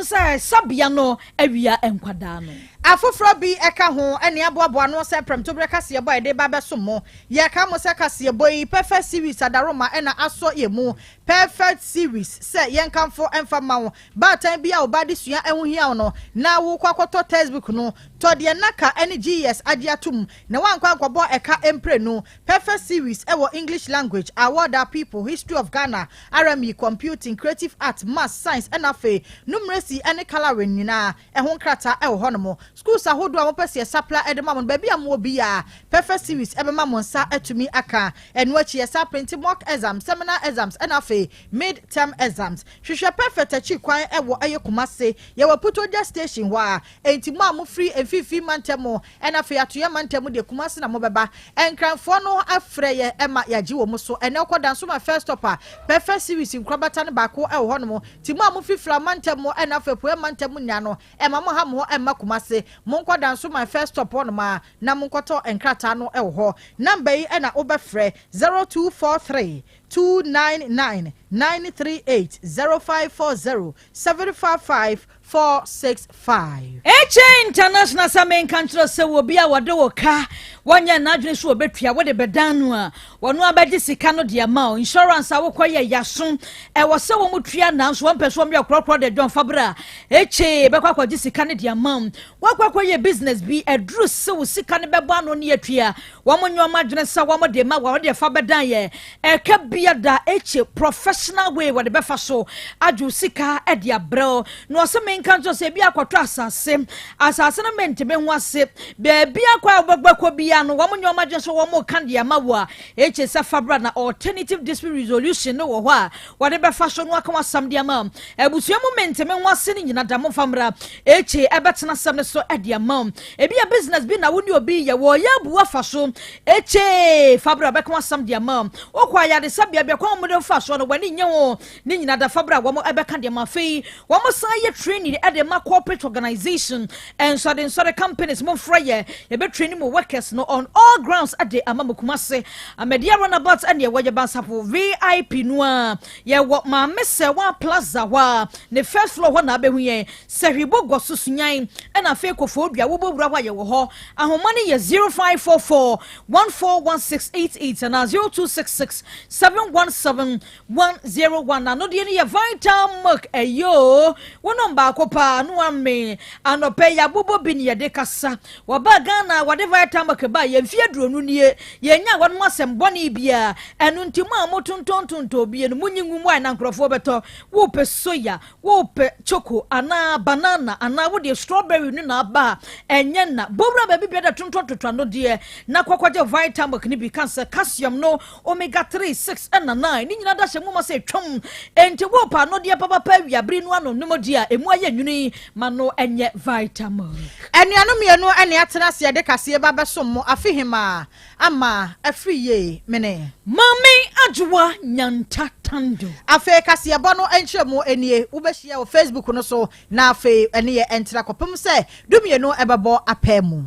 so sɛ sabea no awia nkwadaa no. Afoforɔ bi ka ho ne aboaboa ano sɛ prɛmtoberɛ kaseɛbɔ a yɛde ba abɛsom mo. Yɛka mo sɛ kaseɛbɔ yi, Perfect Series Adaroma na asɔ yɛn mu. Perfect Series sɛ yɛnkamfo mfa mma wo. Baatan bi a wo ba adesua ho hia wo no, na worekɔ akɔtɔ textbook no, tɔ deɛ NACA ne GES agye atom na woankɔ ankɔbɔ ɛka mprenu. Perfect Series wɔ English Language, Award Our People, History of Ghana, RME, Computing, Creative Arts, Maths, Science ɛna afei Numeracy ne Colouring nyinaa ɛho nkrataa wɔ hɔnom. Schools ahodoɔ a mopɛ sɛ yɛsapla de ma mo no, baabi a mowɔ biara, Perfect Series bɛma mo nsa atumi aka. Ɛno akyi, yɛsan printe mock exams, seminar exams ɛna afei mid term exams. Hwehwɛ Perfect akyi kwan wɔ ɛyɛ Kumasi. Yɛwɔ Putogya station hɔ a. Enti mo a mofiri mfimfini mantam ɛna afei atoeɛ mantam deɛ, Kumasi na mobɛba. Nkranfoɔ no afrɛ yɛ ma yɛagye wɔn so. Ɛnɛ wokɔ Dansoma First Stop a, Perfect Series nkorabata no baako wɔ hɔnom. Nti mo a mofiri Fira mantam ɛna afei Apueɛ mantam nyinaa no, ɛmma mo ha mo hɔ mma Kumasi. Monkɔ Dansoman First Stop hɔnom a na monkɔtɔ nkrataa no wɔ hɔ. Number yi na wobɛfrɛ, 0243 299 938, 0540 755 465. HA International sɛ menka nkyerɛ sɛ obi a wɔde wo ka wɔnyɛ n'adwene so wɔbɛtua wode bɛdan no a, wɔno abɛgye sika no de ama wo. Insurance a wokɔyɛ yaso ɛwɔ sɛ wɔn mu tua, nanso wɔn mpɛ so wɔn yɛ korɔkorɔ de dɔn fabra. HA bɛkɔ akɔgye sika no de ama wo. Wɔkɔ akɔyɛ business bi, ɛduru sɛ wo sika no bɛbɔ ano ne atua, wɔn nyɛ wɔn adwene sɛ wɔn de ma wɔn de fa bɛdan yɛ ɛka bia da. HA professional way wɔde bɛfa so agye wo sika de abrɛw na ɔsɛ menka nso sɛ ebi akɔtɔ asase, asase no mente ho ase, beebi akɔ a wɔbɛkɔ bia no, wɔn nyɛ wɔn adwene so wɔn ka de ama wo a, HA sɛ fabra na alternative dispute resolution no wɔ hɔ a wɔde bɛfa so no aka wɔn asɛm de ama abusua mu. Mente ho ase no nyina da mo famra, HA ɛbɛtena asɛm no so de ama wo. Ebi yɛ business bi na wo ne obi yɛ wɔyɛ abu afa so, HA fabra bɛka wɔn asɛm de ama wo. Wokɔ ayaresabea bia kwan wɔn de fa so no wɔn ani nye ho ne nyina da, fabra wɔn ɛbɛka de ama. Afei wɔn san yɛ training ɛde ma corporate organization, nsɔre nsɔre companies. Mo mfra yɛ yɛbɛ training mo workers no on all grounds ɛde ama mo. Kumase Ahmadiyya roundabout ɛne ɛwɔ yɛ Bansapo VIP no a yɛwɔ Maame Sɛwa Plaza hɔ a ne first floor hɔ na abɛhu yɛn. Sɛhwibo gɔ so sunyan ɛna afei kɔfɔ dua wobɔ wura hɔ a yɛwɔ hɔ. Ahoma no yɛ 0544 141688 ana 0266 717 101. Ano deɛ no yɛ Vital Milk. Ɛyoo, wɔnom baako paa no ame anɔpɛ yɛabobɔ bi ne yɛde kasa. Wɔba Ghana wɔde Vital Milk ba yɛn mfie 20 nie, yɛnya wɔn asɛm bɔne bia. Ɛno nti mo a motontɔntontɔn bie no, monyi ngu mu a na nkurɔfoɔ bɛtɔ. Wopɛ soya, wopɛ choco anaa banana anaa wode strawberry no na aba a ɛnyɛ na bowura baabi bia da tontɔntontɔ ano deɛ na kɔkɔgye Vital Milk no bi ka sɛ calcium no, omega 3, 6 ɛna 9 ne nyinaa da hyɛ mu ma sɛ twam. Enti wopɛ ano deɛ papapa awiabere no ano nom deɛ a ɛmu ayɛ nwuni ma no ɛnyɛ Vital Milk. Anuanom mmienu ɛne atena ase yɛde kaseɛ ba bɛsom mo afe hema ama afiri yie mene. Maame Adwoa Nyanta Tando. Afei kaseɛbɔ no nkyerɛ mu nie, wobɛhyia wɔ Facebook no so na afei ɛne yɛ ɛntena kɔpem sɛ 12 ɛbɛbɔ apɛ mu.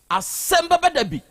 Asɛm bɛbɛ da bi.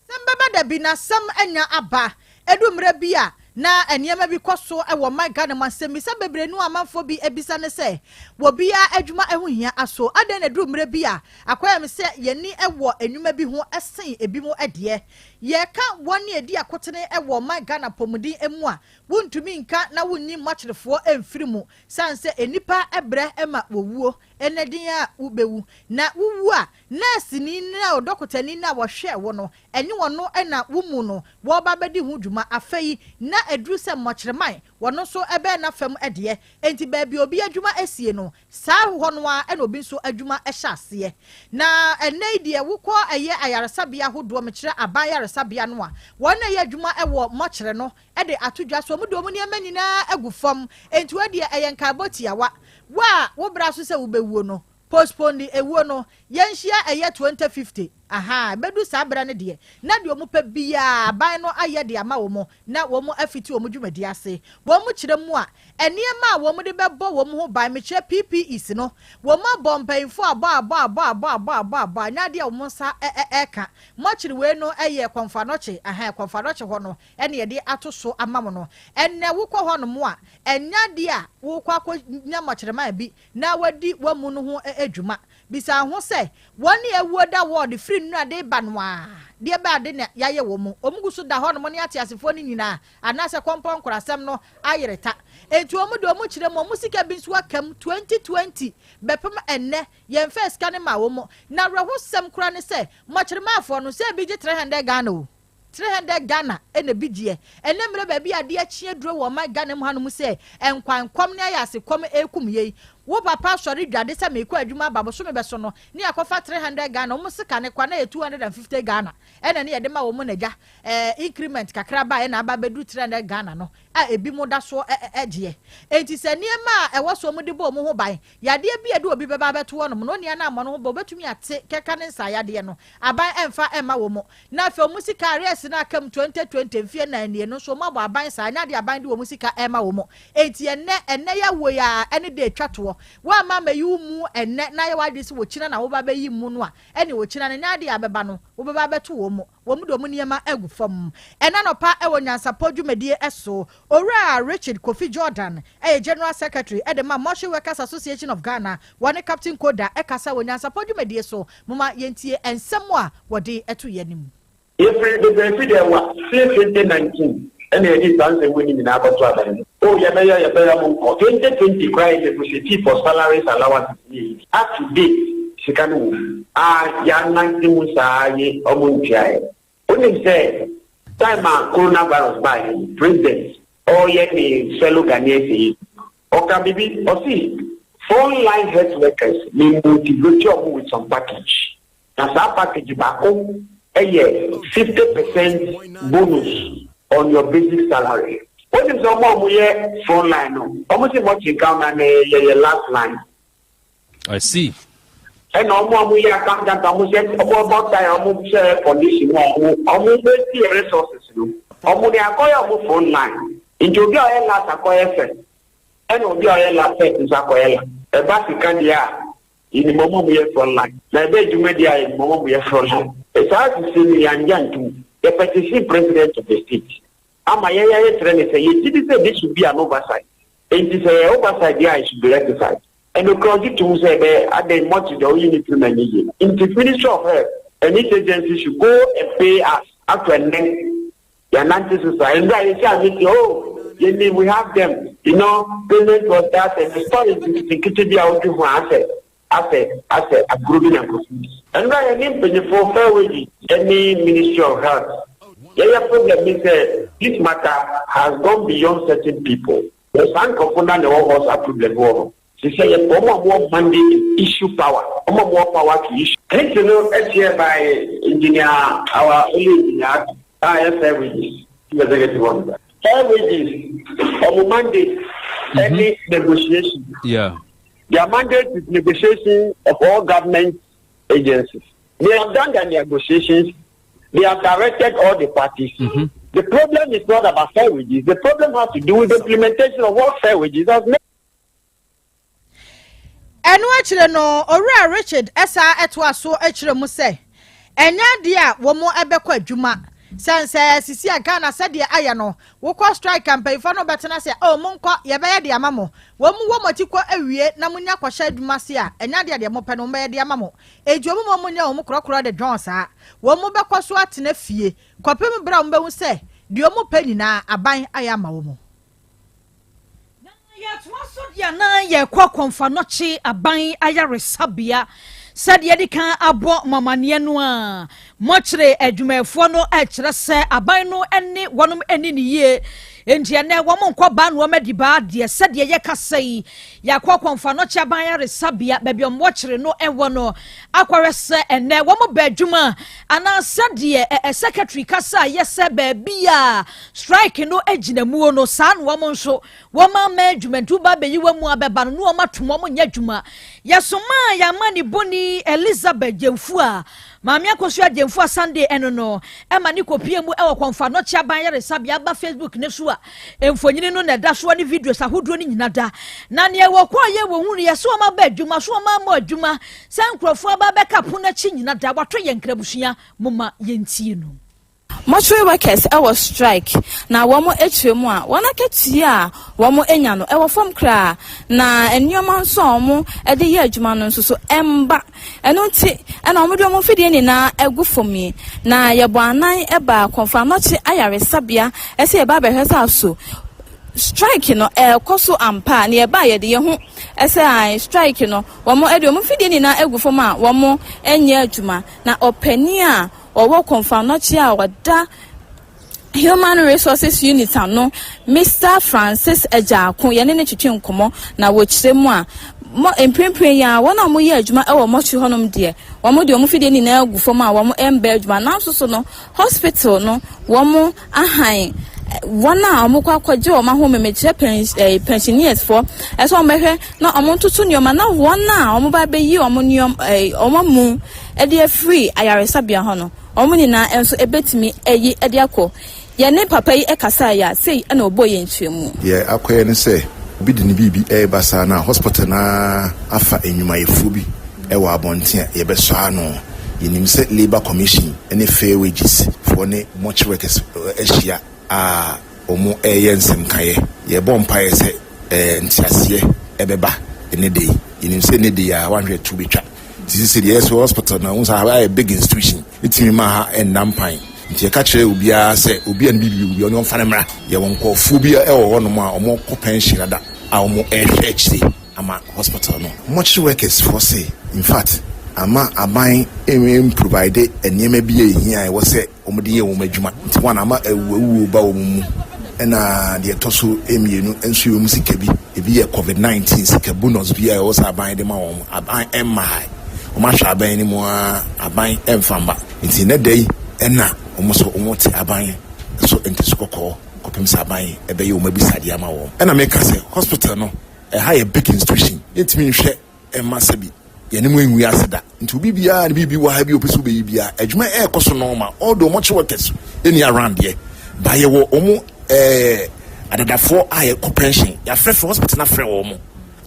Asɛm bɛbɛ da bi na asɛm anya aba. Edu mmerɛ bi a na nneɛma bi kɔ so wɔ man Ghana mu, asɛmmisa bebree no amanfoɔ bi ebisa ne sɛ wɔbia adwuma ho hia aso adan na edu mmerɛ bi a akɔyɛ mi sɛ yɛni wɔ nnwuma bi ho ɛsen ebi mu. Ɛdeɛ yɛka wɔn ne edi akotene wɔ man Ghana pɔmuden mu a, wontumi nka na wonni mmɔkyerɛfoɔ mfiri mu san sɛ nnipa brɛ ma wɔwuo. Ɛnɛ din a wobɛwu na wowu a, nɛɛseni na ɔdɔkotani na wɔhwɛ wo no, ɛne wɔn no na wo mu no wɔreba bɛdi ho dwuma. Afei na aduru sɛ mmɔkyerɛman wɔn nso ɛbɛn n'afam deɛ, nti baabi obi adwuma asie no, saa hɔ no a ɛna obi nso adwuma hyɛ aseɛ. Na ɛnɛ yi deɛ, wokɔ ɛyɛ ayaresabea ahodoɔ, mekyerɛ aban ayaresabea no a, wɔn na ɛyɛ adwuma ɛwɔ mmɔkyerɛ no ɛde ato dwa so, wɔn de wɔn nneɛma nyinaa agu fam. Nti wɔn deɛ ɛyɛ nkaebɔ tiawa wo a wobra so sɛ wobɛwuo no, postpone de ewuo no, yɛnhyia ɛyɛ 2050. Aha, ɛbɛdu saa berɛ no deɛ, na deɛ wɔn pɛ biara aban no ayɛ de ama wɔn na wɔn afiti wɔn dwumadi ase. Wɔn kyerɛ mu a, nneɛma a wɔn de bɛbɔ wɔn ho ban, mekyerɛ PPEs no, wɔn abɔ mpanyinfoɔ abɔ abɔ abɔ abɔ abɔ abɔ abɔ a, nyɛ adeɛ a wɔn nsa ɛka. Mɔkyere wei no yɛ Kɔmfo Anɔkye, aha, Kɔmfo Anɔkye hɔ no ɛna yɛde ato so ama mo no. Ɛnɛ wokɔ hɔ nom a, ɛnyɛ adeɛ a wokɔ akɔnya mɔkyerɛman bi na wadi wamu no ho adwuma. Bisa ho sɛ, wɔn ne awuo da wɔɔde firi nnura de ba no a, deɛ bɛ ade na yɛayɛ wɔ mu. Wɔn gu so da hɔ nom ne ateasefoɔ no nyinaa, anaasɛ kɔmpɔn nkorasɛm no ayere ta. Enti wɔn de wɔn kyerɛ mu, wɔn sika bi nso aka mu 2020 bɛpem ɛnnɛ, yɛmfa sika no ma wɔn. Na awerɛhosɛm koraa ne sɛ, mɔkyerɛmanfoɔ no, sɛ ebi gye 300 Ghana o. 300 Ghana ɛna bi gyeɛ. Ɛnɛ mmerɛ baabi adeɛ akyi aduro wɔ ɔman Ghana mu hanom sɛ nkwan kɔm ne ayɛ ase kɔm ekum yei. Wo papa asɔre dwade sɛ meekɔ adwuma aba bosome bɛso no ne akɔfa 300 Ghana, wɔn sika ne kwa na yɛ 250 Ghana ɛna ne yɛde ma wɔn n'agya increment kakra ba ɛna aba bɛduru 300 Ghana no a ebi mo da so ɛgyeɛ. Enti sɛ nneɛma a ɛwɔ so wɔn de bɔ wɔn ho ban, yadeɛ bi a ɛde obi bɛba abɛto hɔnom no, onua no ammɔ ne ho bɔ, obetumi ate kɛka ne nsa yadeɛ no, aban ɛmfa ɛmma wɔn mu. Na afei wɔn sika arrears no aka mu 2020 mfeɛ 4 nie no nso wɔn abɔ aban saa, nyɛ adeɛ aban de wɔn sika ɛma wɔn mu. Enti ɛnnɛ yɛawo yi a ɛne de atwa toɔ. Wɔamma amɛyi wo mu ɛnnɛ na ayɛ w'adwene sɛ wɔkyina na woba bɛyi mu no a, ɛne wɔkyina no nyɛ adeɛ a bɛba no, wobɛba abɛto wɔn mu. Wɔn de wɔn nneɛma agu fam. Ɛna nɔpa ɛwɔ nyansapɔ dwumadie so, Owura Richard Kofi Jordan ɛyɛ General Secretary ɛde ma Mortuary Workers Association of Ghana, wɔne Captain Koda ɛkasa wɔ nyansapɔ dwumadie so. Moma yɛntie nsɛm a wɔde ɛto yɛn anim. Yɛfiri bebree fi deɛ wa since 2019 ɛna yɛde saa nsɛm wei nyinaa akɔto aban mu. Oh, yɛbɛyɛ mo nkɔ 2020 koraa yɛ negotiate for salaries, allowances ne yɛyi up to date sika no wɔ mu a yɛanante mu saa ye ɔmo ntuaeɛ. Wonim sɛ time a coronavirus baeɛ no, President ɔreyɛ ne fellow Ghanaians yi, ɔka biribi, ɔse frontline health workers ne motivate ɔmo with some package, na saa package baako ɛyɛ 50% bonus on your basic salary. Wonim sɛ ɔmo a ɔmo yɛ frontline no, ɔmo sɛ mɔkye nka na yɛyɛ last line. I see. Ɛna ɔmo a ɔmo yɛ accountant, ɔmo sɛ ɔmo about time ɔmo hyɛ condition mu a ɔmo bɛsi resources no, ɔmo de akɔyɛ ɔmo front line. Nti obi a ɔyɛ last akɔyɛ first, ɛna obi a ɔyɛ last first nso akɔyɛ last. Ɛba sika deɛ a, yɛnim ɔmo a ɔmo yɛ front line, na ɛbɛ adwuma deɛ a, yɛnim ɔmo a ɔmo yɛ front line. Saa sisi no yɛangya ntum. Yɛ petition President of the state ama yɛyɛ yɛ kyerɛ ne sɛ yɛgye di sɛ this should be an oversight. Nti sɛ yɛ oversight deɛ a, it should be rectified. Ɛno kura ɔgye tum sɛ ɛbɛyɛ adan mɔkye deɛ ɔyi ne tirim ani yie. Nti Ministry of Health and its agency should go and pay us. Up to ɛnɛ yɛnante so saa ndra yɛhyɛ a meeting, oh, yɛni we have them, payment was that and the story nketenkete bi a wodwi ho asɛ agorɔ bi na nkurɔfo bi. Ndra yɛne mpanyinfoɔ Fair Wages ɛne Ministry of Health yɛyɛ problem ni sɛ this matter has gone beyond certain people. Wɔ saa nkurɔfo na ɛwɔ hɔ, saa problem wɔ hɔ sisɛ yɛ wɔn a wɔwɔ mandate to issue power, wɔn a wɔwɔ power to issue. Nti no ɛkyɛ by engineer, our only engineer a yɛ Fair Wages chief executive officer. Fair Wages ɔmo mandate ɛne negotiation. Their mandate is negotiation of all government agencies. They have done their negotiations. They have directed all the parties. The problem is not about Fair Wages. The problem has to do with the implementation of what Fair Wages has made. Ɛno akyire no, Owura Richard ɛsa ɛtoa so akyerɛ mu sɛ ɛnyɛ adeɛ a wɔn ɛbɛkɔ adwuma sɛn sɛ sisi a Ghana sɛdeɛ ayɛ no, wokɔ strike a, mpanyinfoɔ no bɛtena sɛ, oh, monkɔ, yɛbɛyɛ de ama mo. Wɔn mu wɔ mo akyi kɔ awie na mo nya kɔhyɛ adwuma se a, ɛnyɛ adeɛ a deɛ mopɛ no wɔn bɛyɛ de ama mo. Eti wɔn mu wɔn nyɛ wɔn korɔkorɔ de dwɔn saa, wɔn mu bɛkɔ so atena fie kɔpem berɛ a wɔn bɛhu sɛ deɛ wɔn pɛ nyinaa aban ayɛ ama wɔn. Yɛtoa so deɛ na yɛkɔ Kɔmfo Anɔkye aban ayaresabea. Sɛdeɛ de kan abɔ mamaneɛ no a, mɔkyerɛ adwumayɛfoɔ no kyerɛ sɛ aban no ne wɔnom ani ne yie, nti ɛnɛ wɔn nkɔ baa na wɔn adi baa deɛ. Sɛdeɛ yɛkasa yi, yɛakɔ Kɔmfo Anɔkye aban ayaresabea baabi a wɔkyerɛ no ɛwɔ no akɔhwɛ sɛ ɛnɛ wɔn ba adwuma anaa sɛdeɛ ɛ secretary kasa a yɛ sɛ baabi a strike no gyina muo no, saa na wɔn nso wɔn ama adwuma. Nti woba abɛyi wɔn mu abɛba no na wɔn atom wɔn nyɛ adwuma. Yɛsoma yɛama ne bɔni Elizabeth Gyemfu a Maame Akosua Gyamfua Sunday ɛno no ɛma ne kɔpie mu ɛwɔ Kɔmfo Anɔkye Aban Ayaresabea aba Facebook ne so a mfonyini no na ɛda soɔ ne videos ahodoɔ no nyina da na neɛ wɔkɔɔ yɛ wɔhunu yɛ so wɔn aba adwuma so wɔn ama adwuma sɛ nkurɔfoɔ aba bɛka pono akyi nyina da wato yɛn nkrabusua moma yɛntie no. Mortuary workers ɛwɔ strike na wɔn akyerɛ mu a wɔn akatua a wɔn anya no ɛwɔ fam koraa, na nneɛma nso a wɔn de yɛ adwuma no nso so ɛmba. Ɛno nti ɛna wɔn de wɔn mfidie nyinaa ɛgu fam yi na yɛbɔ anan ɛba Kɔmfo Anɔkye Ayaresabea ɛsɛ yɛba abɛhwɛ sɛ aso strike no ɛɛkɔ so ampa. Na yɛba a yɛde yɛn ho ɛsɛ a strike no wɔn de wɔn mfidie nyinaa agu fam a wɔn nyɛ adwuma. Na ɔpanin a ɔwɔ Kɔmfo Anɔkye a ɔda Human Resources Unit ano, Mr Francis Agyako, yɛne ne twetwe nkɔmmɔ na wɔkyerɛ mu a mo mprempren yi a wɔn a wɔyɛ adwuma wɔ mortuary hɔnom deɛ, wɔn de wɔn fidie nyinaa agu fam a wɔn mba adwuma. Nanso so no hospital no wɔn ahan wɔn a wɔn kɔ akɔgye wɔn ahome, mekyerɛ pensioners foɔ, ɛsɛ wɔn bɛhwɛ na wɔn ntoto nneɛma na wɔn a wɔn ba bɛyi wɔn nneɛma wɔn amu ɛde afiri ayaresabea hɔ no, wɔn nyinaa nso ebɛtumi ɛyi ɛde akɔ. Yɛne papa yi ɛkasa yɛ a sei ɛna ɔbɔ yɛn nkyɛn Deɛ akɔyɛ ne sɛ obi de ne biribi ɛreba saa na hospital naa afa nnwumayɛfoɔ bi ɛwɔ abɔnten a yɛbɛsɔ ano. Yɛnim sɛ Labour Commission ne Fair Wages foɔ ne mortuary workers ahyia a wɔn ɛreyɛ nsɛmkaeɛ. Yɛbɔ mpaeɛ sɛ nteaseɛ ɛbɛba. Ɛne de yɛnim sɛ ne de a wanhwɛ tu bɛtwa nti sɛ deɛ ɛsɛ hospital na wɔn sɛ ha ayɛ big institution ɛtumi ma ha ɛnna mpan. Nti yɛka kyerɛ obiara sɛ obi a ne bibi obi ɔne ɔmfa ne mmra. Yɛwɔ nkɔɔfoɔ bi ɛwɔ hɔnom a wɔn kɔ pension dada a wɔn ɛrehwɛ akyire ama hospital no. Mortuary workers foɔ se in fact ama aban provide nneɛma bi a ehia a ɛwɔ sɛ wɔn de yɛ wɔn adwuma, nti wɔn ama awuawuo ba wɔn mu. Ɛna deɛ ɛtɔ so mmienu nso yɛ wɔn sika bi, ebi yɛ COVID-19 sika bonus bi a ɛwɔ sɛ aban de ma wɔn, aban ɛmmaa. Wɔn ahwɛ aban no mu a aban ɛmfa mba, nti ne da yi ɛna wɔn nso wɔn te aban so nti so kɔkɔɔ kɔpem sɛ aban ɛbɛyɛ wɔn abisadeɛ ama wɔn. Ɛna meka sɛ hospital no ɛha yɛ big institution, yɛntumi nhwɛ ɛma sɛbi yɛne mu enwi ase da. Nti obi biara ne biribi wɔ ha bi a opɛ sɛ wobɛyi biara, adwuma ɛɛkɔ so normal, although mortuary workers ɛni around deɛ ba yɛwɔ wɔn adadafoɔ a yɛkɔ pension, yɛafrɛfrɛ hospital no afrɛ wɔn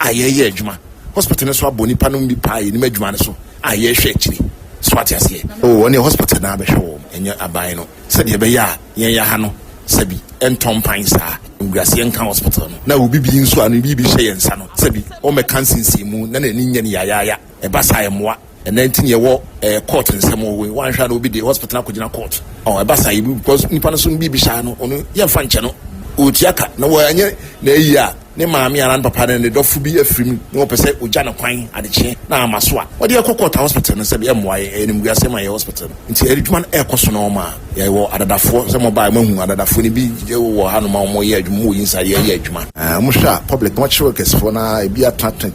a yɛyɛ adwuma. Hospital no so abɔ nipa no bi paa, yɛnim adwuma no so a yɛrehwɛ akyire so ate aseɛ o. Wɔne hospital no abɛhwɛ wɔn, ɛnyɛ aban no, sɛdeɛ ɛbɛyɛ a yɛn yɛ ha no sɛbi ɛntɔn mpan saa nguaseɛ nka hospital no na obi bi nso a no biribi hyɛ yɛn nsa no sɛbi ɔmmɛka nsensen na n'ani nyɛ no yayaaya. Ɛba saa ɛmmoa. Ɛnɛ nti ne yɛwɔ court nsɛm wɔ wanhwɛ na obi de hospital akɔgyina court ɔ ɛba saa yɛbi because nipa no so no biribi hyɛ no, ɔno yɛmfa nkyɛ no, ɔtua ka na wɔanyɛ na ayi a ne maame anaa ne papa no ne dɔfo bi afiri mu na wɔpɛ sɛ ogya ne kwan adekyeɛ na ama so a wɔde ɛkɔ court a hospital no sɛbi ɛmmoa yɛ, ɛyɛ nimguasɛm a yɛ hospital no. Nti adwuma no ɛkɔ so no ɔma a yɛwɔ adadafoɔ sɛ mɔbaa mahu adadafoɔ no bi wɔ hanom a wɔyɛ adwuma wɔ yi nsa yɛyɛ adwuma. Mohwɛ a public mortuary workers foɔ na ebi atenatena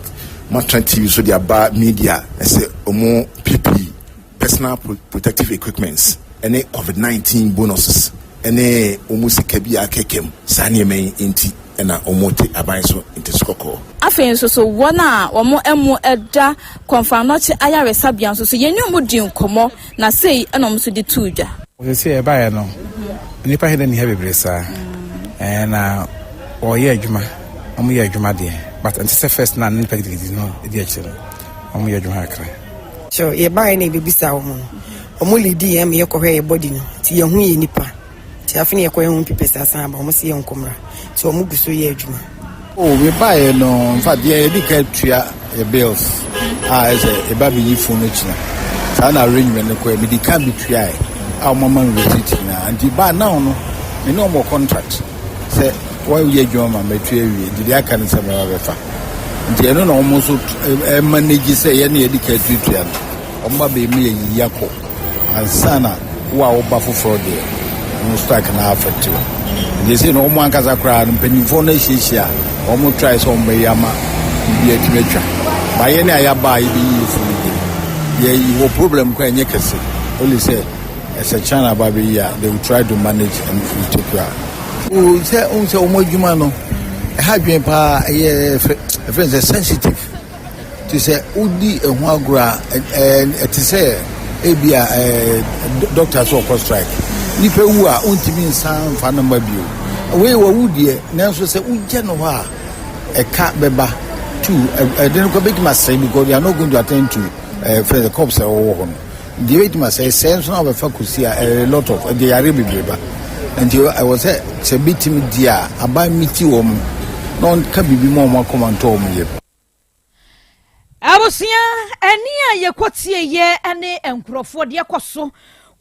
matena TV so de aba media ɛsɛ ɔmo PPE, personal protective equipments, ɛne COVID-19 bonuses ɛne ɔmo sika bi a akɛkɛm saa nneɛma yi nti ɛna ɔmo te aban so nti so kɔkɔɔ. Afei nso so wɔn a wɔn mu da Kɔmfo Anɔkye Ayaresabea nso so yɛne wɔn di nkɔmmɔ na sei ɛna wɔn nso de tuu dwa. Sɛ ɛbaeɛ no nnipa hɛ dɛ ni ha bebree saa na wɔyɛ adwuma, wɔn yɛ adwuma deɛ, but nte sɛ first na nipa gidigidi no di akyire no, wɔn yɛ adwuma kakra. So yɛbaeɛ na yɛbɛbisa wɔn no, wɔn lead yɛn ma yɛkɔhwɛ yɛ body no, nti yɛhu yɛ nipa, nti afei na yɛkɔ yɛn ho pipɛ asan aba. Wɔn si yɛn nkɔmra, nti wɔn gu so yɛ adwuma. O mebaeɛ no, in fact yɛn yɛde ka tua yɛ bills a ɛsɛ ɛba bɛyi phone no kyina saa na arrangement no kɔɛ. Mede ka bi tuaɛ a wɔn ama me receipt nyinaa, nti baa now no me ne wɔn wɔ contract sɛ wɔyɛ adwuma ma matua awie, nti deɛ aka no sɛ mɛba bɛfa. Nti ɛno na wɔn nso ɛmanage sɛ yɛne yɛde ka tuatua no, wɔn ba bɛyi mu yɛ yiyi akɔ ansa na wo a woba foforɔ deɛ ɔno strike na affect wo. Nti sɛ na wɔn ankasa koraa no mpanyinfoɔ no ahyiahyia a wɔn try sɛ wɔn bɛyɛ ama biribi atumi atwa baayɛ ne a yɛaba a yɛbɛyi yɛ funu deɛ yɛ wɔ problem koraa ɛnyɛ kɛse, only sɛ ɛsɛ China ba bɛyi a they will try to manage and we take care o sɛ ohun sɛ wɔn adwuma no ɛha adwene paa, ɛyɛ ɛfɛ sɛ sensitive te sɛ wodi ɛho agorɔ a ɛte sɛ Ebi a ɛɛ dɔkta sɛ ɔkɔ strike. Nipa wu a ontumi nsan nfa no mma bio. Wei wawu deɛ nanso sɛ wogyɛ no hɔ a ɛka bɛba two ɛde no kɔ bɛtumi asɛe because they are not going to attend to ɛɛ fɛ the corpse a ɛwɔ hɔ no. Deɛ bɛtumi asɛe sɛe nso na wɔbɛfa kɔsi a ɛyɛ lot of ɛde yare bebree ba. Nti ɛwɔ sɛ sɛ bɛtumi di a aban miti wɔn na ɔnka biribi ma wɔn akoma ntɔ wɔn yam. Abusua, ɛnne a yɛkɔtieeɛ ne nkurɔfoɔ deɛ kɔ so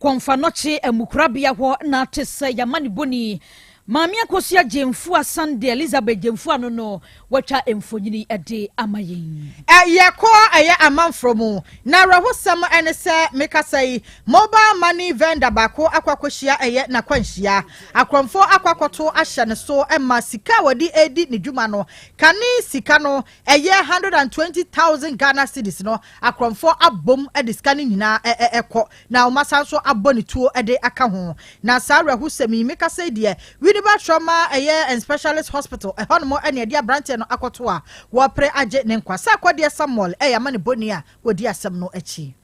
Kɔmfanɔkye amukorabea hɔ na ate sɛ yɛamanebɔni Maame Akosua Gyamfua Sunday Elizabeth Gyamfua no no watwa mfonini de ama yɛn. Yɛkɔ ɛyɛ amanforɔ mu, na awerɛhosɛm ne sɛ mekasa yi, mobile money vendor baako akɔ akɔhyia ɛyɛ n'akwanhyia. Akorɔmfoɔ akɔ akɔto ahyɛ ne so ma sika a wɔde redi ne dwuma no, kane sika no ɛyɛ 120,000 Ghana cedis no, akorɔmfoɔ abom de sika no nyinaa kɔ, na wɔasan nso abɔ ne tuo de aka ho. Na saa awerɛhosɛm yi, mekasa yi deɛ, Winneba Trauma ɛyɛ and Specialist Hospital, ɛhɔnom na yɛde aberanteɛ no akɔto a wɔrepere agye ne nkwa. Sɛ akɔdeɛ Samuel ɛyɛ amanebɔni a wɔdi asɛm no akyi.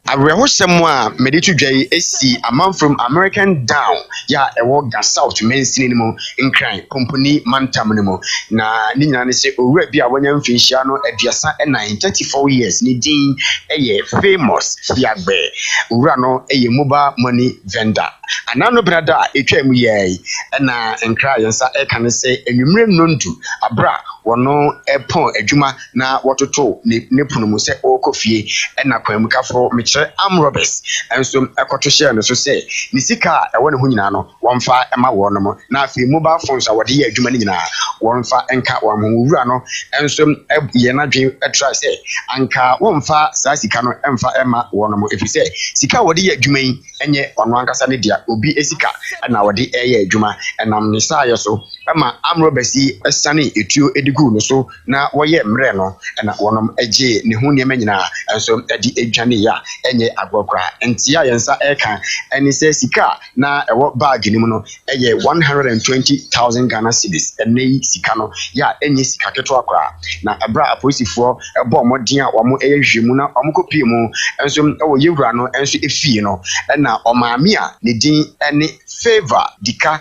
Awerɛhosɛm a mede to dwa yi sii Amanfrom American Down yi a ɛwɔ Ga South mansini no mu, Nkran Pomponi mantam no mu. Na ne nyinaa ne sɛ owura bi a wanya mfinhyia no 34, 34 years, ne din yɛ Famous Fiagbɛ. Owura no yɛ mobile money vendor. Anano benada a etwaa mu yi ara yi na nkra a yɛn nsa reka ne sɛ anwummere nnɔndu bere a wɔpɔn adwuma na wɔtotow ne ne pono mu sɛ ɔrekɔ fie na kwanmukafo, mekyerɛ armed robbers, nso kɔto hyɛɛ no so sɛ ne sika a ɛwɔ ne ho nyinaa no wɔmfa mma wɔnom na afei mobile phones a wɔde yɛ adwuma no nyinaa wɔmfa nka wɔn ho. Owura no nso yɛɛ n'adwene trae sɛ anka wɔmfa saa sika no mfa mma wɔnom efisɛ sika a wɔde yɛ adwuma yi nyɛ ɔno ankasa ne dea, obi sika na ɔde reyɛ adwuma. Ɛnam ne saayɛ so ma armed-robbers yi sanee etuo de guu no so na wɔyɛɛ mmerɛ no na wɔnom gyee ne ho nneɛma nyinaa nso de dwaneeɛ a ɛnyɛ agorɔ koraa. Nteɛ a yɛn nsa reka ne sɛ sika a na ɛwɔ bag no mu no yɛ 120,000 Ghana cedis, ɛnnɛ yi sika no yɛ a ɛnyɛ sika ketewa koraa. Na ɛberɛ a apolisifoɔ bɔɔ mmɔden a wɔyɛ nhwehwɛmu na wɔkɔpuee mu nso wɔ yɛwura no nso fie no, ɛna ɔmaame a ne din ne Favour Dika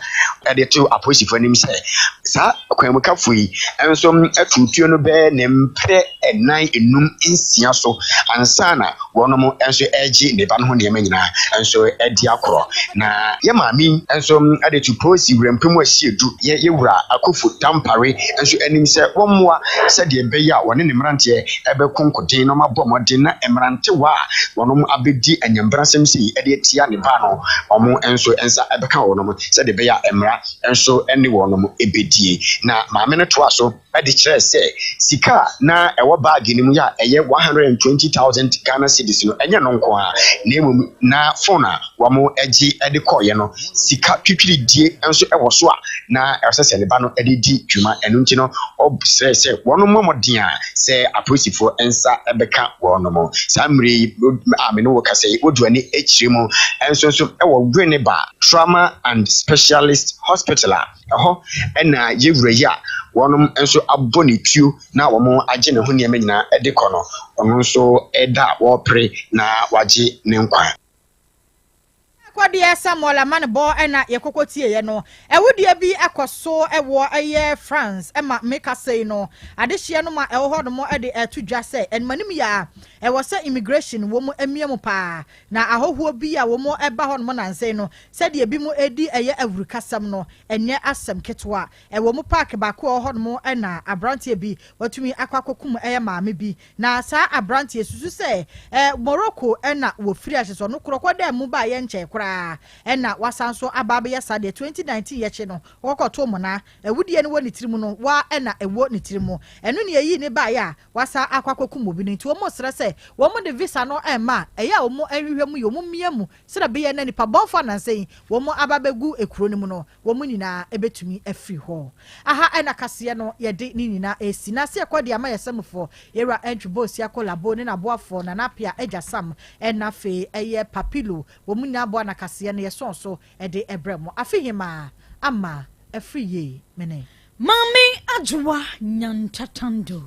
de too apolisifoɔ anim sɛ saa kwanmukafo yi nso too tuo no bɛyɛ ne mprɛ nnan, nnum, nsia so ansa na wɔnom nso regye ne ba no ho nneɛma nyinaa nso de akorɔ. Na yɛ maame yi nso de to Polisi Wurampem Asiedu, yɛ yɛ wura Akuffo Dampare nso anim sɛ wɔmmoa sɛdeɛ ɛbɛyɛ a wɔne ne mmeranteɛ bɛko nkoden na wɔabɔ mmɔden na mmerantewa a wɔnom abɛdi anyambrasɛm sei de atia ne ba no wɔn nso nsa bɛka wɔnom sɛdeɛ ɛbɛyɛ a mmara nso ne wɔnom bɛdie. Na maame no toa so de kyerɛɛ sɛ sika a na ɛwɔ baage no mu yi a ɛyɛ 120,000 Ghana cedis no, ɛnyɛ no nko ara, na mmom na fon a wɔgye de kɔeɛ no, sika twitwiridie nso wɔ so a na ɛsɛ sɛ ne ba no de di dwuma. Ɛno nti no, ɔsrɛɛ sɛ wɔmmɔ mmɔden a sɛ apolisifoɔ nsa bɛka wɔn. Saa mmerɛ yi a me ne wo kasa yi, wodu ani akyire mu nso nso wɔ Winneba Trauma and Specialist Hospital a Ɛhɔ na yɛn wura yi a wɔn nso abɔ ne tuo na wɔagye ne ho nneɛma nyinaa de kɔ no, ɔno nso da a wɔrepere na wɔagye ne nkwa. Kɔdeɛ Samuel amanebɔ na yɛkɔkɔ tieɛ no. Awudie bi kɔ so wɔ ɛyɛ France ma meka sei no. Adehyeɛ no ma ɛwɔ hɔ nom de ɛto dwa sɛ animanim yɛ a ɛwɔ sɛ immigration wɔn amia mu paa na ahɔhoɔ bi a wɔn ba hɔ nom nansa yi no Sɛdeɛ ebinom redi ɛyɛ awurukasɛm no, ɛnyɛ asɛm ketewa. Ɛwɔ mu park baako a ɛwɔ hɔnom na aberanteɛ bi watumi akɔ akɔkum ɛyɛ maame bi. Na saa aberanteɛ susu sɛ Morocco na wɔfiri a kyerɛ sɛ ɔno korɔ kɔdaa mu baeɛ nkyɛe koraa na wasan nso aba abɛyɛ saa deɛ 2019 yɛkye no wɔkɔkɔtoo monaa. Awudie no wɔ ne tiri mu no waa na ɛwɔ ne tiri mu. Ɛno na ɛyii ne baeɛ a wasan akɔ akɔkum obi no. Nti wɔresrɛ sɛ wɔde visa no mma a ɛyɛ a wɔnhwehwɛ mu yie, wɔmmia mu Sɛdeɛ ɛbɛyɛ na nnipa bɔnfoɔ a nnansa yi wɔn aba abɛgu kuro no mu no, wɔn nyinaa bɛtumi afiri hɔ. Aha na kaseɛ no yɛde ne nyinaa resi. Na ase ɛkɔ de ama yɛn samufoɔ, Yɛwura Antwi Bosia Kolabo ne n'aboafoɔ, Nana Appiah, Agya Sam, ɛna afei ɛyɛ Papilo. Wɔn nyinaa boa na kaseɛ no yɛsɔn so de brɛ mo. Afe hemaa ama afiri yie mene. Maame Adwoa Nyantatando.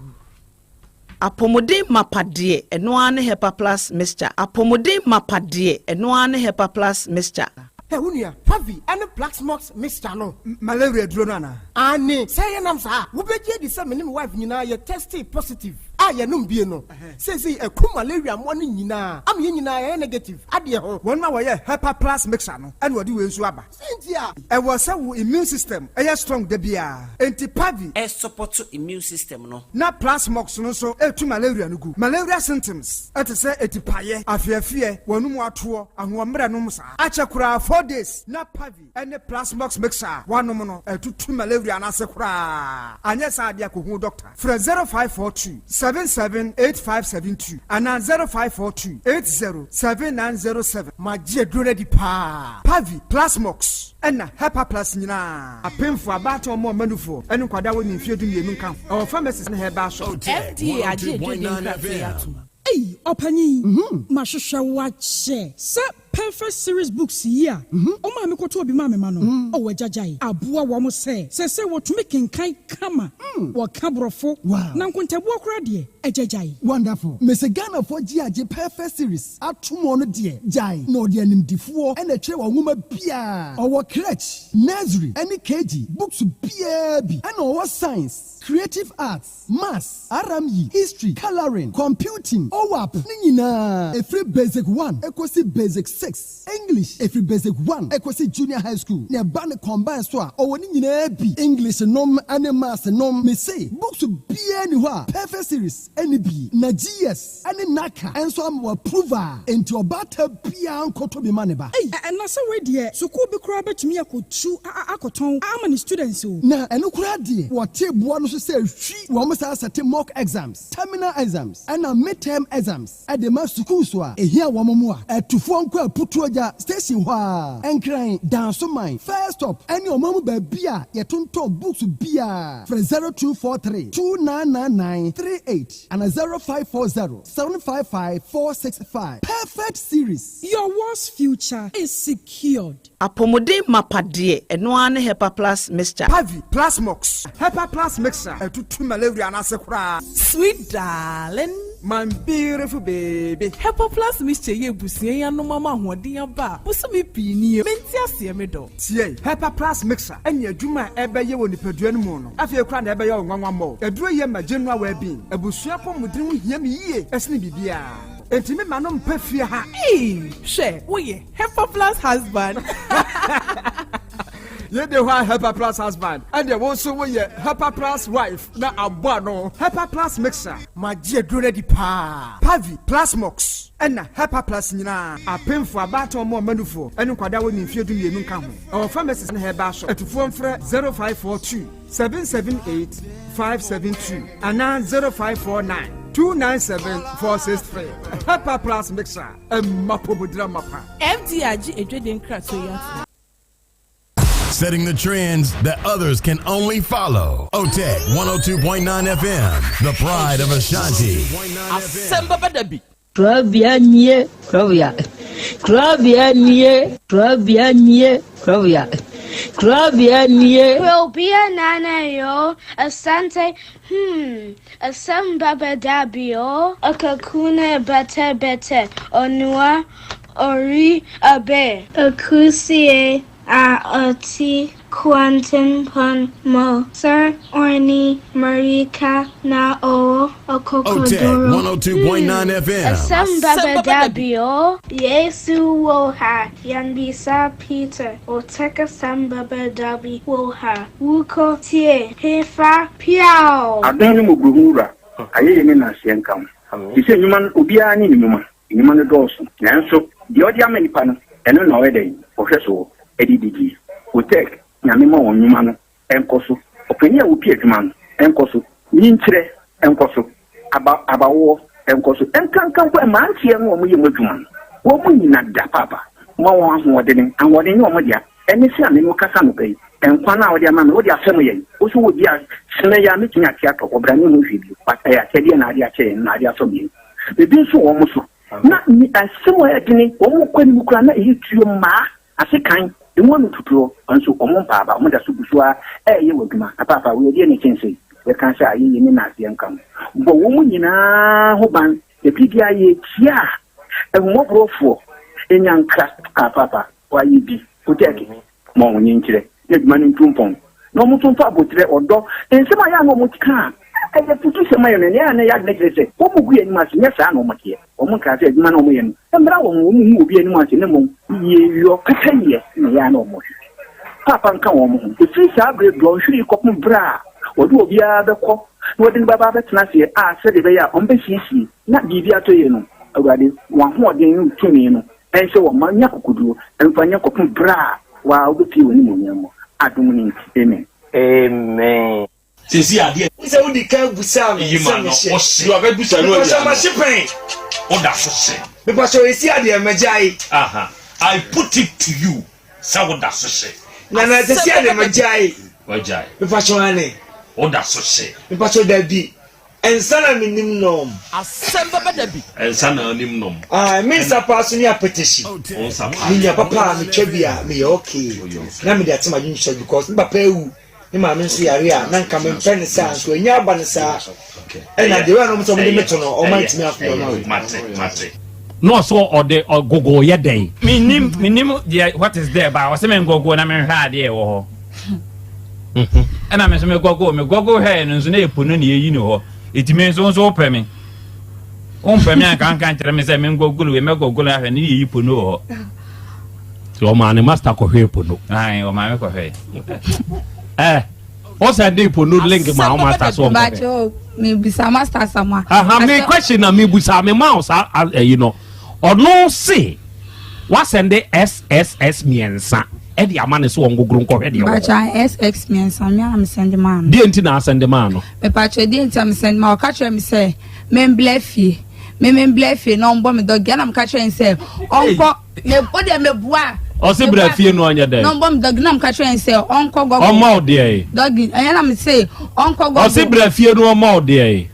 Apɔmuden mapa deɛ, ɛno ara ne Hepa Plus Mixture. Apɔmuden mapa deɛ, ɛno ara ne Hepa Plus Mixture. Hɛ, wo nua, Pavi ne Plaxmox mixture no. Malaria duro no anaa? Aane, sɛ yɛnam saa a, wobɛgye adi sɛ me ne me wife nyinaa yɛ testee positive a yɛnom bie no. Seesei aku malaria mmoa no nyinaa ama yɛn nyinaa yɛayɛ negative adeɛ ho. Wɔn a wɔyɛ Hepa Plus mixture no na wɔde wei nso aba. Sɛn nti a? Ɛwɔ sɛ wo immune system yɛ strong da biara, enti Pavi. Ɛsupɔto immune system no. Na Plasmox no nso tu malaria no gu. Malaria symptoms te sɛ atipaeɛ, afeafeɛ, w'anum atoɔ, ahoɔmmerɛ nom saa. Akyɛ koraa 4 days na Pavi ne Plasmox mixture a woanom no atutu malaria no ase koraa. Anyɛ saa deɛ a kɔhu dɔkta. Frɛ 0542 77 8572 anaa 0542 80 7907. Magye aduro no adi paa. Pavi, Plasmox, ɛna Hepaplus nyinaa. Apemfo, abaatan, wɔn a wɔma nufoɔ, ne nkwadaa a wɔnni mfeɛ 12 nka ho. Ɛwɔ pharmacies ne herbal shops. FDA agye adwadie nkrataa yi atom. Ei ɔpanyin, mahwehwɛ wo akyɛ sɛ Perfect Series Books yi a wo maame kɔtɔɔ bi maa me ma no. Oh agyagyae aboa wɔn sɛ seesei wɔtumi kenkan kama, wɔka Borɔfo, na nkontabuo koraa deɛ, agyagyae. Wonderful. Mese Ghanafoɔ gye agye Perfect Series atom ɔno deɛ gyae na ɔde animdifoɔ na ɛtwerɛ wɔ nwoma biaa. Ɔwɔ crèche, nursery ɛne KG books biaa bi ɛna ɔwɔ science, creative arts, maths, RME, history, colouring, computing, OAP ne nyinaa ɛfiri basic one ɛkɔsi basic six, English ɛfiri basic one ɛkɔsi junior high school na ɛba ne combine so a ɔwɔ ne nyinaa bi, English nom ɛne maths nom. Mese books biaa ni hɔ a Perfect Series ɛne bi na GS ɛne NaCCA ɛnso ama wɔ approve a enti ɔbaata biaa nkɔtɔ bi ma ne ba. Ei, na sɛ wei deɛ sukuu bi koraa bɛtumi akɔtu akɔtɔn ama ne students o. Na ɛno koraa deɛ wɔte boa no so sɛ hwi wɔn saa sɛte mock exams, terminal exams ɛna midterm exams ɛde ma sukuu so a ehia wɔn mu a ɛtufoɔ nkɔ Aputuogya station hɔ a Nkran, Dansoman first stop ɛne ɔman mu baabi a yɛtontɔn books biara. Frɛ 0243 2999 38 ana 0540 755 465. Perfect Series. Your world's future is secured. Apɔmuden mapa deɛ, ɛno ara ne Hepa Plus Mixture. Pavi, Plasmox, Hepa Plus Mixture ɛtutu malaria no ase koraa. Sweet darling. My beautiful baby. Hepa Plus Mixture yɛ ebusua yi anom ama ahoɔden aba a bosome pii nie. Mente aseɛ, me dɔ. Tie, Hepa Plus Mixture ɛne adwuma a ɛbɛyɛ wɔ nipadua no mu no afei koraa na ɛbɛyɛ wo nwanwa mmɔ. Aduro yɛ ma general well-being. Abusua pɔmuden ho hia me yie ɛsene biribiara. Enti me ma no mpa fie ha. Ee, hwɛ, woyɛ Hepa Plus husband. Yɛde hɔ a Hepa Plus husband ɛdeɛ wo nso woyɛ Hepa Plus wife na abɔ ano. Hepa Plus Mixture. Magye aduro no adi paa. Pavi, Plasmox, ɛna Hepa Plus nyinaa. Apemfo, abaatan, wɔn a wɔma nufoɔ, ɛne nkwadaa a wɔnni mfeɛ 12 nka ho. Ɛwɔ pharmacies ne herbal shop. Atufoɔ mfrɛ 0542 778 572 anaa 0549 297 463. Hepa Plus Mixture ɛmma pɔmudira mapa. FDA agye adwadie nkrataa yi atom. Setting the trends that others can only follow. OTEC 102.9 FM, the pride of Ashanti. Asɛm bɛbɛ da bi. Kurabea nie, kurabea. Kurabea nie, kurabea nie, kurabea. Kurabea nie. Kurobea nana yo, asante, asem baba dabio, akakuna bete bete, onua, ori abe. Akusie a ɔte Kwantenpon mo, Sir Orni Marika na o OTEC Okokodoro. 102.9 FM. Asem baba dabio, Yesu wɔ ha, Yambisa Peter, Oteka sem baba dabi wɔ ha, Wuko tie, Hefa Piao. Adan no mmɔborɔhu wura, ayɛyie ne nanseɛ nka ho. Te sɛ nnwuma no, obiara ne ne nnwuma. Nnwuma no dɔɔso. Nanso, deɛ ɔde ama nipa no, ɛno na ɔyɛ dɛn? Ɔhwɛ so de didie. Otec, Nyame ma wɔn nnwuma no nkɔ so. Ɔpanin a wɔpi adwuma no nkɔ so. Nyinkyerɛ nkɔ so. Aba abawoɔ nkɔ so. Nkanka mpo mmeranteɛ no a wɔyɛ mu adwuma no, wɔn nyina da paapa. Ma wɔn ahoɔdene. Ahoɔden nyɛ wɔn dea. Ɛne sɛ a me ne wo kasa anɔpa yi, nkwa no a wode ama me, wode afɛm yɛn. Wo so wɔ bi a, sene yɛ a mɛtumi ate atɔ. Ɔbra ne ho hwee bio. But ɛyɛ akyɛdeɛ na ade akyɛ yɛn, na ade asɔ yɛn. Ebi nso wɔ wɔn so. Na ni asɛm a ɛyɛ dene, wɔn kɔ anim koraa na ɛyɛ tuo mmaa ase kan. Emu ano tutuo, nso wɔn mpaaba, wɔn da so gu so ara ɛreyɛ wɔ adwuma. Na paapa, wei ɛdeɛ na ɛkyɛn sei? Yɛka sɛ ayɛyie ne nnaseɛ nka ho. Bɔ wɔn nyinaa ho ban. Na biribiara yɛretia a, ahummɔborɔfoɔ nya nkra a paapa wɔayɛ bi. Kotɛɛke, ma wɔn nkyerɛ na adwuma no ntu mpɔn. Na wɔn nso mfa aboterɛ, ɔdɔ, nsɛm a ɛyɛ a na wɔka a ɛyɛ afutusɛm ayɛ no, ɛnea ɛyɛ a na ɛyɛ adwene kyerɛ sɛ wɔgu yɛn anim ase. Nyɛ saa na wɔteɛ. Wɔn nkaa sɛ adwuma no a wɔyɛ no mmra wɔn ho, wɔnhu obi anim ase, na mmom yieyɔ, pɛpɛyɛ na ɛyɛ a na wɔhwehwɛ. Paapa nka wɔn ho. Ɛfiri saa berɛ dɔnhwere yi kɔpem berɛ a wɔde obiara bɛkɔ na wɔde no bɛba abɛtena aseɛ a sɛdeɛ ɛbɛyɛ a wɔbɛsiesie na biribi atɔ yie no, Awurade, wɔn ahoɔden ne wo tumi no nhyɛ wɔn ma nya akokoduo mfa nyɛ kɔpem berɛ a wo ara wobɛpue w'animuonyam mu. Adom no nti, amen. Amen. Sɛsi adeɛ. Wo sɛ wodi kan busaa me Yi ma sɛ no, mehyɛ. wo hye. Mepakyɛ mahye pɛn. Wo da so hye. Mepakyɛ esi adeɛ magyae. Aha, I put it to you sɛ wo da so hye. Nana sɛsi adeɛ magyae. Wagyae. Mepakyɛ ane. Wo da so hye. Mepakyɛ dabi. Nsa na menim nom. Asɛm bɛba da bi. Nsa na onim nom. Ah, me nsa paa so ne apɛtɛhyi. Wo nsa paa. Menya papa a metwa bi a meyɛ okay. Na mede ate m'adwene so because me papa awu. Ne maame nso yare a na nka mempɛ ne saa nso ɛnya aba ne saa. Ɛna deɛ wɔn a wɔn sɛ wɔde me to no wɔn antumi afɔ ma o. Mate, mate. Na ɔsɛ ɔde ɔgogo yɛ dɛn. Menim, menim deɛ what is there ba ɔsɛ me ngogo na menhwɛ adeɛ ɛwɔ hɔ. Ɛna me nso me gogo, me gogo hwɛɛ no nso na ɛpo no na yɛyi no hɔ. Ɛti me nso nso wopɛ me. Wompɛ me anka nka nkyerɛ me sɛ me ngogo wei mɛgogo ahwɛ ne yɛyi po no wɔ hɔ. Nti ɔmaa ne master kɔhwɛɛ po no. Ae, ɔmaa me kɔhwɛɛ. Ɛ, ɔsɛ de po no link ma wo master so ɔnkɔhwɛ. Bacho, mebisa master Samoa. Aha, me question na mebusa, me ma wo saa ɛyi no. Ɔno se, wasɛnde SSS mmiɛnsa ɛde ama ne so ɔngogoro nkɔhwɛ deɛ wɔ hɔ. Bacho, SX mmiɛnsa, me ara mesɛnde maa no. Deɛ nti na asɛnde maa no? Mepacho, deɛ nti a mesɛnde maa, ɔka kyerɛ me sɛ, memblɛ fie. Me memblɛ fie na ɔmbɔ me dɔgi, ɛna meka kyerɛ no sɛ, ɔnkɔ. Me o deɛ mebua. Ɔsi bra fie no ɔnyɛ dɛ. Na ɔbɔ mi dɔgi na mo ka kyerɛ n sɛ ɔnkɔ gɔgɔ. Ɔma o deɛ yi. Dɔgi ɛyɛ na mi se ɔnkɔ gɔgɔ. Ɔsi bra fie no ɔma o deɛ yi.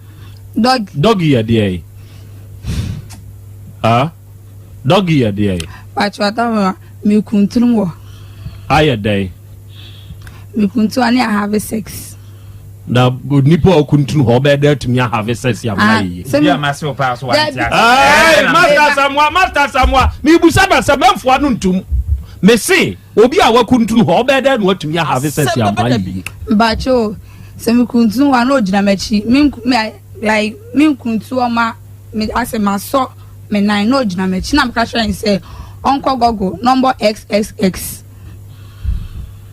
Dɔgi. Dɔgi yɛ deɛ yi. Ah dɔgi yɛ deɛ yi. Pàtó ata mi kuntun wɔ. Ayɛ dɛ. Mi kuntun ani I have sex. Na nipa a ɔkuntunu hɔ ɔbɛyɛ dɛ atumi ahave sex yɛ amena yiye. Bi a ma se wo paa so wa nti ase. Ɛɛ Master Samoa Master Samoa mibusa na sɛ mɛnfoa no ntum mese obi a wakuntunu hɔ ɔbɛyɛ dɛ na watumi ahave sex yɛ amena yiye. Mpacho sɛ mekuntunu hɔ a na ogyina m'akyi me me like me nkuntu ɔma me asɛ masɔ me nan na ogyina m'akyi na meka kyerɛ no sɛ ɔnkɔ gɔgo na ɔmbɔ xxx.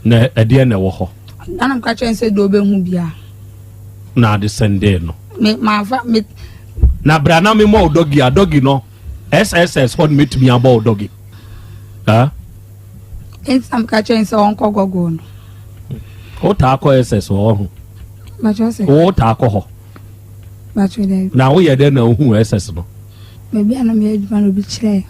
Na ɛdeɛ na ɛwɔ hɔ. Na na meka kyerɛ no sɛ deɛ ɔbɛhu biara. Na ade sɛndee no. Me manfa me. Na bra na memmɔ wo dɔgi a dɔgi no SSS hɔ no mɛtumi abɔ wo dɔgi. Ha? Nti na meka kyerɛ no sɛ ɔnkɔ gɔgol no. Wotaa kɔ SS hɔ ho? Makyerɛ sɛ. Wotaa kɔ hɔ? Makyerɛ dɛ. Na woyɛ dɛn na wohuu SS no? Baabi a na meyɛ adwuma no obi kyerɛɛ.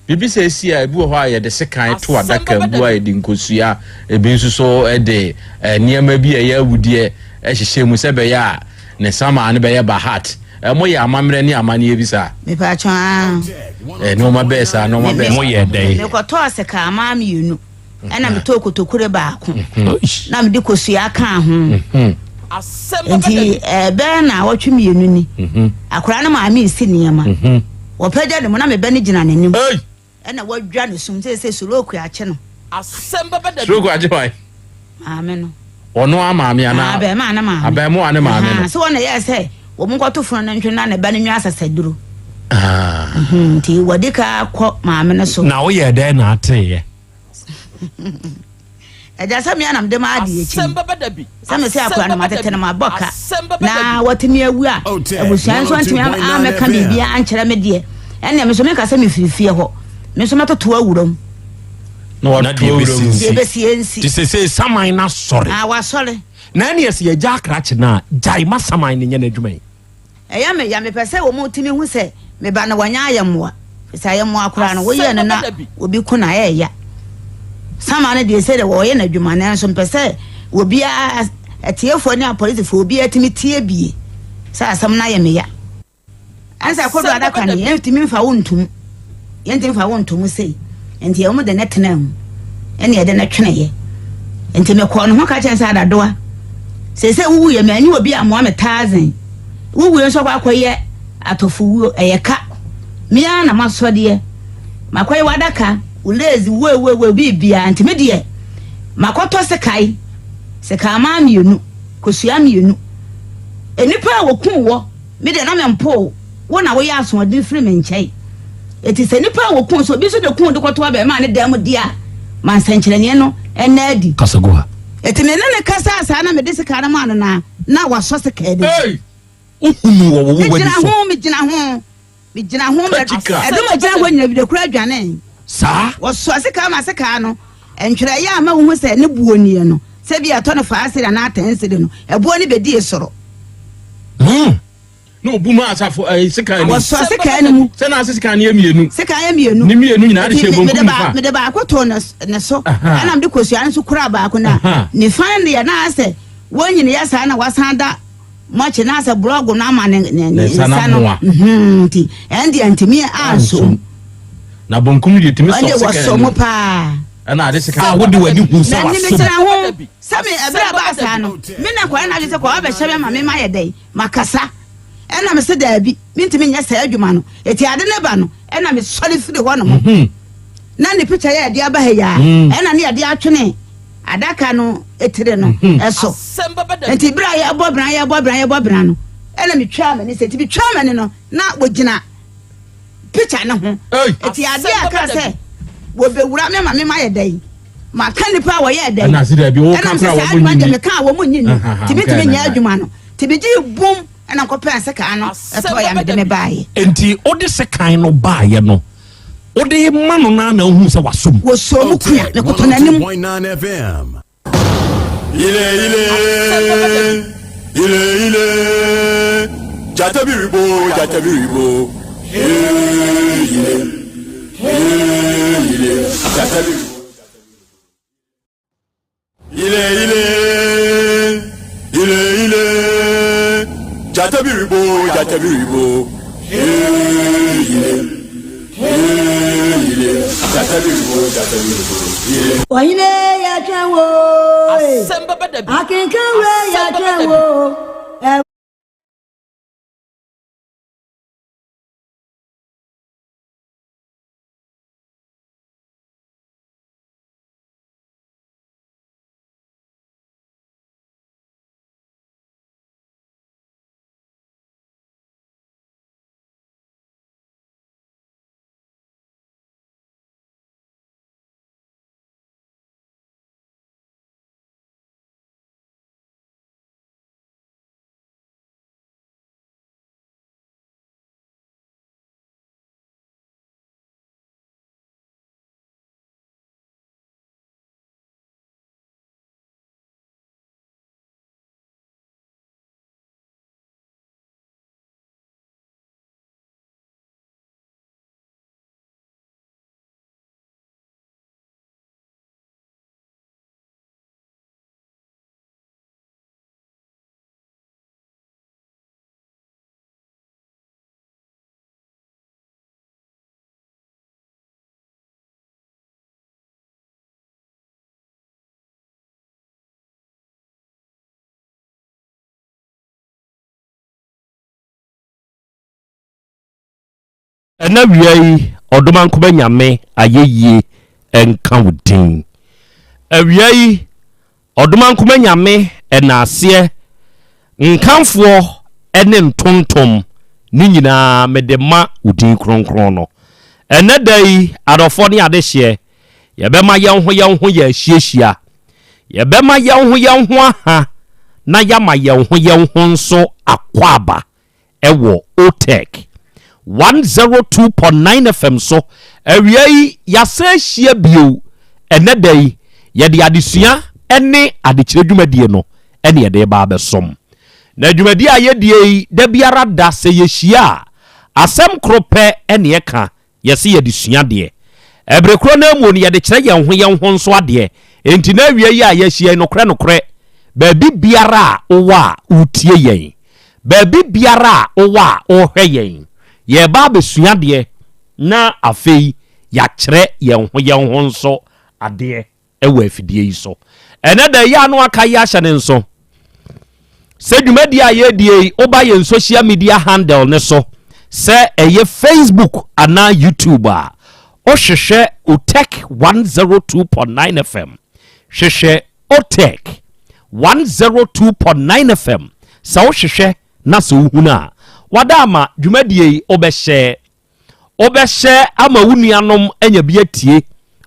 Biribi sɛɛ si a, ebi wɔ hɔ a yɛde sekan to adaka mu, ebi wɔ hɔ a yɛde nkosua, ebi nso so de nneɛma bi a ɛyɛ awudeɛ hyehyɛ mu sɛ ɛbɛyɛ a ne samaa no bɛyɛ bahat. Moyɛ amammerɛ ne amanneɛ bi saa? Mepatwɔ aa. Nneɛma bɛɛ saa, nneɛma bɛɛ saa. Moyɛ dɛn? Mekɔtɔɔ sekanmaa mmienu ɛna metɔɔ kotokure baako na mede kosua kaa ho. Nti ɛbɛyɛ naawɔtwe mmienu ni, akwadaa no maame resi nneɛma. Wɔpagya ne mu na me ba no gyina n'anim. Ɛna wadwa ne sum sɛ sɛ stroke akye no. Asɛm bɛba da bi. Stroke akye hwan? Maame no. Ɔno a maame anaa? Abɛɛmaa ne maame. Abɛɛmoa ne maame no. Sɛ wɔn na yɛɛ sɛ wɔn nkɔto funu no ntwe na ne ba no nwa asasaduro. Nti wɔde ka kɔ maame no so. Na woyɛ dɛn na ateeɛ? Agya sɛ me anam de ma adeɛ akyi Asɛm bɛba da bi. sɛ me sɛ akora no matete no mabɔ ka na na watumi awu a abusua nso antumi amɛka biribiara ankyerɛ me deɛ ɛnna me nso menka sɛ mefiri fie hɔ me nso mɛtoto awura mu na na deɛ bɛsi nsi deɛ bɛsi nsi te sɛ sɛ saman no asɔre ah wasɔre na ɛne ɛsɛ yɛgya akrakye no a gyae ma saman no nyɛ n'adwuma yi Ɛyɛ me ya, mepɛ sɛ wɔn tumi hu sɛ me ba no wanya ayɛmmoa. Sɛ ayɛmmoa koraa no, woyɛ no na obi ko na ɛyɛ ya. Sama no deɛ sɛ deɛ wɔyɛ n'adwuma nanso mpɛ sɛ obiara atiefoɔ ne apolisifoɔ obiara tumi tie bie sɛ asɛm no ayɛ me ya. Ɛnsɛ kodo adaka no yɛntumi mfa wo ntom yɛntumi mfa wo ntom sei nti wɔn de ne tena mu ɛne yɛde ne tweneeɛ nti mekɔɔ ne ho ka kyɛn sɛ adadoa. Seesei wowuiɛ, mannye obi ammoa me tazen. Wo wuo nso akɔ akɔyɛ atɔfowuo, ɛyɛ ka. Me ara na masɔ deɛ. Makɔyɛ w'adaka, wo lace, woewoewoe, biribiara. Nti me deɛ, makɔtɔ sekae, sekanman mmienu, kosua mmienu. Nnipa a wɔkuu wɔ, me deɛ na mempoo wo, wo na woyɛ asoɔden firi me nkyɛn. Enti sɛ nnipa a wɔkuu sɛ obi nso de kuu de kɔto abarimaa ne dan mu deɛ a, ma nsɛnkyerɛnneɛ no nna adi. Kasa gu ha. Enti me ne no kasaa saa na mede sekan no maa no na na wasɔ sekan no mu. Ei! Wohunuu wɔ wo w'ani Megyina so. ho, megyina ho, megyina ho. Kakyika. Ɛdɔm a ɛgyina hɔ nyina wida kura dwanee. Saa. Wɔsoa sekan ma sekan no, ntwerɛeɛ a ma wohu sɛ ne boɔ nie no, sɛ bi a ɛtɔ no faa seri anaa tɛn seri no, ɛboɔ no bɛdii soro. Hmm. Na obu maa asafo ɛɛ eh, sekan ni. Wɔsɔ sekan no mu. Sɛ n'ase sekan no yɛ mmienu. Sekan yɛ mmienu. Ne mmienu nyinaa de hyɛ bonkum nifa. Mede baako too ne ne so. Ɛna mede kosua no nso kura baako na nifa no deɛ na asɛ wɔn nyina yɛ saa na wasan da mɔkye na asɛ borɔgo no ama ne ne ne nsa no. Mhm, nti ɛn deɛ ntumi anso. Na bonkum deɛ tumi sɔ sekan no. Ɛn deɛ wɔsɔ mu paa. Ɛna ade sekan. A wode w'ani hu sɛ Na ne wasom. mesra ho sɛ me ɛberɛ a baa saa no me na kɔyɛ n'adwene sɛ kɔɔ abɛhyɛ me ama me ma yɛ dɛn. Makasa. Ɛna mese daabi, mentumi nyɛ saa adwuma no. Eti ade ne ba no, ɛna mesɔre firi hɔ nom. Mhm. Na ne pikya yɛ ɛde aba ha yi a, mm. ɛna ne yɛde atwene adaka no etire no mhm. ɛso. Nti bere a yɛbɔ bena yɛbɔ bena yɛbɔ bena no, ɛna metwaa m'ani sɛ, nti metwaa m'ani no, na wɔgyina pikya no ho. Eti ade a ka sɛ wɔbɛwura me ma me ma yɛ dɛn? Maka nipa a wɔyɛ dɛn? Ɛna sɛ saa adwuma deɛ meka a wɔn nyi ni, nti mentumi nyɛ adwuma no. Nti megyee bum ɛna nkɔpɛɛ sekan no ɛtɔɔ ya mede me baeɛ. Nti wode sekan no baeɛ no wode ma no naa na wohuu sɛ wasom? Wɔsɔɔ mu kua mekoto n'anim. 102.9 FM. Ile ile ile ile jata biribo jata biribo ile ile jata biribo. Ile ile ile ile jata biribo jata biribo ile ile jata biribo jata biribo ile. Ɔhene yɛtwɛn wo Asɛm bɛba da bi. Akenkan wei Asɛm bɛba yɛtwɛn da bi. wo. Ɛna wia yi ɔdomankoma nyame ayɛyie nka wo din. Awia yi ɔdomankoma nyame ɛnaaseɛ nkamfoɔ ne ntontom ne nyinaa mede ma wo din kronkron no. Ɛnɛ da yi adɔfoɔ ne adehyeɛ yɛbɛma yɛn ho yɛn ho yɛ ahyiahyia yɛbɛma yɛn ho yɛn ho aha na yɛama yɛn ho yɛn ho nso akwaaba wɔ OTEC 102.9 FM so. Awia yi, yɛasan ahyia bio. Ɛnnɛ da yi, yɛde adesua ne adekyerɛ dwumadie no ne yɛde reba abɛsom. Na dwumadie a yɛdie yi, da biara da sɛ yɛhyia a, asɛm koro pɛ ne ɛka Yɛse yɛde sua adeɛ. Ɛbere korɔ no ara mu no yɛde kyerɛ yɛn ho yɛn ho nso adeɛ. Enti na awia yi a yɛahyia yi nokorɛ nokorɛ baabi biara a wowɔ a woretie yɛn, baabi biara a wowɔ a worehwɛ yɛn, yɛreba abɛsua adeɛ na afei yɛakyerɛ yɛn ho yɛn ho nso adeɛ wɔ afidie yi so. Ɛnɛ da yi a na waka yi ahyɛ ne nso. Sɛ dwumadie a yɛredie yi, woba yɛn social media handle no so, sɛ ɛyɛ Facebook anaa YouTube a, wohwehwɛ Otec 102.9 FM. Hwehwɛ Otec 102.9 FM. Sɛ wohwehwɛ na sɛ wohunu a, wada ama dwumadie yi wobɛhyɛ. Wobɛhyɛ ama wo nuanom anya bi atie.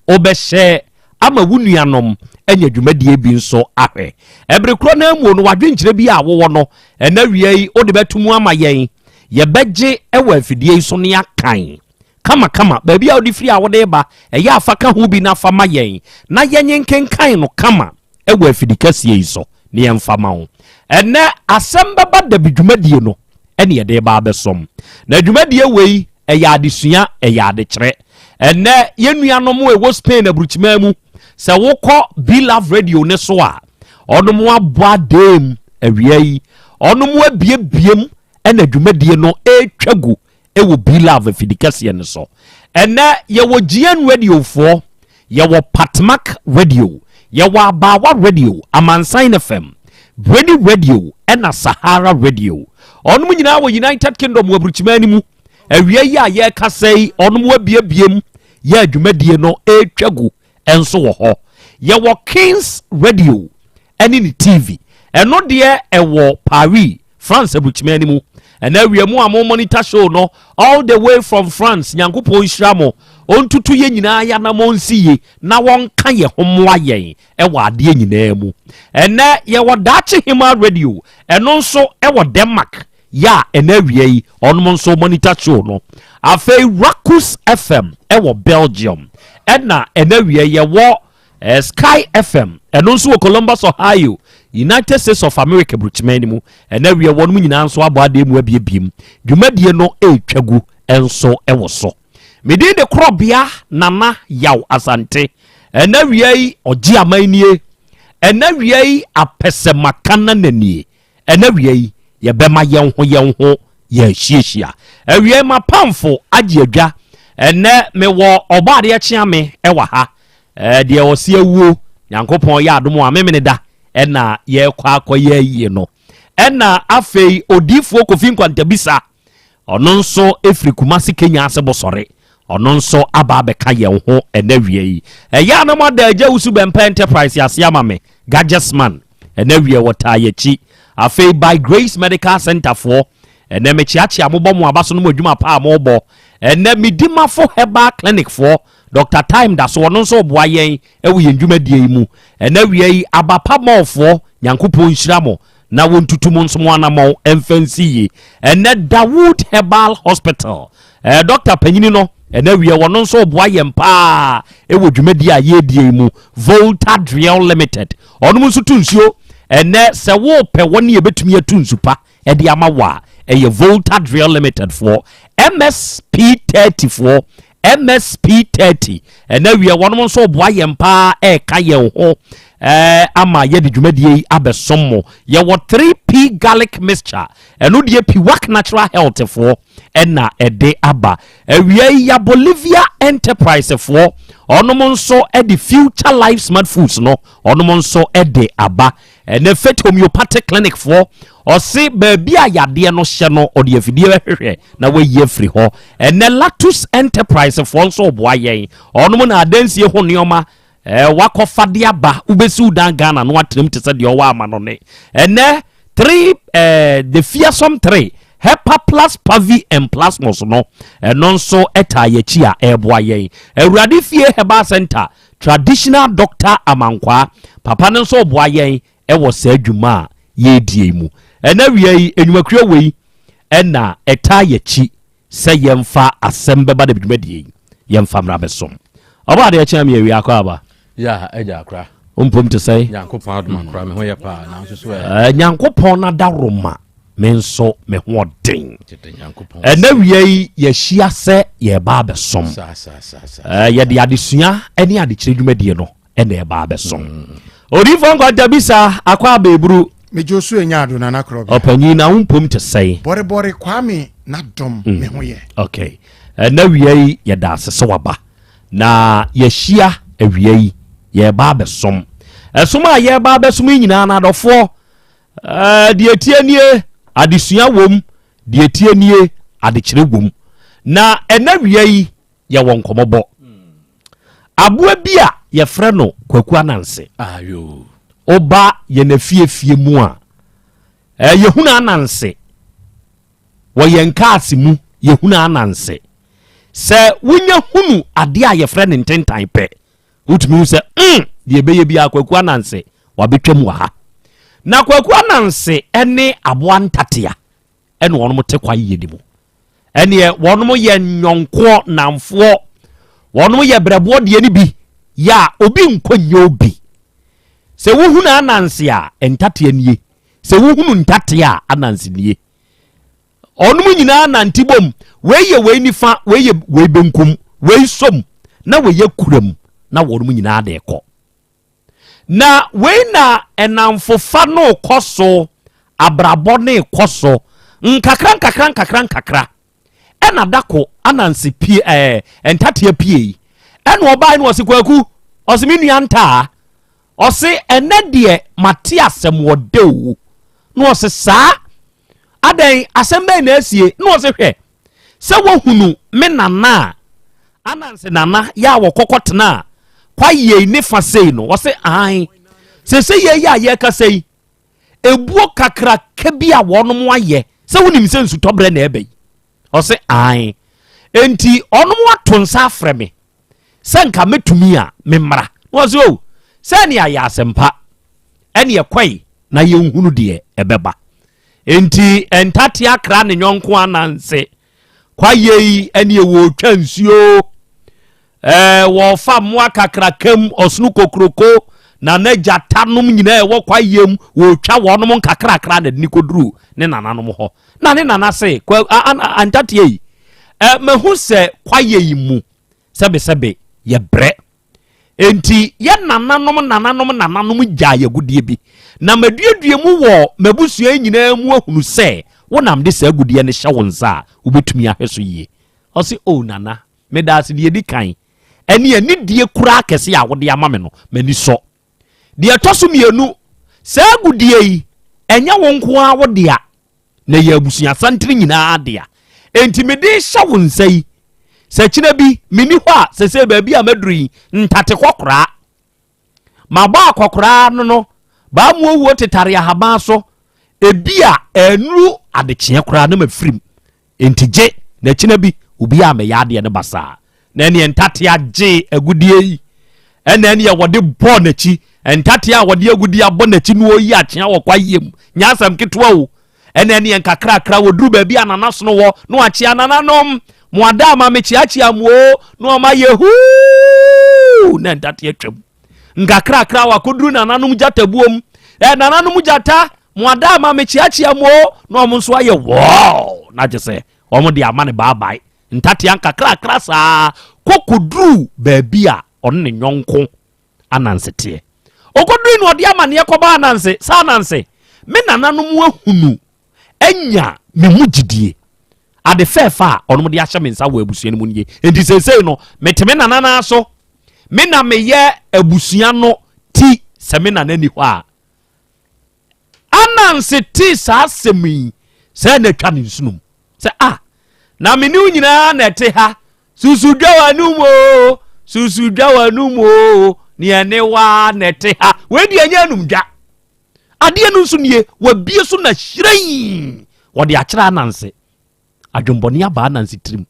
Wobɛhyɛ ama wo nuanom anya dwumadie bi nso ahwɛ. Ɛbere korɔ no ara mu no, w'adwenkyerɛ bi a wowɔ no, ɛnɛ awia yi wode bɛto mu ama yɛn. Yɛbɛgye wɔ afidie yi so ne akan kamakama. Baabi a wode firi a wode ba, ɛyɛ a fa ka ho bi na fa ma yɛn na yɛnye nkenkan no kama. wɔ afidi kɛseɛ yi so na yɛmfa ma wo. Ɛnnɛ asɛm bɛba dabi dwumadie no ɛne yɛde reba abɛsom. Na dwumadie wei ɛyɛ adesua, ɛyɛ adekyerɛ. Ɛnnɛ yɛn nuanom a ɛwɔ Spain aburukyimaa mu, sɛ wokɔ Be Love Radio ne so a, ɔnom abɔ adeem awia yi, ɔnom abiebiem ɛna dwumadie no ɛretwa gu wɔ B-Love afidi kɛseɛ no so. Ɛnnɛ yɛwɔ GN Radio foɔ, yɛwɔ Patmak Radio, yɛwɔ Abaawa Radio, Amansan FM, Brady Radio ɛna Sahara Radio. Ɔnom nyinaa wɔ United Kingdom wɔ aburukyiman no mu. Awia yi a yɛrekasa yi, ɔnom abiebiem yɛ adwumadie no ɛretwa gu nso wɔ hɔ. Yɛwɔ Kings Radio ɛne ne TV. Ɛno deɛ ɛwɔ Paris, France aburukyima no mu. Ɛna awia mu a mo monitor show no all the way from France. Nyankopɔn nhyira mo. Ɔntutu yɛn nyinaa yɛanamɔ nsi ye na wɔnka yɛ ho mmoa yɛn ɛwɔ adeɛ nyinaa mu. Ɛnɛ yɛwɔ Daakye Hema Radio. Ɛno nso ɛwɔ Denmark. Yɛ a ɛna awia yi ɔnom nso monitor show no. Afei Rakus FM ɛwɔ Belgium. Ɛna ɛna awia yɛwɔ Eh, Sky FM, ɛno nso wɔ Columbus, Ohio, United States of America burukyimɛn no mu. Ɛna wiɛ wɔn nyinaa nso abɔ adeɛ mu abiebiem. Dwumadie no ɛretwa gu nso ɛwɔ so. Medin de Korɔbea Nana Yaw Asante. Ɛna wia yi ɔgye aman nie. Ɛna wia yi apɛsɛmakana nie. Ɛna awia yi, yɛbɛma yɛn ho yɛn ho yɛahyiahyia. Awia yi, m'apamfo agye adwa. Ɛnnɛ, mewɔ Ɔbɔadeɛ Kyeame wɔ ha. Ɛɛ, deɛ ɔse awuo, Nyankopɔn yɛ adom a, Memeneda ɛna yɛrekɔ akɔyɛ ayie no. Ɛna afei, Odiyifoɔ Kofi Nkwantabisa Ɔno nso firi Kumasi Kenya ase Bosɔre. Ɔno nso aba abɛka yɛn ho ɛnɛ awia yi. Ɛyɛ a na moada Agya Wusu Bɛmpa Enterprise ase ama me, Gadgetsman. Ɛnɛ awia wɔtaa yɛakyi. Afei By Grace Medical Center foɔ, ɛnɛ mekyeakyea mo bɔ mo aba so no mo adwuma pa a mobɔ. Ɛnɛ Medimafo Herbal Clinic foɔ, Doctor Time da so, ɔno nso reboa yɛn wɔ yɛn dwumadie yi mu. Ɛnɛ awia yi, Abapa Mall foɔ, Nyankopɔn nhyira mo. na wɔntutu mo nso mo anamɔn mfa nsi yie. Ɛnɛ Dawood Herbal Hospital, ɛɛ dɔkta panyini no, ɛnɛ wiɛ wɔn nso boa yɛn paa ɛwɔ dwumadie a yɛredie yi mu. Volta Driel Limited, wɔn nso tu nsuo. Ɛnɛ sɛ wopɛ wɔn ne yɛbɛtumi atu nsu pa ɛde ama wɔ a, ɛyɛ Volta Driel Limited foɔ, MSP 30 foɔ, MSP 30. Ɛnɛ wiɛ wɔn nso boa yɛn paa ɛreka yɛn ho ɛɛ ama yɛde dwumadie yi abɛsom mo. Yɛwɔ 3P garlic mixture, ɛno deɛ Piwak Natural Health foɔ ɛna ɛde aba. Awia yi ya Bolivia Enterprise foɔ, ɔnom nso ɛde Future Life Smart Foods no, ɔnom nso ɛde aba. Ɛnɛ Faith Homeopathic Clinic foɔ, ɔse baabi a yadeɛ no hyɛ no, ɔde afidie bɛhwehwɛ na wayi afiri hɔ. Ɛnɛ Latus Enterprise foɔ nso boa yɛn, ɔnom na adansie ho nneɛma Eh, wakɔfa de aba, wobɛsi wo dan Ghana no atenam te sɛ deɛ ɔwɔ amanɔne. Ɛnɛ, 3, eh, the fearsome 3, Hepa plus Pavi and Plasmos no, ɛno nso ɛtaa yɛakyi a ɛreboa yɛn. Awurade Fie Herbal Center, Traditional Doctor Amankwaa, papa no nso boa yɛn ɛwɔ saa adwuma a yɛredie yi mu. Ɛnɛ awia yi, nnwumakuo wei ɛna ɛtaa yɛakyi Sɛ yɛmfa asɛm bɛba dɛm dwumadie yi, yɛmfa mmra bɛsom. Ɔbɔ adeɛ kyɛn me awia akɔ aba. Ya agya akora. Wo mpom te sɛn? Nyankopɔn adom akora me ho yɛ paa nanso so ɛ. Eh, Nyankopɔn n'adaworoma me nso me ho ɔden. Ɛnɛ wia yi yɛahyia sɛ yɛreba abɛsom. Eh, yɛde adesua ne adekyerɛ dwumadie no ɛna ɛba abɛsom. Odiyifoɔ Nkwantabisa akɔ abɛɛburu. Megye osu enya ado nana korɔ bia. Ɔpanyin na wo mpom te sɛn? Bɔrebɔre Kwame n'adom me ho yɛ. Okay. Ɛna wia yi yɛda ase sɛ waba. Na yɛahyia awia yi yɛreba abɛsom. Ɛsom a yɛreba abɛsom yi nyinaa no adɔfoɔ. Ɛɛ, deɛ ɛteɛ nie, adesua wom, deɛ ɛteɛ nie, adekyerɛ wom. Na ɛna wia yi, yɛwɔ nkɔmmɔbɔ. Aboa bi a yɛfrɛ no Kwaku Ananse. Woba yɛn afiefie mu a, ɛɛ, yɛhunu Ananse. Wɔ yɛn kaase mu, yɛhunu Ananse. Sɛ wonya hunu adeɛ a yɛfrɛ no ntentan pɛ, wotumi hu sɛ mm deɛ ɛbɛyɛ biara Kwaku Ananse wabɛtwam wɔ ha. Na Kwaku Ananse ne aboa ntatea ɛna wɔn te kwaeɛ no mu. Ɛneɛ wɔn yɛ nyɔnkoɔ namfoɔ, wɔn yɛ brɛboɔ deɛ no bi yɛ a obi nkɔ nyɛ obi. Sɛ wohunu Ananse a ntatea nie, sɛ wohunu ntatea a Ananse nie. Wɔnom nyinaa nante bom, wei yɛ wei nifa, wei yɛ wei benkum, wei som, na wei yɛ kuram, na wɔnom nyinaa de kɔ. Na wei na ɛnamfofa no kɔ so, abrabɔ no kɔ so, nkakra nkakra nkakra nkakra. Ɛna dako Ananse pie ɛɛ ntatea pie yi. Ɛna ɔbaa no ɔse Kwaku, ɔse me nua ntaa. Ɔse ɛnɛ deɛ mate asɛm wɔ de o. Na ɔse saa Adɛn, asɛm bɛn na asie? Na ɔse, Hwɛ, sɛ woahunu me nana a, Ananse nana yɛ a wɔkɔkɔ tenaa kwaeɛ ne fa sei no. Ɔse, Aane, seesei yei a yɛrekasa yi, ebuo kakraka bi a wɔnom ayɛ, sɛ wonim sɛ nsutɔberɛ na ɛreba yi. Ɔse, Aane, enti ɔnom ato nsa afrɛ me sɛ nka mɛtumi a memmra. Na ɔse, O, sɛ ɛne ayɛ asɛmpa, ɛne ɛkɔe na yɛnhunu deɛ ɛbɛba. Enti ntatea kra ne yɔnko ananse. Kwaeɛ yi ɛne wɔretwa nsuo. Ɛɛ wɔrefa mmoa kakraka mu, ɔsono kokroko, na na gyata nom nyinaa ɛwɔ kwaeɛ mu, wɔretwa wɔnom nkakrakra na de ne kɔduru ne nananom hɔ. Na ne nana se, kwa, a, a, ntatea yi, ɛ, mahu sɛ kwaeɛ yi mu, sɛbesɛbe, yɛbrɛ. Enti yɛn nananom nananom nananom gyaa yɛn agudeɛ bi, na maduadua mu wɔ m'abusua yi nyinaa mu ahunu sɛ wonam de saa agudeɛ no hyɛ wo nsa a, wobɛtumi ahwɛ so yie. Ɔse, O Nana, meda ase deɛ ɛdi kan, ɛne anidie koraa kɛse a wode ama me no, m'ani sɔ. Deɛ ɛtɔ so mmienu, saa agudeɛ yi, ɛnyɛ wo nko ara wo dea, na ɛyɛ abusuasantene nyinaa dea. Enti mede rehyɛ wo nsa yi, sɛ kyena bi menni hɔ a, sɛsɛ baabi a maduru yi, ntate kɔkoraa. Mabɔ akɔkoraa no no, baa mu owuo tetare ahaban so, ebi a ɛnuru adekyeɛ koraa na mafirim. Enti gye, na kyena bi obiara ammɛyɛ adeɛ no basaa. Na ɛneɛ ntatea gyee agudeɛ yi, ɛna ɛneɛ wɔde bɔɔ n'akyi. Ntatea a wɔde agudeɛ abɔ n'akyi no ɔyi akyea wɔ kwaeɛ mu. Nyɛ asɛm ketewa o. Ɛna ɛneɛ nkakrakra wɔduru baabi a nana sono wɔ na wakyea nananom. Mo ada ama mekyeakyea mo o. Na ɔma yɛ huu na ntatea twam. Nkakrakra wakɔduru nananom gyatabuom. Ɛ nananom gyata mo ada ama mekyeakyea mo o. Na ɔmo nso ayɛ wɔɔ na gye sɛ wɔn de ama ne baabae. Ntatea nkakrakra saa kɔ kɔduruu baabi a ɔne ne yɔnko Ananse teɛ. Ɔkɔdurui no ɔde amaneɛ kɔbaa Ananse sɛ, Ananse, me nananom ahunu anya me mu gyidie. Ade fɛɛfɛ a ɔnom de ahyɛ me nsa wɔ abusua no mu nie. Enti seesei no, mete me nana nan so. Me na meyɛ abusua no ti sɛ me nana nni hɔ a. Ananse tee saa asɛm yi sɛ na atwa ne nsonom sɛ a ah, na me ne wo nyinaa na ɛte ha susu dwa w'anum o susu dwa w'anum o ne ɛne waa na ɛte ha wei deɛ ɛnyɛ anum dwa adeɛ no nso nie wabie so na hyerɛn wɔde akyerɛ Ananse adwembɔne aba Ananse tirim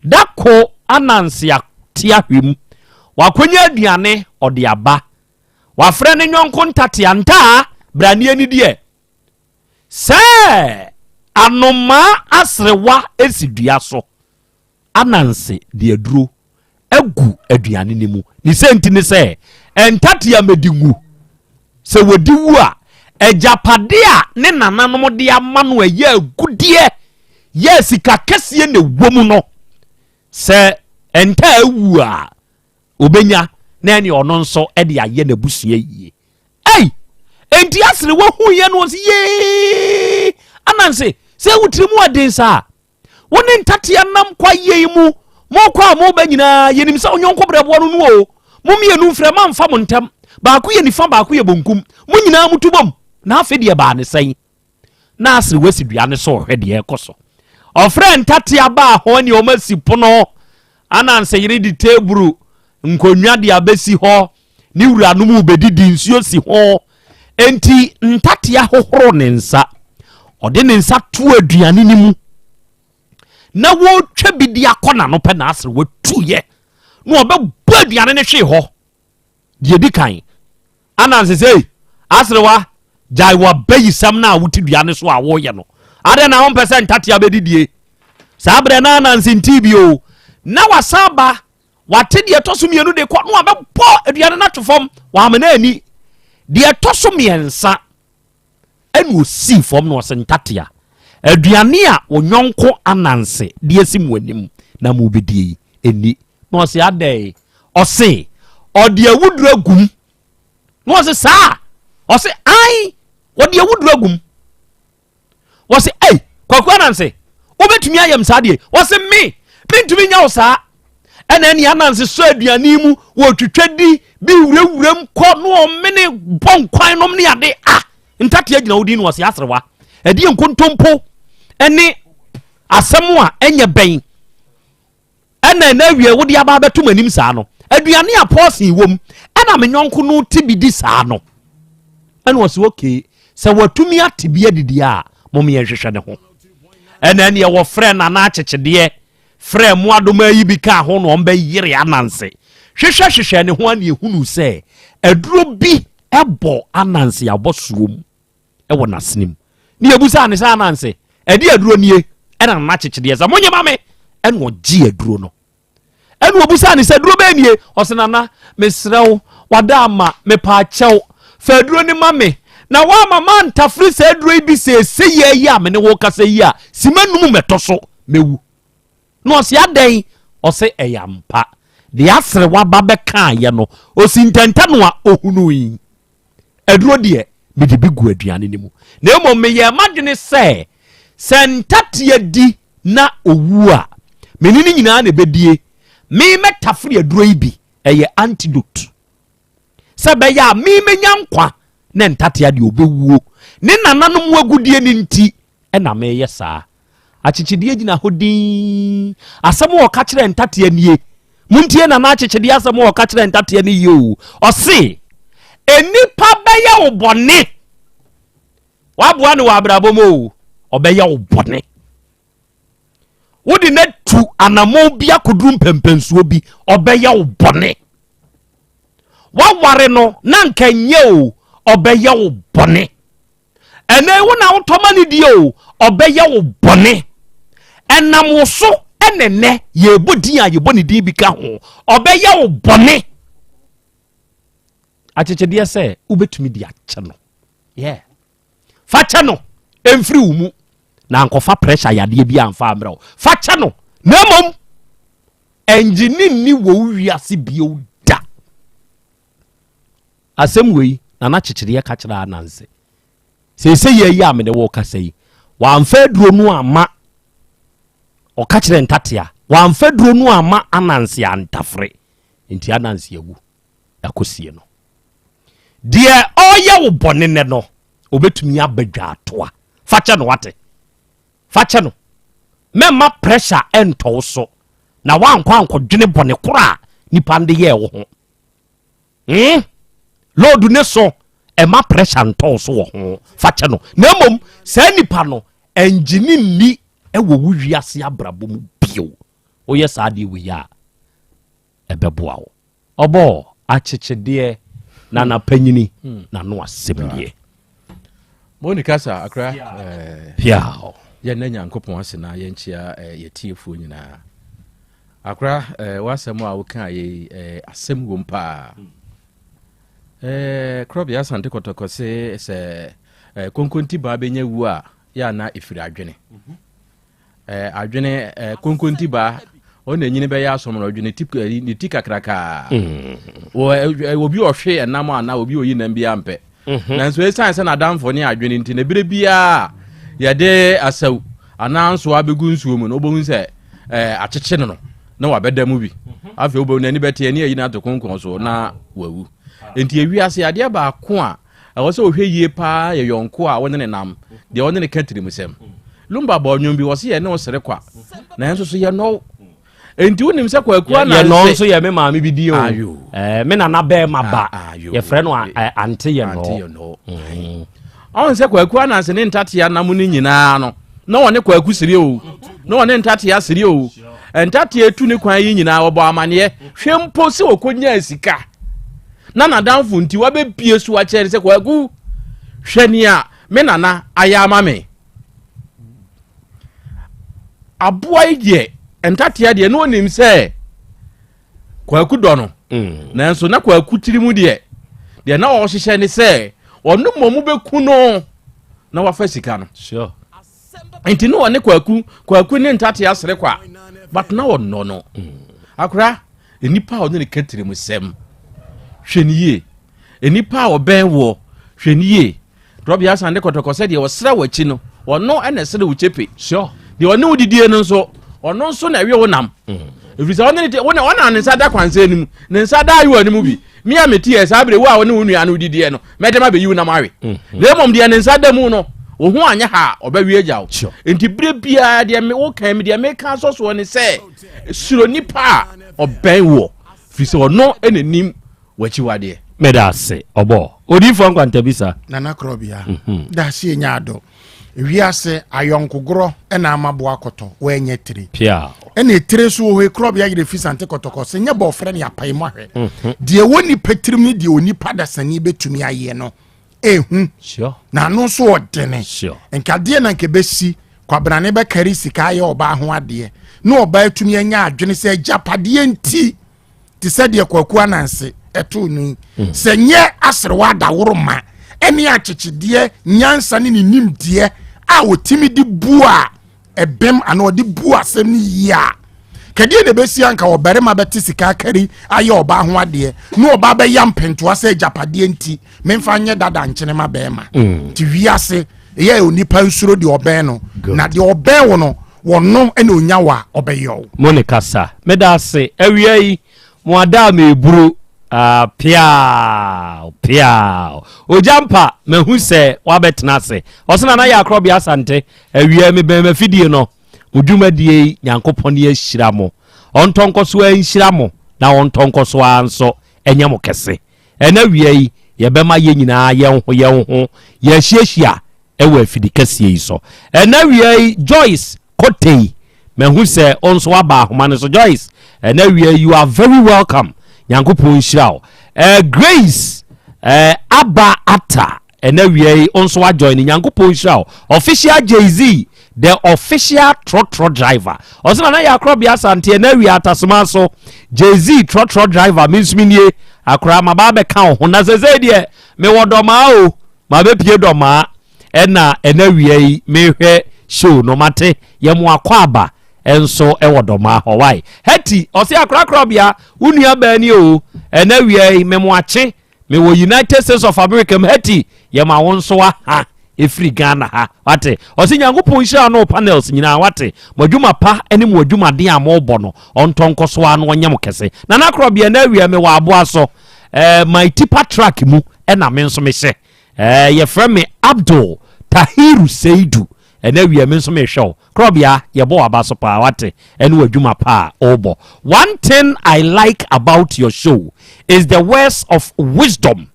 da ko Ananse ate ahwɛ mu wakonya aduane ɔde aba Wafrɛ ne yɔnko ntatea ntaa braneɛ ni deɛ. Sɛ anomaa aserewa si dua so, ananse de aduro agu aduane no mu. Ne sɛ nti ne sɛ, ntatea mɛdi nwu. Sɛ wɔdi wu a, agyapade a ne nananom de ama no ɛyɛ agudeɛ yɛ sika kɛseɛ na ɛwɔ mu no, sɛ ntaa wu a, obenya na ɛne ɔno nso de ayɛ n'abusua yie. Ei! Enti asere wahuiɛ no ɔsi yee! Ananse, sɛ wo tiri mu ɔden saa, wo ne ntatea nam kwa yie yi mu, mokɔ a moba nyinaa, yɛnim sɛ onyɔnko brɛboɔ no no o, mo mmienu mframa mfa mo ntam, baako yɛ nifa baako yɛ bonkum, mo nyinaa motu bom. Na afei deɛ ɛbaa ne sɛn? Na aserewa si dua no so ɔhwɛ deɛ ɛrekɔ so. Ɔfrɛ ntatea baa hɔ ne wɔn asi pono. Ananse yere de teeburu, nkonnwa de abɛsi hɔ. Ne wuranom rebɛdidi, nsuo si ho. Enti ntatea hohoro ne nsa. Ɔde ne nsa to aduane no mu. Na wɔretwa bi de akɔ n'ano pɛ na aserewa tuiɛ. Na ɔbɛbɔ aduane no hwee hɔ. Deɛ ɛdi kan, Ananse sɛ, Aserewa, gyae w'abayisɛm no a wote dua no so a woreyɛ no. Adɛn na wompɛ sɛ ntatea bɛdidie? Saa berɛ na Ananse ntii bio. Na wasan ba, wate deɛ ɛtɔ so mmienu de kɔ na wabɛbɔ aduane no ato fam, wamena ani. Deɛ ɛtɔ so mmiɛnsa, Ɛnna ɔsii fam na ɔse, Ntatea, aduane a wo yɔnko Ananse de asi mo anim na morebɛdie yi, ɛnni. Na ɔse, Adɛn? Ɔse, Ɔde awuduro agu mu. Na ɔse, Saa? Ɔse, Ae, ɔde awuduro agu mu. Wɔse, Ei, Kwaku Ananse, wobɛtumi ayɛ m saa deɛ? Wɔse, Me, mentumi nyɛ wo saa. Ɛna ɛne Ananse sɔ aduane mu, wɔtwitwa di, bi wurawuram kɔ na ɔmene bɔ nkwan nom ne ade. Ah, ntatea gyina wo din no wɔse aserewa. Ɛdeɛ nkontompo ɛne asɛm a ɛnyɛ bɛn. Ɛna ɛna awie wode aba abɛto m'anim saa no, aduane a pɔɔsen wom ɛna me yɔnko no te bi di saa no. Ɛna ɔse okay, sɛ watumi ate bi adidi a, mom yɛnhwehwɛ ne ho. Ɛna ɛneɛ wɔfrɛ Nana Akyekyedeɛ, frɛ mmoadoma yi bi kaa ho na ɔmbɛyere Ananse. Hwehwɛ hwehwɛ ne ho a na ɛhunuu sɛ aduro bi bɔ Ananse abɔsoɔ mu. wɔ n'asene mu. Ne yɛbusaa ne sɛ Ananse, ɛde aduro nie? Ɛna Nana kyekyedeɛ sɛ monye ma me. Ɛna ɔgye aduro no. Ɛna ɔbusaa ne sɛ aduro bɛɛ nie? Ɔsɛ Nana, mesrɛ wo, wada ama, mepaakyɛw, fa aduro no ma me. Na woama mantafere saa aduro yi bi seesei yi ayi a me ne wo kasa yi a, sima num mɛtɔ so, mɛwu. Na ɔse adɛn? Ɔse ɛyɛ ampa. Deɛ aserewa ba bɛkaeɛ no, ɔsi ntɛntɛ no a ɔhunui. Aduro deɛ, mede bi gu aduane no mu. Na mmom meyɛɛ m'adwene sɛ, sɛ ntatea di na ɔwu a, me ne no nyinaa na ɛbɛdie. Me mɛtafere aduro yi bi, ɛyɛ antidote. Sɛ ɛbɛyɛ a me mɛnya nkwa na ntatea deɛ ɔbɛwuo. Ne nananom agudeɛ no nti na meyɛ saa. Akyekyedeɛ gyina hɔ dinn. Asɛm a ɔka kyerɛɛ ntatea nie. Montie Nana Akyekyedeɛ asɛm a ɔka kyerɛɛ ntatea no yie o. Ɔse, nnipa bɛyɛ wo bɔne. Waboa no wɔ abrabɔ mu o, ɔbɛyɛ wo bɔne. Wode no atu anammɔn bi akɔduru mpɛmpɛnsoɔ bi, ɔbɛyɛ wo bɔne. Waware no na nka nyɛ o, ɔbɛyɛ wo bɔne. Ɛnɛ wo na wotɔ ma no die o, ɔbɛyɛ wo bɔne. Ɛnam wo so ɛna ɛnɛ yɛbɔ din a yɛbɔ ne din bi ka ho, ɔbɛyɛ wo bɔne. Akyekyedeɛ sɛ wobɛtumi de akyɛ no. Yeah. Fa kyɛ no, ɛmfiri wo mu na ankɔfa pressure yadeɛ bi amfa ammerɛ wo. Fa kyɛ no, na mmom ɛngye ne nni wɔ wo wiase bio da. Asɛm wei, Nana Kyekyereɛ ka kyerɛɛ Ananse. Seesei yi a me ne wo rekasa yi, wamfa aduro no amma, ɔka kyerɛɛ Ntatea, wamfa aduro no amma Ananse antafere, nti Ananse awu, yɛakɔsie no. Deɛ ɔreyɛ wo bɔne nnɛ no, ɔbɛtumi aba dwaatoa. Fa kyɛ no, wate? Fa kyɛ no. Mɛmma pressure ɛntɔ wo so, na woankɔ ankɔdwene bɔne korɔ a nipa no de yɛɛ wo ho. Hmm? Load ne so, ɛma pressure ntɔ wo so wɔ ho, fa kyɛ no. Na mmom, saa nipa no, ɛngye ne nni wɔ wo wiase abrabɔ mu bio. Woyɛ saa adeɛ wei a, ɛbɛboa wo. Ɔbɔɔ akyekyedeɛ na n'apanyini hmm. n'ano asɛm nie. Moni kasa akra. Eh, Piao. Yɛn na Nyankopɔn ase na yɛnkyia eh, yɛtiefoɔ nyinaa. Akora eh, w'asɛm a wokaa yɛ yi eh, asɛm wom paa. Eh, Korɔbea Asante Kɔtɔkɔ se sɛ eh, konkonti baa bɛnya wu a yɛ ana ɛfiri adwene. Eh, adwene eh, konkonti baa ɔna nyini bɛyɛ asɔm no ɔdwene ti, eh, ne ti kakrakaa. Mm. Wɔ, eh, obi ɔhwe ɛnam anaa obi ɔyi nam biara mpɛ. Mhm. Nanso esiane sɛ n'adamfo ne adwene nti, na bere biara yɛde asaw anaa nsoa bɛgu nsuo mu no, wobɛhu sɛ eh, akyekye no no na wabɛda mu bi. Mhm. Afei wobɛhu n'ani bɛte ani ayi no ato konkɔn so na wawu. Nti ewiase adeɛ baako a Ɛwɔ sɛ wohwɛ yie paa yɛ yɔnko a wo ne ne nam, deɛ ɔne ne ka tirimsɛm. Lumba bɔɔ nnwom bi, ɔse yɛne wo sere kwa, nanso so yɛnnɔ wo. Enti wonim sɛ Kwaku Ananse. Yɛnnɔ nso yɛ me maame bi din o. Ayo. Eh, me nana bɛɛma ba. Ayo. Yɛfrɛ no Ante Yɛnnɔ. Ante Yɛnnɔ. Ɔn sɛ Kwaku Ananse ne ntatea nam no nyinaa no, na ɔne Kwaku sere o, na ɔne ntatea sere o. Ntatea tu ne kwan yi nyinaa wɔbɔ amaneɛ. Hwɛ mpo sɛ ɔkɔnyaa sika na n'adamfo nti wabɛpie so akyerɛ no sɛ Kwaku, hwɛ nea me nana ayɛ ama me. Aboa yi deɛ, ntatea deɛ, na ɔnim sɛ Kwaku dɔ no. Mm. Nanso na Kwaku tiri mu deɛ, deɛ na ɔhyehyɛ ne sɛ ɔno mmom bɛku no na wafa sika no. Sure. Nti na ɔne Kwaku, Kwaku ne ntatea sere kwa, but na ɔnnɔ no. Mm. Akora, nnipa a ɔne ne ka tiri mu sɛm, hwɛ ne yie. Nnipa a ɔbɛn woɔ, hwɛ no yie. Dorɔbea asan de kɔtɔkɔ sɛ deɛ ɔsra w'akyi no, ɔno na ɛsere wo kyepe. Sure. Deɛ ɔne wo didie no nso, ɔno nso na ɛwe wo nam. Ɛfiri sɛ ɔne ne wo na ɔna ne nsa da kwansɛn no mu, ne nsa da ayowa no mu bi. Me a mete yɛ saa bere wo a ɔne wo nua no didiɛ no, mɛde ma bɛyi wo nam awe. Na mmom deɛ ne nsa da mu no, wo ho anyɛ ha a, ɔbɛwe agya wo. Sure. Nti berɛ biara deɛ me wokan me deɛ meka asɔ soɔ ne sɛ, suro nipa a ɔbɛn woɔ, firi sɛ ɔno na nim w'akyiwadeɛ. Meda ase ɔbɔ. Odiyifoɔ Nkwantabisa. Nana Korɔbea, dase enya adɔ. Wiase ayɔnkogorɔ na ama boa kɔtɔ w'ɛnyɛ tire. Pia. Ɛna etire nso wɔ hɔ yi Korɔbea yerɛ fi sante kɔtɔkɔ sɛ nyɛ bɔɔfrɛ ne apae mu ahwɛ. Mhm. Deɛ ɛwɔ nipa tirim ne deɛ onipa dasani bɛtumi ayɛ no ehu. Sure. Na ano nso ɔdene. Sure. Nka deɛ na nka ɛbɛsi kwabrane bɛkari sika ayɛ ɔbaa ho adeɛ na ɔbaa atumi anya adwene sɛ agyapadeɛ nti te sɛ deɛ Kwaku Ananse ɛtoo no yi mm. sɛ nyɛ aserewa adaworoma ɛne akyekyedeɛ nyansa ne ne nimdeɛ a ɔtumi de bu a ɛbɛm anaa ɔde bu asɛm no yie a kɛdeɛ na ɛbɛsi anka ɔbarima bɛte sika akari ayɛ ɔbaa ho adeɛ na ɔbaa bɛya mpentoa sɛ agyapadeɛ nti memfa nyɛ dada nkyene ma bɛrima mm. nti wiase ɛyɛ onipa nsuro deɛ ɔbɛn no na deɛ ɔbɛn wo no wɔno na onya wo a ɔbɛyɛ wo. Mo ne kasa. Meda ase. Awia yi, mo ada a meburu. Ah, piaw, piaw. Ogya mpa, mahu sɛ wabɛtena ase. Ɔse Nana yɛ akorɔbea Asante. Awia yi, mebɛn m'afidie no. Mo dwumadie yi, Nyankopɔn ahyira mo. Ɔntɔ nkɔso ara nhyira mo, na ɔntɔ nkɔso ara nso nyɛ mo kɛse. Ɛnnɛ awia yi, yɛbɛma yɛn nyinaa yɛn ho yɛn ho yɛahyiahyia wɔ afidi kɛseɛ yi so. Ɛnnɛ awia yi, Joyce Kotei, mahu sɛ wo nso woaba ahoma no so. Joyce, ɛnnɛ awia yi, you are very welcome. Nyankopɔn nhyira wo. Eh, Grace eh, Aba Atta, Ɛnɛ awia yi wo nso wa join Nyankopɔn nhyira wo. Official Jay-Z, the official trɔtrɔ driver. Ɔsɛ nana yɛ akorɔbea asante ɛnɛ awia atasoma so. Jay-Z trɔtrɔ driver me nso nie. Akora maba abɛka wo ho na sɛsɛi deɛ mewɔ dɔmaa o. Mabɛpie dɔmaa ɛna ɛnɛ awia yi mehwɛ show no mate yɛ mo akɔ aba nso ɛwɔ dɔmaa hɔ wae. Hetty ɔsɛ akora korɔbea wo nua baa ni o. Ɛnɛ awia yi me mo akye Me wɔ United States of America mu hati yɛ ma wo nso aha ɛfiri Ghana ha wate ɔse Nyankopɔn nhyira no panels nyinaa wate mo adwuma pa ne mo adwumaden a mobɔ no ɔntɔ nkɔso ara no ɔnyɛ mo kɛse Nana Korɔbea na awia me wɔ aboa so eh, my tipa truck mu ɛna me nso mehyɛ eh, yɛfrɛ me Abdul Tahiru Seidu Ɛnɛ awia me nso mehwɛ wo. Korɔbea, yɛbɔ w'aba so paa, wate, ɛne w'adwuma pa a wobɔ. One thing I like about your show is the words of wisdom,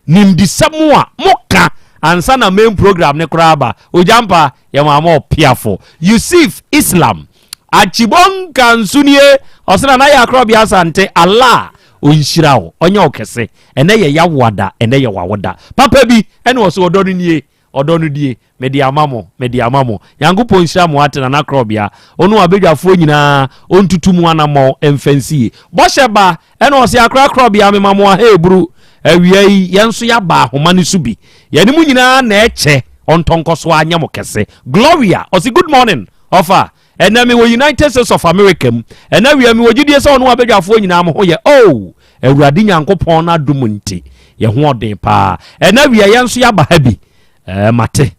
nimdesɛm a moka ansa na main program no koraa aba. Ogyampa, yɛma mo ɔpeafo. Yusuf Islam, Akyibonka nso nie, ɔse Nana Yaa Korɔbea Asante, Allah ɔnhyira wo, ɔnyɛ wo kɛse. Ɛnɛ yɛ y'awoada, ɛnɛ yɛ w'awoda. Papa bi ɛne ɔse ɔdɔ no nie, Ɔdɔ no die, mede ama mo, mede ama mo. Nyankopɔn nhyira mo ate Nana Krɔbea, ɔne w'abadwafoɔ nyinaa, ɔntutu mo anamɔn mfa nsi yie. Bɔhyɛ ba, ɛna ɔse Akra Krɔbea mema mo ahaeburu. Awia yi, yɛn nso yɛaba ahoma no so bi. Yɛne mo nyinaa na ɛkyɛ, ɔntɔ nkɔso ara nyɛ mo kɛse. Gloria, ɔse good morning, ɔfa. Ɛnnɛ mewɔ United States of America mu. Ɛnnɛ awia mewɔ gyidie sɛ ɔne w'abadwafoɔ nyinaa mo ho yɛ. Oh! Awurade Nyankopɔn no adom nti, yɛn ho ɔden paa. Ɛnnɛ awia yɛn nso yɛaba ha bi. Ɛɛ, mate.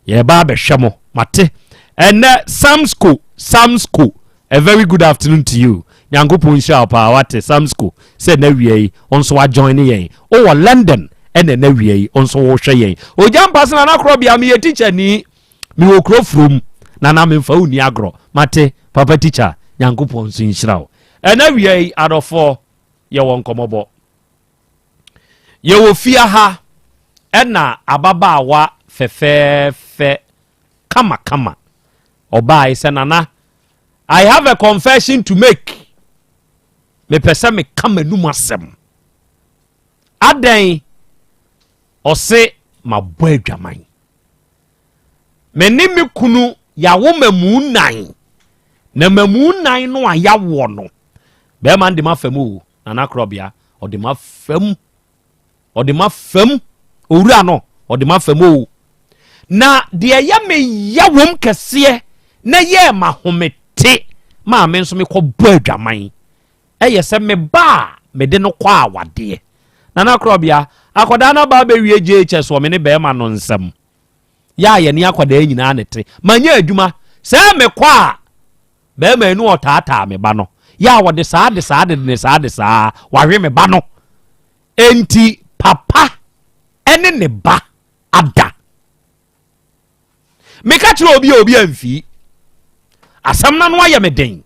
Yɛreba abɛhwɛ mo. Mate. Ɛnnɛ, Samsco, Samsco, a very good afternoon to you. Nyankopɔn nhyira wo paa, wate, Samsco, sɛ ɛnnɛ awia yi, wo nso woajoin yɛn. Wowɔ London. ɛna ɛna wia yi nso wohwɛ yɛn. Ogya mpa se nana korɔ bea meyɛ tikya ni mewɔ kuro furom nana memfa wo ni agorɔ mate papa tikya Nyankopɔn nso nhyira wo. Ɛna wia yi adɔfoɔ yɛwɔ nkɔmmɔbɔ. Yɛwɔ fie ha ɛna ababaawa fɛfɛɛfɛ kamakama ɔbaa sɛ nana I have a confession to make. Mepɛ sɛ meka m'anum asɛm. Adɛn ɔse mabɔ adwaman. Me ne me kunu yɛawo mamu nan. Na mamu nan no a yɛawoɔ no bɛrima no de ma fam o nana korɔbea ɔde ma fam ɔde ma fam owura no ɔde ma fam o na deɛ ɛyɛ me ya wom kɛseɛ na yɛ ma homete maa me nso mekɔbɔ adwaman ɛyɛ sɛ me ba a mede no kɔ awadeɛ nana korɔbea akwadaa no aba abɛwie JHS wɔ me ne bɛrima no nsɛm yɛ a yɛne akwadaa nyinaa ne te manyɛ adwuma sɛ mekɔ a bɛrima yi no ɔtaataa me ba no yɛ a wɔde saa de saa de ne saa de saa wahwe me ba no enti papa ɛne ne ba ada meka kyerɛ obi a obi amfii asɛm no ano ayɛ me den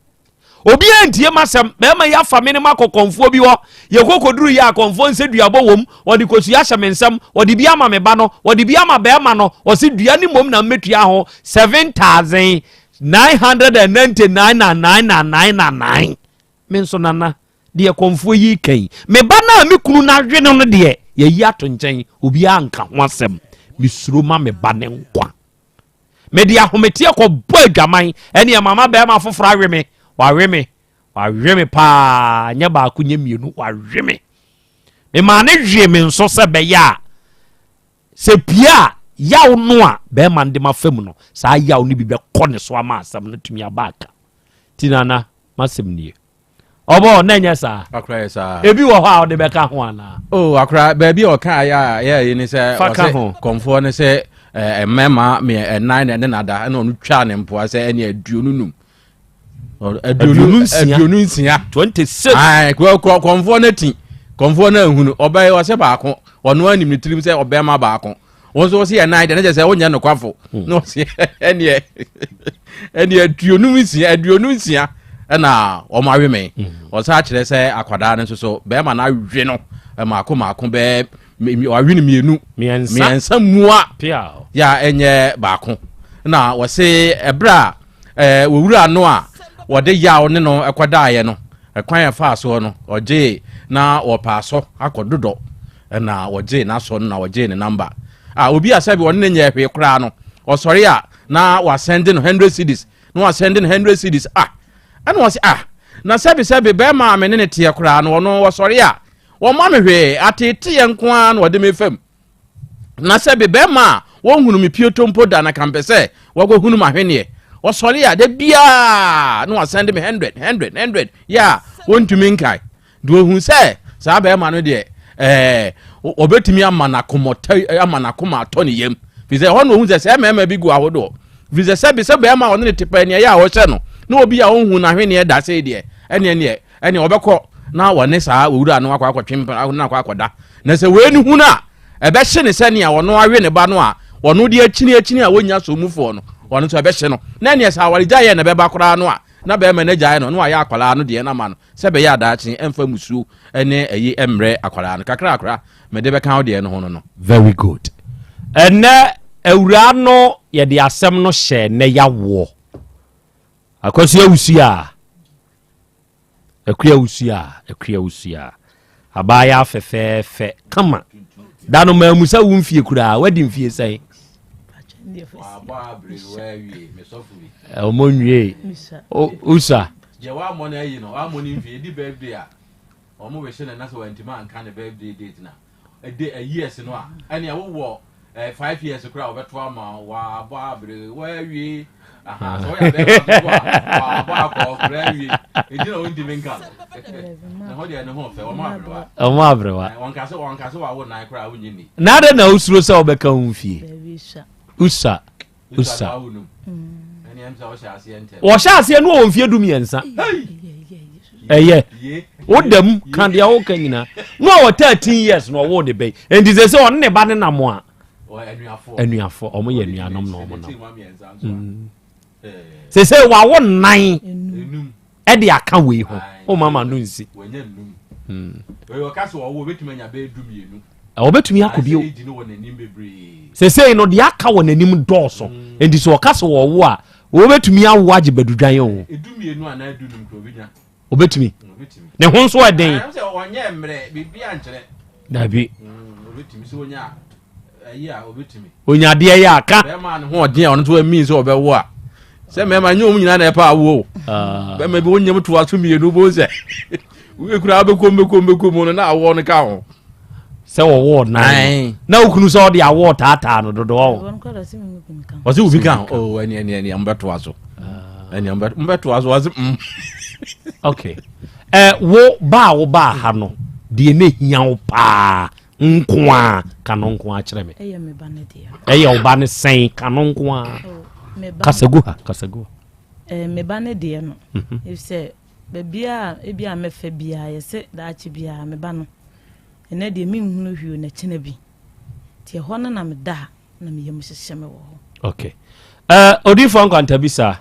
obi antie m'asɛm bɛrima yi afa me ne makɔ kɔnfoɔ bi hɔ yɛkɔ kɔduru yɛ akɔnfoɔ nsɛ duabɔ wom wɔde kosua ahyɛ me nsɛm wɔde bi ama me ba no wɔde bi ama bɛrima no wɔse dua ne mmom na mmetua ho 7999 na 9 na 9 na 9 me nso nana deɛ kɔnfoɔ yi kan me ba no a me kunu no awe no no deɛ yɛyi ato nkyɛn obiara nka ho asɛm mesuro ma me ba ne nkwa mede ahometeɛ kɔbɔ adwaman ɛneɛ mama bɛrima foforɔ awe me wawe me wawe me paa nyɛ baako nyɛ mmienu wawe me memaa ne hwee me nso sɛ bɛyɛ a sɛ pie a yaw no a bɛrima no de ma fam no saa yaw no bi bɛkɔ ne so ama asɛm no tumi aba aka ti nana masɛm nie ɔbɔ na ɛnyɛ saa akora yɛ saa ebi wɔ hɔ a ɔde bɛka ho anaa o akora baabi a ɔka ayɛ a yɛ ayi ne sɛ Fa ka ho. kɔmfoɔ ne sɛ mmarima mmiɛ ɛnan na ɛne nada ɛna ɔno twaa ne mpoa sɛ ɛne 25. 26. 26. 26. Ayi kɔmfoɔ no ti kɔmfoɔ no ahunu ɔbɛyɛ ɔsɛ baako ɔno anim ne tirim sɛ ɔbɛrima baako wɔn nso wɔsi yɛ nan deɛ ne kyɛ sɛ wonyɛ nokwafo na wɔsi ɛneɛ ɛneɛ 56 26 ɛna wɔn awe me ɔsan akyerɛ sɛ akwadaa no nso so bɛrima no awe no maako maako bɛɛ wawe no mmienu mmiɛnsa mua yɛ a ɛnyɛ baako na wɔsi ɛberɛ a wɔwura no a wɔde yaw ne no ɛkɔdaeɛ no ɛkwan ɛfaa soɔ no ɔgye na wɔpa asɔ akɔ dodɔ ɛna wɔgye n'asɔ no na wɔgye ne number a obi a sɛbi ɔne ne nyɛ hwee koraa no ɔsɔre a na wasɛnde no 100 cedis na wasɛnde no 100 cedis ah ɛna wɔsi ah na sɛbi sɛbi bɛrima a me ne ne teɛ koraa no ɔno wɔsɔre a wɔma me hwee ateeteɛ nko ara na wɔde me fam na sɛbi bɛrima a wɔnhunu me pieto mpo da na kampɛ sɛ wɔkɔhunu m'ahweneɛ ɔsɔre a da biaa na wasɛnde me 100 100 100 yɛ a wɔntumi nkae de ohun sɛ saa bɛrima no deɛ ɛɛ ɔbɛtumi ama n'akoma ama n'akoma atɔ ne yam fi sɛ ɛhɔ na ohun sɛ sɛ mmarima bi gu ahodoɔ fi sɛ sɛbi sɛ bɛrima a ɔne ne te pɛ nea ɛyɛ a ɔhyɛ no na obi a ɔnhu n'ahweneɛ da sei deɛ ɛneɛ neɛ ɛneɛ ɔbɛkɔ na wɔne saa owura no akɔ akɔtwe mpa na akɔ akɔda na sɛ wei ne hu no a ɛbɛhye ne sɛ nea ɔno awe ne ba no a ɔno de akyini akyini a wɔnya so mufoɔ no ɔno nso ɛbɛhye no na ɛneɛ sɛ awaregya yɛ na ɛbɛba koraa no a na bɛrima no agyae no na wayɛ akwaraa no deɛ no ama no sɛ bɛyɛ adaakye ɛmfa musuo ne ɛyi mmerɛ akwaraa no kakrakra mede bɛka wo deɛ no ho no. Very good. Ɛnɛ awuraa no yɛde asɛm no hyɛ nɛ yawoɔ akwasu awusu a akua awusu a akua awusu a abaayɛ afɛfɛɛfɛ kama da no maamu sɛ wo mfie koraa wadi mfie sɛn ɔmɔ nwie usa deɛ wammɔ no ayi no wammɔ no mfie ɛdi birthday a ɔmo wehye no na sɛ wantumi anka ne birthday date na ɛde years no a ɛnea wowɔ 5 years koraa wɔbɛto ama wabɔ abere wawie aha sɛ woyɛ bɛrima so a wabɔ akɔkora awie ɛnti na wontumi nka no ne ho deɛ ne ho fɛ ɔmo aberewa ɔmo aberewa wɔnka sɛ wɔnka sɛ wawo nan koraa wonye ni na adɛn na wosuro sɛ wobɛka wo mfie usa usa wɔhyɛ aseɛ no wɔ mfie 13 ɛyɛ. Woda mu ka deɛ woka nyinaa. Na ɔwɔ 13 years na ɔwoo ne ba yi. Enti sɛ sɛ ɔne ne ba ne nam a, anuafoɔ, ɔmo yɛ anuanom na ɔmo nam. Sɛ sɛ wawo nnan ɛde aka wei ho, o mama no nsi. Ɔbɛtumi akɔ bio. Sesei no deɛ aka wɔ n'anim dɔɔso. Enti sɛ ɔka sɛ wɔwo a, wɔbɛtumi awo agye badudwan o. Obetumi. Ne ho nso ɛden. Dabi. Onya adeɛ yɛ aka. Bɛrima ne ho ɔden a ɔno nso ɛmi sɛ ɔbɛwo a. Sɛ mmarima nyɛ wɔn nyinaa na ɛpɛ awo o. Ah. Bɛrima bi wonyam to aso mmienu bo sɛ. Wekura bɛkom bɛkom bɛkom no na awoɔ no ka ho. Sɛ wɔwɔ nan na okunu sɛ ɔde awoɔ taataa no dodo ɔwɔ. Ɔsɛ obi ka ho. Oh ɛni ɛni ɛni mbɛtoa so. Ɛni mbɛtoa so ɔsɛ mm. Okay. Ɛ wo ba a wo ba ha no deɛ ne hia wo paa nko a ka no nko a kyerɛ me. Ɛyɛ me ba ne deɛ. Ɛyɛ wo ba ne sɛn ka no nko a. Oh, Kasagu ha kasagu. Ɛɛ me ba ne deɛ no. Mhm. Efisɛ baabiara ebi a mɛfa biara yɛsɛ daakye biara me ba no. Ɛnɛ deɛ menhunu hwee na kyena bi. Nti ɛhɔ no na meda a na me yam hyehye me wɔ hɔ. Okay. Uh, Odiyifoɔ Nkwantabisa,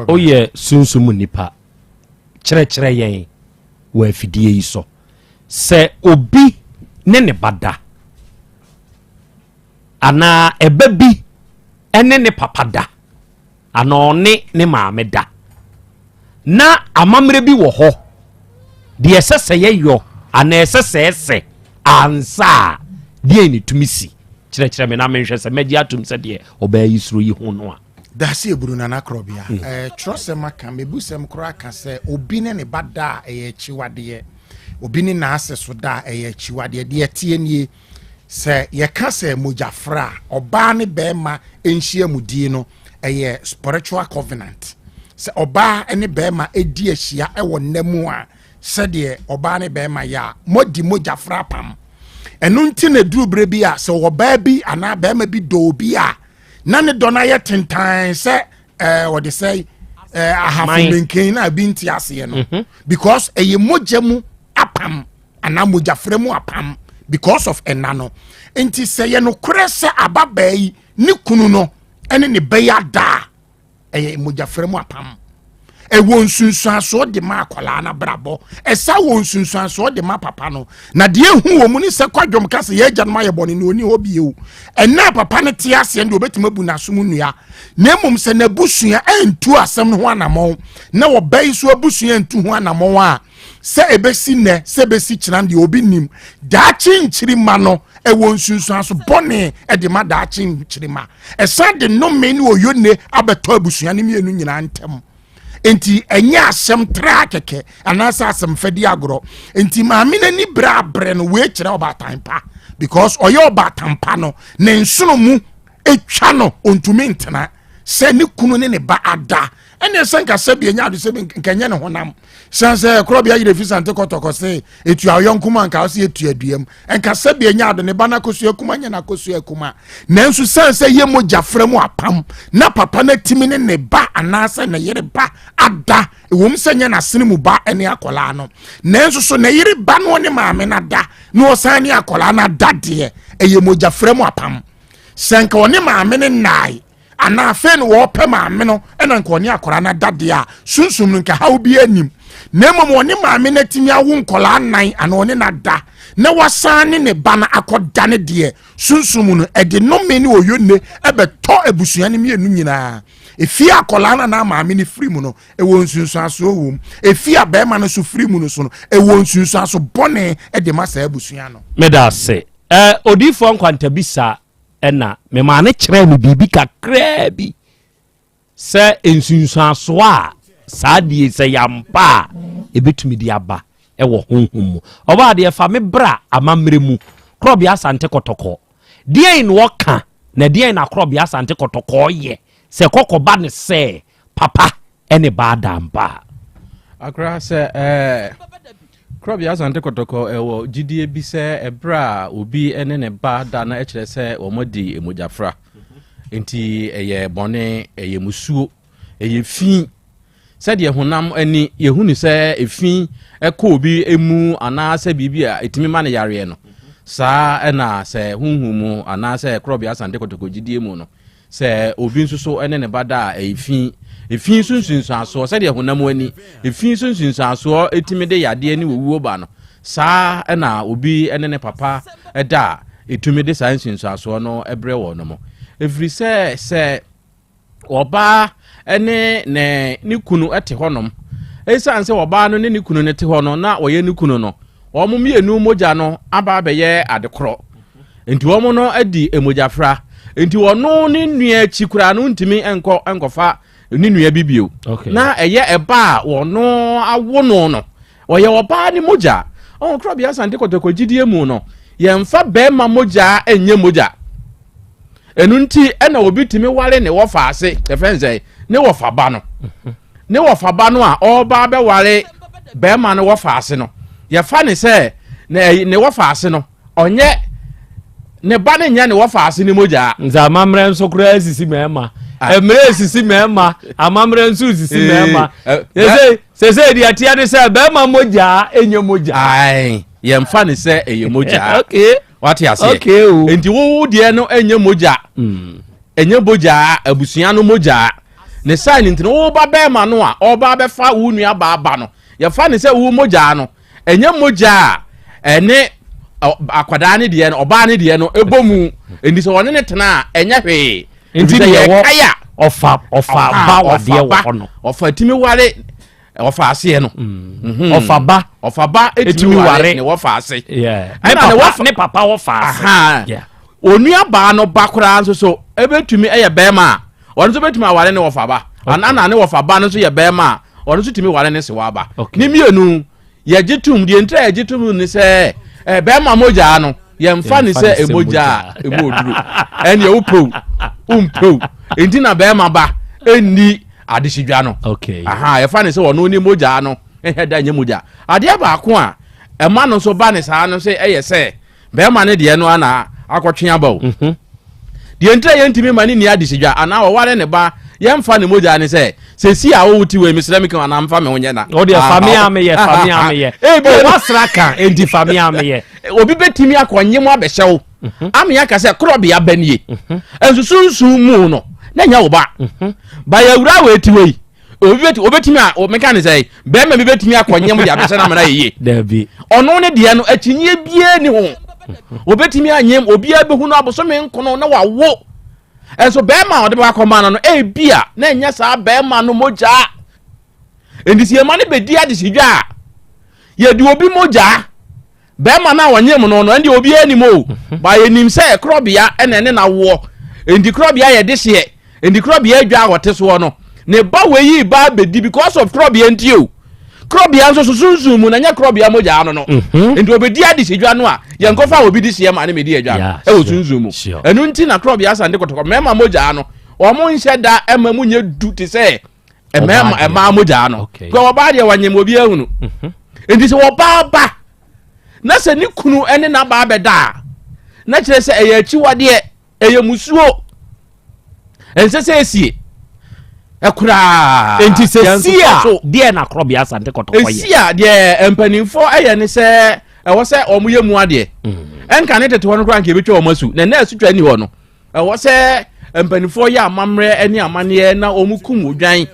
woyɛ sunsum nipa. Kyerɛkyerɛ yɛn wɔ afidie yi so. Sɛ obi ne ne ba da anaa ɛba bi ne ne papa da anaa ɔne ne maame da na amammerɛ bi wɔ hɔ deɛ ɛsɛ sɛ yɛyɔ anaa ɛsɛ sɛ ɛsɛ ansa a deɛ ne tumi si kyerɛkyerɛ me na menhwɛ sɛ mɛgye atom sɛ deɛ ɔbaa yi suro yi ho no a Dase eburu nana korɔbea. Mm. Eh, twerɛsɛm aka, mebusɛm koraa ka sɛ obi ne ne ba da a ɛyɛ akyiwadeɛ. Obi ne n'ase so da a ɛyɛ akyiwadeɛ. Deɛ ɛteɛ nie, sɛ yɛka sɛ mogyafra a, ɔbaa ne bɛrima nhyiamudie no, ɛyɛ spiritual covenant. Sɛ ɔbaa ne bɛrima di ahyia wɔ nna mu a, sɛdeɛ ɔbaa ne bɛrima yɛ a, moadi mogyafra apam. Ɛno nti na ɛduru berɛ bi a sɛ ɔbaa bi anaa bɛrima bi dɔ obi a, na ne dɔ no ayɛ tentan sɛ ɛɛ ɔde sɛ ɛɛ ahafo menken na ebi nte aseɛ no mhm. because ɛyɛ mogya mu apam anaa mogyafrɛ mu apam because of ɛna no nti sɛ yɛ nokorɛ sɛ ababaa yi ne kunu no ɛne ne bɛyɛ adaa ɛyɛ mogyafrɛ mu apam ɛwɔ nsunsuansoɔ de ma akwadaa no abrabɔ ɛsa wɔ nsunsuansoɔ de ma papa no na deɛ ehu wɔ mu ne sɛ kwadwom ka sɛ yɛn agyanom ayɛ bɔne na ɔni hɔ bio ɛnna papa no te aseɛ no deɛ ɔbɛtumi abu n'aso mu nnua na mmom sɛ n'abusua antu asɛm no ho anammɔn na ɔba yi so abusua antu ho anammɔn a sɛ ɛbɛsi nnɛ sɛ ɛbɛsi kyena deɛ obi nim daakye nkyirima no ɛwɔ nsunsuanso bɔne ɛde ma daakye nkyirima ɛsan de nnome ne oyone abɛtɔ abusua no mmienu nyinaa ntam nti ɛnyɛ asɛm traa kɛkɛ anaasɛ asɛm fɛdi agorɔ nti maame n'ani bere abrɛ no wei kyerɛ ɔbaatan pa because ɔyɛ ɔbaatan pa no ne nsono mu etwa no ontumi ntena sɛ ne kunu ne ne ba ada ɛne sɛ nka sɛ bi ɛnyɛ ade sɛ bi nka ɛnyɛ ne honam sɛn sɛ korɔ bi ayerɛ fi sante kɔtɔkɔ se etua ɔyɔnko mu anka ɔsɛ etua dua mu nka sɛ bi ɛnyɛ ade ne ba n'akosua kuma nyɛ n'akosua kuma nanso sɛn sɛ yɛ mogya frɛ mu apam na papa no atumi ne ne ba anaasɛ ne yere ba ada ɛwom sɛ nyɛ n'asene mu ba ne akwadaa no nanso so ne yere ba no ne maame no ada na ɔsan ne akwadaa no ada deɛ ɛyɛ mogya frɛ mu apam sɛ nka ɔne maame no nnae anaa afei no wɔpɛ maame no ɛna nka ɔne akwadaa no ada deɛ a sunsum no nka haw bi anim na mmom ɔne maame no atumi awo nkwadaa nnan anaa ɔne no ada na wasan ne ne ba no akɔda ne deɛ sunsum no ɛde nnome ne oyonne ɛbɛtɔ abusua no mmienu nyinaa efie akwadaa no anaa maame no firi mu no ɛwɔ nsunsuansoɔ wɔ mu efie a bɛrima no nso firi mu no so no ɛwɔ nsunsuanso bɔne ɛde ma saa abusua no. meda ase ɛɛ odiifoɔ nkwantabisa Ɛnna memaa no kyerɛɛ me biribi kakraa bi sɛ nsunsuansoɔ a saa die sɛ yɛampa a ɛbɛtumi de aba wɔ honhom mu. Ɔbaa deɛ fa me bra amammerɛ mu, Korɔbea Asante Kɔtɔkɔ. Deɛn na ɔka na deɛn na Korɔbea Asante Kɔtɔkɔ yɛ sɛ kɔkɔba ne sɛ papa ne ba ada ampa a? Akora sɛ ɛɛ Korɔbea Asante Kɔtɔkɔ wɔ gyidie bi sɛ ɛberɛ a obi ne ne ba da no kyerɛ sɛ wɔadi mogyafra. Nti ɛyɛ bɔne, ɛyɛ musuo, ɛyɛ fi. Sɛdeɛ honam ani yɛhu no sɛ efi kɔ obi mu anaasɛ biribi a ɛtumi ma no yareɛ no, saa na sɛ honhom mu anaasɛ korɔbea asante kɔtɔkɔ gyidie mu no, sɛ obi nso so ne ne ba da a ɛyɛ fi. Efi nso nsunsuansoɔ, sɛdeɛ honam ani efi nso nsunsuansoɔ ɛtumi de yadeɛ ne owuo ba no, saa na obi ne ne papa da a ɛtumi de saa nsunsuansoɔ no brɛ wɔn mo. Ɛfiri sɛ sɛ ɔbaa ne ne ne kunu te hɔnom. Esiane sɛ ɔbaa no ne ne kunu no te hɔ no na ɔyɛ ne kunu no, wɔn mmienu mogya no aba abɛyɛ ade korɔ. Nti wɔn no adi mogyafra. Nti ɔno ne nua akyi koraa no ntumi nkɔ nkɔfa ne nua bi bio. Na ɛyɛ ɛba a wɔno awo no no, ɔyɛ ɔbaa ne mogya. Ɔho korɔbea Asante Kɔtɔkɔ gyidie mu no, yɛmfa bɛrima mogya nyɛ mogya. Ɛno nti ɛna obi tumi ware ne wɔfa ase, yɛfrɛ no sɛ ne wɔfa ba no. Ne wɔfa ba no a ɔreba abɛware bɛrima no wɔfa ase no, yɛfa ne sɛ ne wɔfa ase no, ɔnyɛ ne ba no nyɛ ne wɔfa ase ne mogyaa. Nti amammerɛ nso koraa esisi mmarima. Ah. Mmerɛ esisi mmarima, amammerɛ nso esisi eh, mmarima. Eh, sese sese deɛ ɛteɛ ne sɛ bɛrima mogyaa enye mogyaa. Ayi, yɛnfa ne sɛ ɛyɛ mogyaa. Okay. Wate aseɛ. Okay o. Nti wo deɛ no ɛnyɛ mogya. Hmm. Ɛnyɛ mogyaa, abusua no mogyaa. Ne saa ne nti no wo ba bɛrima no a ɔba abɛfa wo nua baa ba no, yɛfa ne sɛ wo mogyaa no ɛnyɛ mogya a ɛne akwadaa ne deɛ no ɔbaa ne deɛ no ɛbɔ mu. Nti sɛ ɔne ne tena a ɛnyɛ hwee. Nti deɛ ɛwɔ ɔfa ɔfa ba wadeɛ wɔ hɔ no. Ɔfa tumi ware ɔfa aseɛ no. Mm. Ɔfa ba. Ɔfa ba etumi ware ne wɔfa ase. Ɛna ne papa wɔfa ase. Onua baa no ba koraa nso so ebetumi ɛyɛ bɛrima a ɔno nso betumi aware ne wɔfa ba. Ana na ne wɔfa ba no nso yɛ bɛrima a ɔno nso tumi ware ne sewa ba. Ne mmienu yɛgye tum deɛ ntira yɛgye tum ne sɛ bɛrima mogyaa no yɛmfa ne sɛ emogya a emu oduro ɛnneɛ wopɛw wompɛw nti na bɛrima ba ɛnni adehyedwa no okay. Aha yɛfa ne sɛ ɔno ne mogya no ɛhɛ da nyɛ mogya. Adeɛ baako a ɛma no nso ba ne saa no sɛ ɛyɛ sɛ bɛrima no deɛ no ana akɔtwe aba o. Mhm. Deɛ nti a yɛntumi ma ne nni adehyedwa anaa ɔware ne ba yɛmfa ne mogya ne sɛ sɛsi a wowo ti wei mesrɛ me ka anaa mfa me ho nyɛ na. O deɛ fa me a meyɛ fa me a meyɛ. Ebi o wasra ka enti fa me a meyɛ. Obi bɛtumi akɔnye mu abɛhyɛ wo mhm. ame aka sɛ korɔbea ba nie mhm. nso sunsun mu no na nyɛ wo ba mhm. ba yɛ awura wɔ eti wei obi bɛti obɛtumi a meka ne sɛ bɛrima bi bɛtumi akɔnyɛ mu de abɛhyɛ no amena yɛyie dabi ɔno ne deɛ no akyinnyeɛ biara ni ho obɛtumi anyem obiara bɛhu no abosome nkono na wawo ɛnso bɛrima a ɔde bɛkɔ akɔma no no ebi a na ɛnyɛ saa bɛrima no mogyaa nti sɛ yɛma no bɛdi adehyedwa a yɛde obi mogyaa Bɛrima no a ɔnyem no no, ɛndeɛ obiara nim o. Mhm. Ba yɛnim sɛ korɔbea ɛna ɛne n'awoɔ. Nti korɔbea yɛ dehyeɛ. Nti korɔbea adwa a ɔte soɔ no, ne ba wei yi ba abɛdi because of korɔbea nti o. Korɔbea nso so sunsun mu na nyɛ korɔbea mogya ano no. Mhm. Nti obɛdi adehyedwa no a, yɛnkɔfa obi dehyeɛ ma ne mɛdi adwa no ɛwɔ sunsun mu. Ɛno nti na korɔbea asante kɔtɔkɔ mmarima mogya no, wɔn nhyɛ da ɛma mu nyɛ du te sɛ mmarima mmaa mogya no. Kɔ ɔbaa deɛ wɔnyem obi ahunu. Mhm. Nti sɛ ɔbaa ba na sɛ ne kunu ne n'abaa bɛda a na kyerɛ sɛ ɛyɛ akyiwadeɛ ɛyɛ musuo ɛnsɛ sɛ esie ɛkoraa nti sɛ si a deɛ na korɔbea asante kɔtɔkɔ yɛ esi a deɛ mpanimfoɔ ɛyɛ ne sɛ ɛwɔ sɛ wɔn yɛ mu adeɛ mm. ɛnka ne tete hɔ no koraa nka ebetwa wɔn asu na ɛnna asutwa ni hɔ no Ɛwɔ sɛ mpanimfoɔ yɛ amammerɛ ne amanneɛ na wɔkum odwan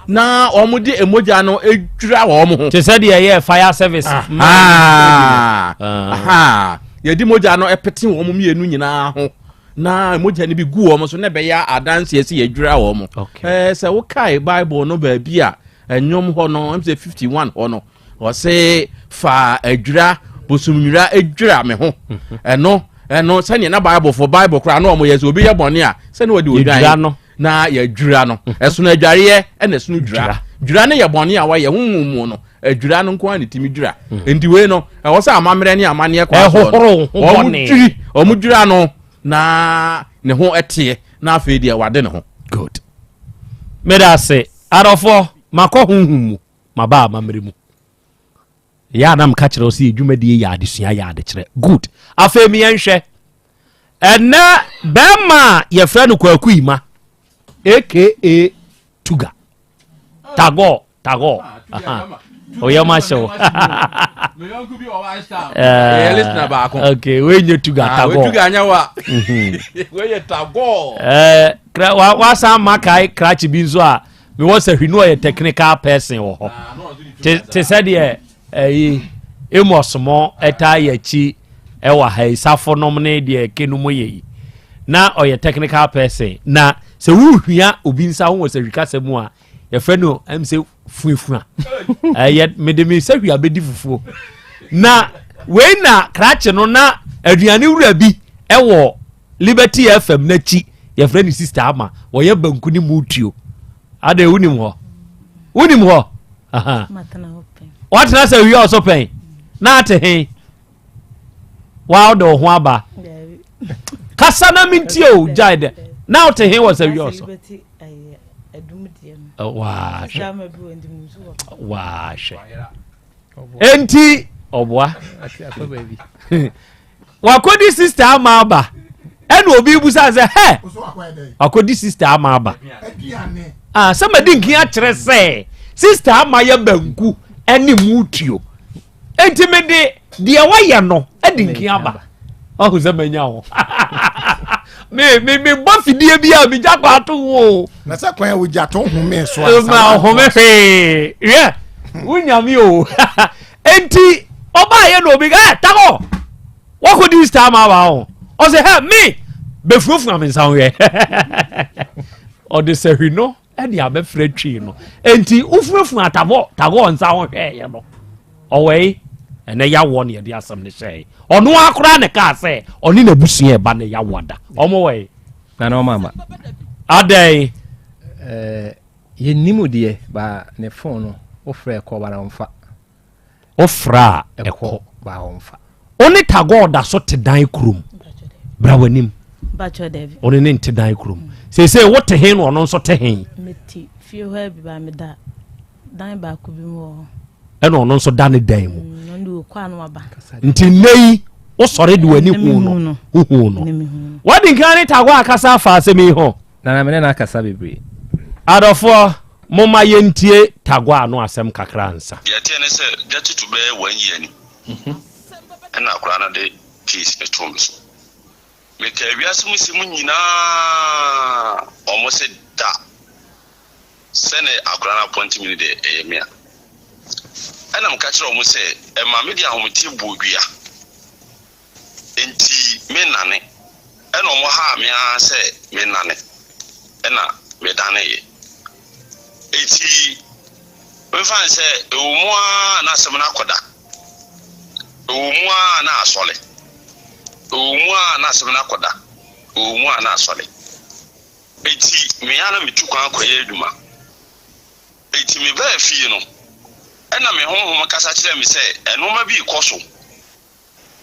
na wɔde mogya no dwira wɔn ho. Te sɛ deɛ ɛyɛ fire service. Yɛde mogya no pete wɔn mmienu nyinaa ho na mogya no bi gu wɔn so na ɛbɛyɛ adanseɛ sɛ yɛdwira wɔn. Sɛ wokae Bible no baabi a ɛnwom hɔ no ɛm sɛ 51 hɔ no Ɔse fa adwira bosomnwira dwira me ho. Mhm. Ɛno ɛno sɛnea na Bible fo Bible koraa na wɔn yɛ sɛ obi yɛ bɔne a sɛnea wɔde odwan no na yɛdwira no. Mhm. Ɛsono adwareɛ ɛna ɛsono dwira. Dwira no yɛ bɔne a wɔyɛ honhom mu no adwira no nko ara ne timi dwira. Mhm. Nti wei no ɛwɔ sɛ amammerɛ ne amanneɛ kwan soɔ no wɔn dwiri wɔn dwira no na ne ho ɛteɛ na afei deɛ wade ne ho. Good. Meda ase adɔfoɔ makɔ honhom mu. Maba amammerɛ mu. Ɛyɛ a na meka kyerɛ wo sɛ yɛ dwumadie yɛ adesua yɛ adekyerɛ. Good. Afei mi yɛnhwɛ. Ɛnɛ bɛrima a yɛfrɛ no Kwaku Ima aka Tuga Tagore. Tagore. Oyɛ ma hyɛ wo. Ɛyɛ listener baako. Okay, wei nye Tuga ah, Tagore. Tuga anya wa. Mhm. Wei yɛ Tagore. Eh, kra wa wasan ma kai krakye bi nso a mewɔ sɛ hwinu ɔyɛ technical person wɔ hɔ. Ah, Te te sɛ deɛ ɛyi Amos mo ɛtaa yɛ akyi ɛwɔ ha yi safo nom ne deɛ kenum yɛ yi. Na ɔyɛ technical person na sɛ wohia obi nsa ho wɔ sɛ hwikasa mu a yɛfrɛ no ɛm sɛ fuafua ɛyɛ mede me sɛ hwia bɛdi fufuo na wei na krakye no na aduane wura bi ɛwɔ liberty fm n'akyi yɛfrɛ no sister ama wɔyɛ banku ne mutuo adɛ wonim hɔ wonim hɔ watena sɛ wia ɔso pɛn na ate he wa wode wo ho aba kasa na mentie o gyae dɛ na wote he wɔ sɛ wia ɔso wahwɛ enti ɔboa wakɔdi sista ama aba ɛna obi busa sɛ hɛ wakɔdi sista ama aba ah, sɛ madi nkin akyerɛ sɛ sista ama yɛ banku ɛne mutuo enti mede deɛ wayɛ no adi nkin aba ɔho sɛ manya wo me me me bɔ fidie bi a megya kɔ ato wo o. na sɛ kwan a wogya to home so ansa ma home hwee hwɛ wonyame o enti ɔbaayɛ na obi ɛ takɔ wakɔdi star ma aba ho ɔsɛ hɛ me bɛfunafuna me nsa ho hwɛ ɔde sahwi no ɛde abɛfrɛ twii no enti wofunafuna tagɔ tagɔ nsa ho hwɛɛyɛ no ɔwɔe ɛnɛ yawoɔ ne yɛde asɛm no hyɛe ɔno akora ne kaa sɛ ɔne n'abusua ɛba ne yawoɔ da ɔmo wɔe nana ɔmo ama adɛn eh, yɛnnim deɛ ba ne fon no wofrɛ ɛkɔ ba na ɔmfa Wofrɛ a ɛkɔ. Ba ɔmfa. Wo ne Tagore da so te dan kurom. Bra w'anim. Wo ne ne nte dan kurom. Seesei wote he na ɔno nso te he? Mete fie hɔ abi ba meda dan baako bi mu wɔ hɔ. Ɛna ɔno nso da ne dan mu. Mm, ɔno kɔ ano aba. Nti nnɛ yi wosɔre de w'ani hu no wohu no. Wadi nkan ne Tagore akasa afa asɛm yi ho. Nana me ne no akasa bebree. Adɔfoɔ, momma yɛntie Tagua ano asɛm kakra ansa. Deɛ ɛteɛ ne sɛ, da tutu bɛyɛ one year ni ɛna akwadaa no de case no too me so. Mekaa wiase mu nsɛm nyinaa, wɔn se da sɛne akwadaa no apɔnte me no deɛ ɛyɛ me a. Ɛna meka kyerɛɛ wɔn sɛ ɛma mede ahometeɛ bɔɔ dua. Enti mennane. Ɛna wɔhaa me ara sɛ mennane, ɛna medaneeɛ. Enti memfa no sɛ ɛwɔ mu ara na asɛm no akɔda, ɛwɔ mu ara na asɔre, ɛwɔ mu ara na asɛm no akɔda, ɛwɔ mu ara na asɔre. Enti me ara na metu kwan kɔyɛ adwuma. Enti mebaa fie no, ɛna me honhom kasa kyerɛɛ me sɛ nnoɔma bi rekɔ so.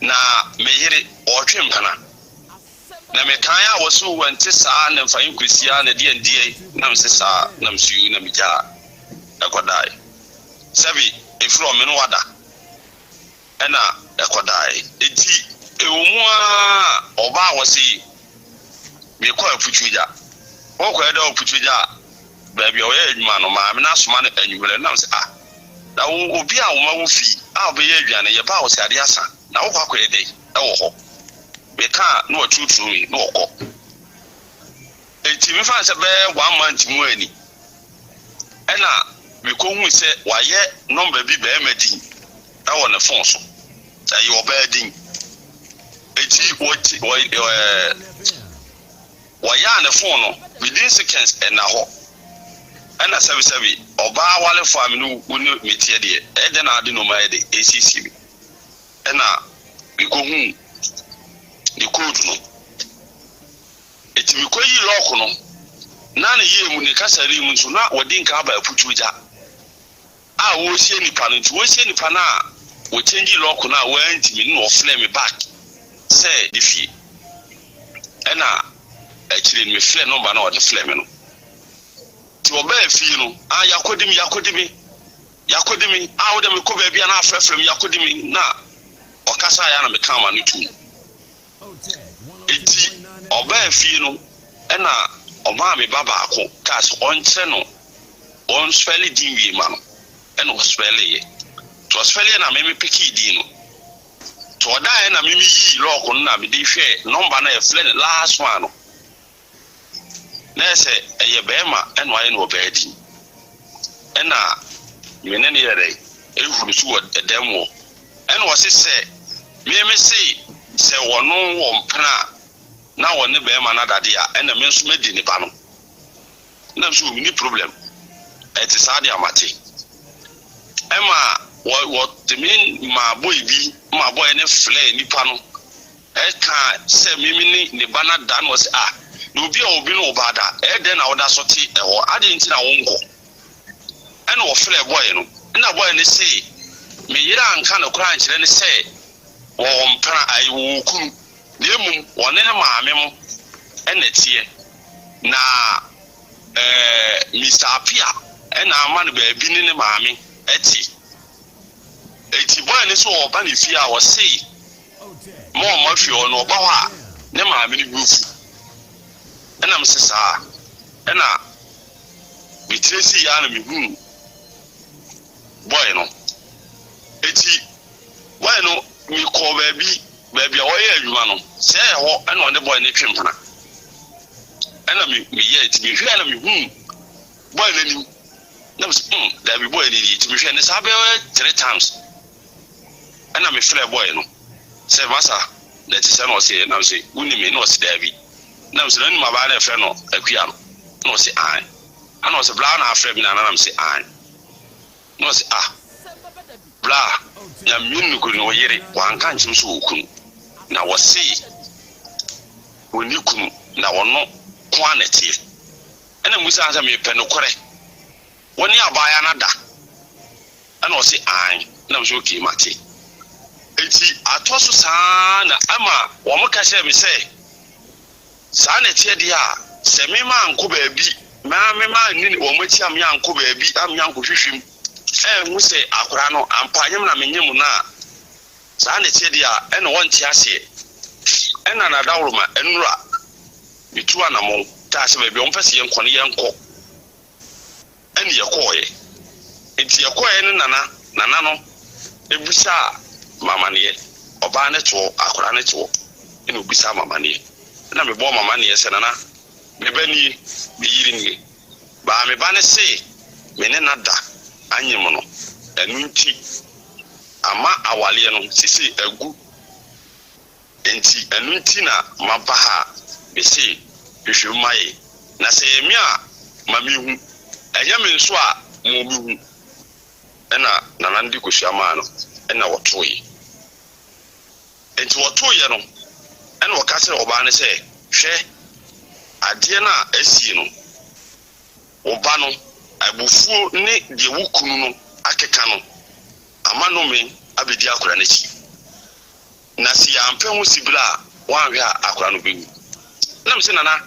Na me yere, ɔretwe mpena. Na mekae a wɔse o ɛnte saa na mfa nkosi ara na ɛdeɛn deɛn na mese saa na mese yoo na megyaa ɛkɔdae. Sɛbe ɛfiri ɔ me ne wada ɛna ɛkɔdae. Enti ɛwɔ mu ara ɔbaa wɔse mekɔ Aputuogya. Wokɔyɛ dɛ wɔ Aputuogya a baabi a ɔyɛ adwuma no maame no asoma no anwummerɛ na mese ah Na wo, obi a woma wo fi a wobɛyɛ aduane, yɛba a ɔse adeɛ asa, na wokɔ akɔyɛ dɛn wɔ hɔ? Meka a na waturutuo me na ɔkɔ. Enti mefa no sɛ bɛyɛ one month mu ani, ɛna mekɔhui sɛ wayɛ nɔmba bi bɛrima din wɔ ne fon so, ɛyɛ ɔbaa din. Enti wɔte, wɔ, ɛɛ, Wɔyaa ne phone no within seconds ɛnna hɔ. Ɛna sɛbesɛbe ɔbaa warefo a me ne wo ne me teɛ deɛ ɛyɛ dɛn na ade nnoɔma ayɛ dɛ ɛresiesie me. Ɛna me kɔ huu ne code no. Eti me kɔ yi lock no na ne yie mu ne kasari mu nso na wadi nka aba aputuo gya. A wɔresie nipa no nti wɔresie nipa no a wɔ change lock no a wɔantumi no na wɔfrɛ me back sɛ ne fie ɛna akyire no mefrɛ nɔmba no a ɔde frɛ me no nti wɔbaa fie no a yakɔdi me yakɔdi me yakɔdi me a wode mekɔ baabi a na afrɛfrɛ me yakɔdi me na ɔkasa yɛ na meka ama no tum Enti ɔbaa fie no ɛna ɔmaa me ba baako kaa sɛ ɔnkyerɛ no ɔnspɛle din wie ma no. Ɛna ɔspɛleeɛ. Nti ɔspɛleeɛ na me me pekee din no. Nti ɔdaeɛ na me me yii lɔɔko no na mede hwɛɛ nɔmba no a yɛfrɛ no last one no. Na ɛyɛ sɛ ɛyɛ bɛɛma ɛna wayɛ no ɔbaa din. Ɛna me ne no yɛɛ dɛn? Ɛhuru so wɔ ɛdɛm hɔ. Ɛna ɔse sɛ me me se sɛ ɔno wɔ mpena a na ɔne bɛɛma no adade a ɛna me nso mɛdi ne ba no. Ɛna me nso menni problem. Ɛte saa deɛ a mate. Ɛma wɔ wɔ me maa boy bi ma boy no flɛɛ nipa no ɛka sɛ me me ne ne ba no ada na ɔse ah na obi a obi ne wo ba ada ɛyɛ dɛn na woda so te ɛhɔ adɛn nti na wonkɔ ɛna ɔfrɛɛ boy no ɛna boy no se me yere anka nokorɛ ankyerɛ no sɛ wɔwɔ mpena ayi wɔwɔ kunu na mmom wɔne ne maame mo ɛna ɛteɛ na ɛɛ Mister Apia ɛna ama no baabi ne ne maame ɛte eti boy no so ɔba ne fie a ɔse ma ɔma fie hɔ no ɔba hɔ a ne maame no bo fu ɛna mese saa ɛna metire si ya na mehunu boy no eti boy no mekɔɔ baabi baabi a ɔyɛ adwuma no sɛ ɛhɔ ɛna ɔne boy no twe mpena ɛna me meyɛ eti mehwɛ na mehunu boy no anim na mese mm daabi boy no ni eti mehwɛ ne saa bɛyɛ three times Ɛna me frɛɛ boy no sɛ masa na ɛte sɛ na ɔse na mese wonim me na ɔse daabi na mese na wonim abaa na ɛfrɛ no akua no na ɔse ae ɛna ɔse bla na afrɛ me na na mese ae na ɔse ah bla nyame nukuri no ɔyere wanka nkyem so wɔ kunu na wɔse wɔni kunu na ɔno ko a na ɛteɛ ɛna musa sɛ mepɛ nokorɛ Wo ne abaayaa no ada? Ɛna ɔse aane. Ɛna mese okay mate. Enti atɔ so saa na ɛma wɔn ka kyerɛɛ me sɛ saa na ɛteɛ deɛ a, sɛ me mankɔ baabi na me manni wɔn akyi a me ankɔ baabi a me ankɔhwehwɛ mu anhu sɛ akwadaa no ampa nyem na menyem no a, saa na ɛteɛ deɛ a ɛna wɔnte aseɛ. Ɛna Nadaworoma nnora metu anamɔn kaa sɛ baabi a wɔpɛ sɛ yɛnkɔ no yɛnkɔ. Ɛne yɛkɔɔeɛ. Nti yɛkɔɔeɛ no nana, nana no bisaa me amaneɛ. Ɔbaa no te hɔ, akwadaa no te hɔ, ɛna ɔbisaa me amaneɛ. Ɛna mebɔɔ m'amaneɛ sɛ, Nana, me ba nie, me yere nie. Baa me ba no se me ne no ada anyem no, ɛno nti ama awareɛ no seesei agu. Enti ɛno nti na maba ha a mese hwehwɛ mu ma yɛn, na sɛ ɛyɛ me a, ma menhu, ɛnyɛ me nso a, ma obi hu. Ɛnna nana no de kosua maa no, ɛnna wɔtoeɛ. Enti wɔtoeɛ no, ɛnna ɔka kyerɛɛ ɔbaa no sɛ, Hwɛ, adeɛ no a asie no, wo ba no, abufuo ne deɛ wo kunu no akeka no ama nnome abɛdi akwadaa no akyi. Na se yɛampɛ ho sibere a, woanhwɛ a akora no bɛwu. Na mese, Nana,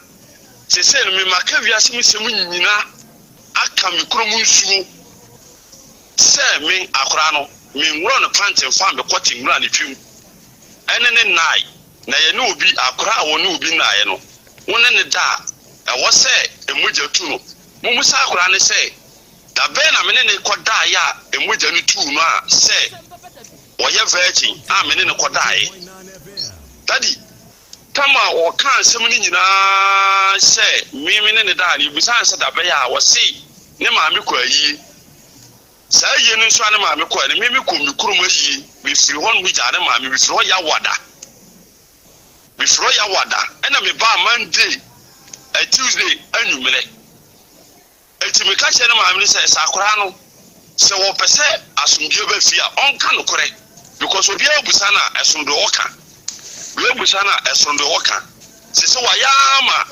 seesei no me maka wiase mu nsɛm nyina aka me kurom nsuo sɛ me akora no menworɔ no pant mfa me kɔte nwura ne tirim ɛne ne nnae na yɛne obi akora a wɔne obi nnaeɛ no wo ne no da a ɛwɔ sɛ mogya tu no. Mommisa akora no sɛ da bɛn na me ne no kɔdaeɛ a mogya no tuu no a sɛ ɔyɛ virgin a me ne no kɔdaeɛ. Daddy, tam a ɔkaa nsɛm no nyinaa sɛ me me ne no daa no, yɛbisaa no sɛ da bɛn a, ɔse ne maame kɔ ayie. Saa ayie no nso a ne maame kɔɛ no, me mekɔ me kurom ayie, mefiri hɔ nom gyaa ne maame, mefiri hɔ Yawada, mefiri hɔ Yawada, ɛna mebaa Monday, eh, Tuesday anwummerɛ. Enti meka kyerɛɛ ne maame no sɛ, sɛ akwadaa no, sɛ ɔpɛ sɛ asomdwoeɛ ba fie a, ɔnka nokorɛ because obiara bisa no a, ɛsono deɛ ɔka. Obiara bisa no a, ɛsono deɛ ɔka. Seesei wayɛ ara ma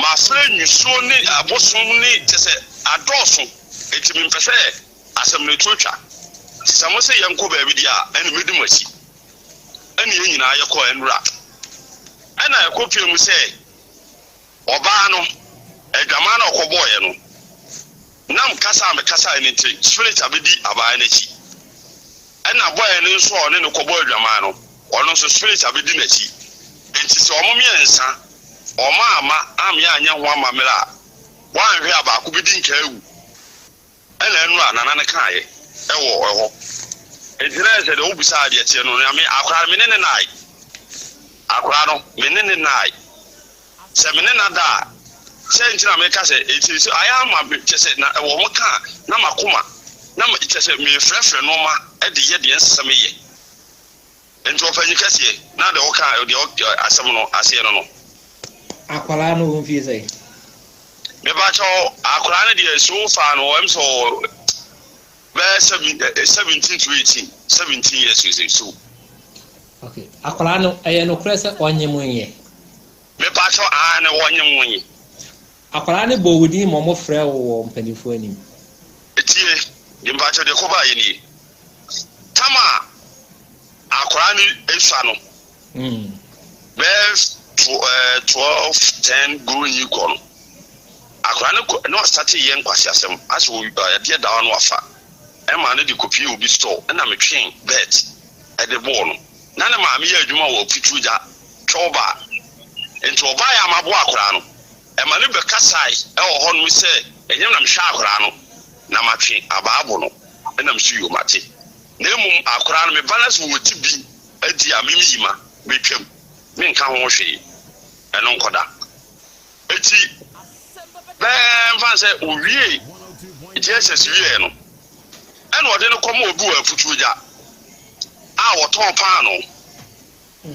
mafrɛ nisuo ne abosom ne kyerɛ sɛ adɔɔso, enti mempɛ sɛ asɛm no ɛtuo twa. Nti sɛ mose yɛnkɔ baabi deɛ a, ɛnne mɛdi mo akyi. Ɛnne yɛn nyinaa yɛkɔɔ nwura. Ɛnna ɛkɔpuee mu sɛ Ɔbaa no, adwaman no a ɔkɔbɔeɛ no, nam kasa a mekasaeɛ no nti, spirit abɛdi abaayewa no akyi. Ɛna bɔɛ no nso a ɔne no kɔbɔɔ adwaman no, ɔno nso spirit abɛdi n'akyi. Enti sɛ wɔn mmiɛnsa, wɔn amma ammea anyɛ ho amammerɛ a, woanhwɛ a baako bɛdi nkaa awu. Ɛna ɛno a Nana no kaeɛ. wɔ ɛhɔ. Enti na ayɛ sɛ deɛ wobisaa deɛ ɛteɛ no, na me, akwadaa no, me ne no nnae. Akwadaa no, me ne no nnae. Sɛ me ne no ada a, sɛ nti na meka sɛ, enti sɛ ayɛ ama me, kyɛ sɛ, na wɔn ka a, na m'akoma, na kyɛ sɛ mefrɛfrɛ nneɛma de yɛ deɛ ɛnsɛ sɛ meyɛ. Enti ɔpanyin kɛseɛ, na deɛ ɔka, deɛ ɔ, asɛm no aseɛ no no. Akwadaa no wɔ mfie sɛn? Mepakyɛw, akwadaa no deɛ so far no ɛm sɛ ɔwɔ bɛyɛ seven, eh, 17 to 18, 17 years o so. Okay, akwadaa no ɛyɛ nokorɛ sɛ ɔnye mo nyɛ? Mepakyɛw, aane, ɔnye mo nye. Akwadaa no bɔ wo din ma ɔmo frɛ wo wɔ mpanimfoɔ anim? Tie, mepakyɛw deɛ ɛkɔbaeɛ nie, tam a akwadaa no sua no, bɛyɛ 12, 10 going yi kɔ no, akwadaa no kɔ na wasate yɛ nkwaseasɛm, asɛ adeɛ da hɔ no wafa, ɛma no de kɔpie obi store, ɛna metwee bet ɛde bɔɔ no. Na ne maame yɛ adwuma wɔ Puturu gya twɛw baa, nti ɔbaeɛ a maboa akwadaa no, ɛma no bɛkasae ɛwɔ hɔnom sɛ ɛnyɛ na mehwɛ akwadaa no, na matwe abaabo no, ɛna mese yoo mate. Na mmom akwadaa no, me ba no sɛ ɔte bi adi a, me meyi ma metwam, menka ho hwee, ɛno nkɔda. Enti bɛɛ mfa no sɛ ɔwiee JSS wieɛ no, ɛna ɔde no kɔma obi wɔ Afutuogya a ɔtɔn paanoo.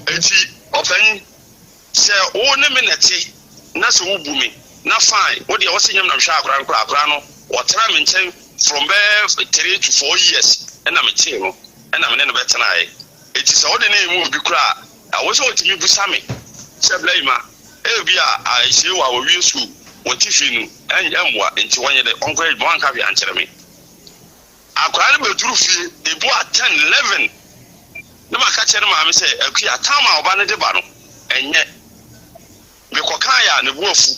Enti ɔpanyin, sɛ wo ne me na ɛte na sɛ wobu me na fine, wo deɛ wose nyɛ me na mehwɛ akwadaa no koraa, akwadaa no ɔtena me nkyɛn from bɛyɛ 3 to 4 years ɛna metee no ɛna me ne no bɛtenaeɛ. Enti sɛ wode no rema obi koraa a, ɛwɔ sɛ ɔtumi bisa me sɛ Blayima, ebia Aishewa a ɔwie sukuu, wɔte fie no ɛmmoa nti ɔnyɛ dɛ ɔnkɔyɛ adwuma, wanka hwee ankyerɛ me. Akwadaa no bɛduru fie ebu a 10, 11 na maka kyerɛ ne maame sɛ, Akua, time a ɔba no de ba no, ɛnyɛ. Mekɔkaeɛ a, ne bo afu.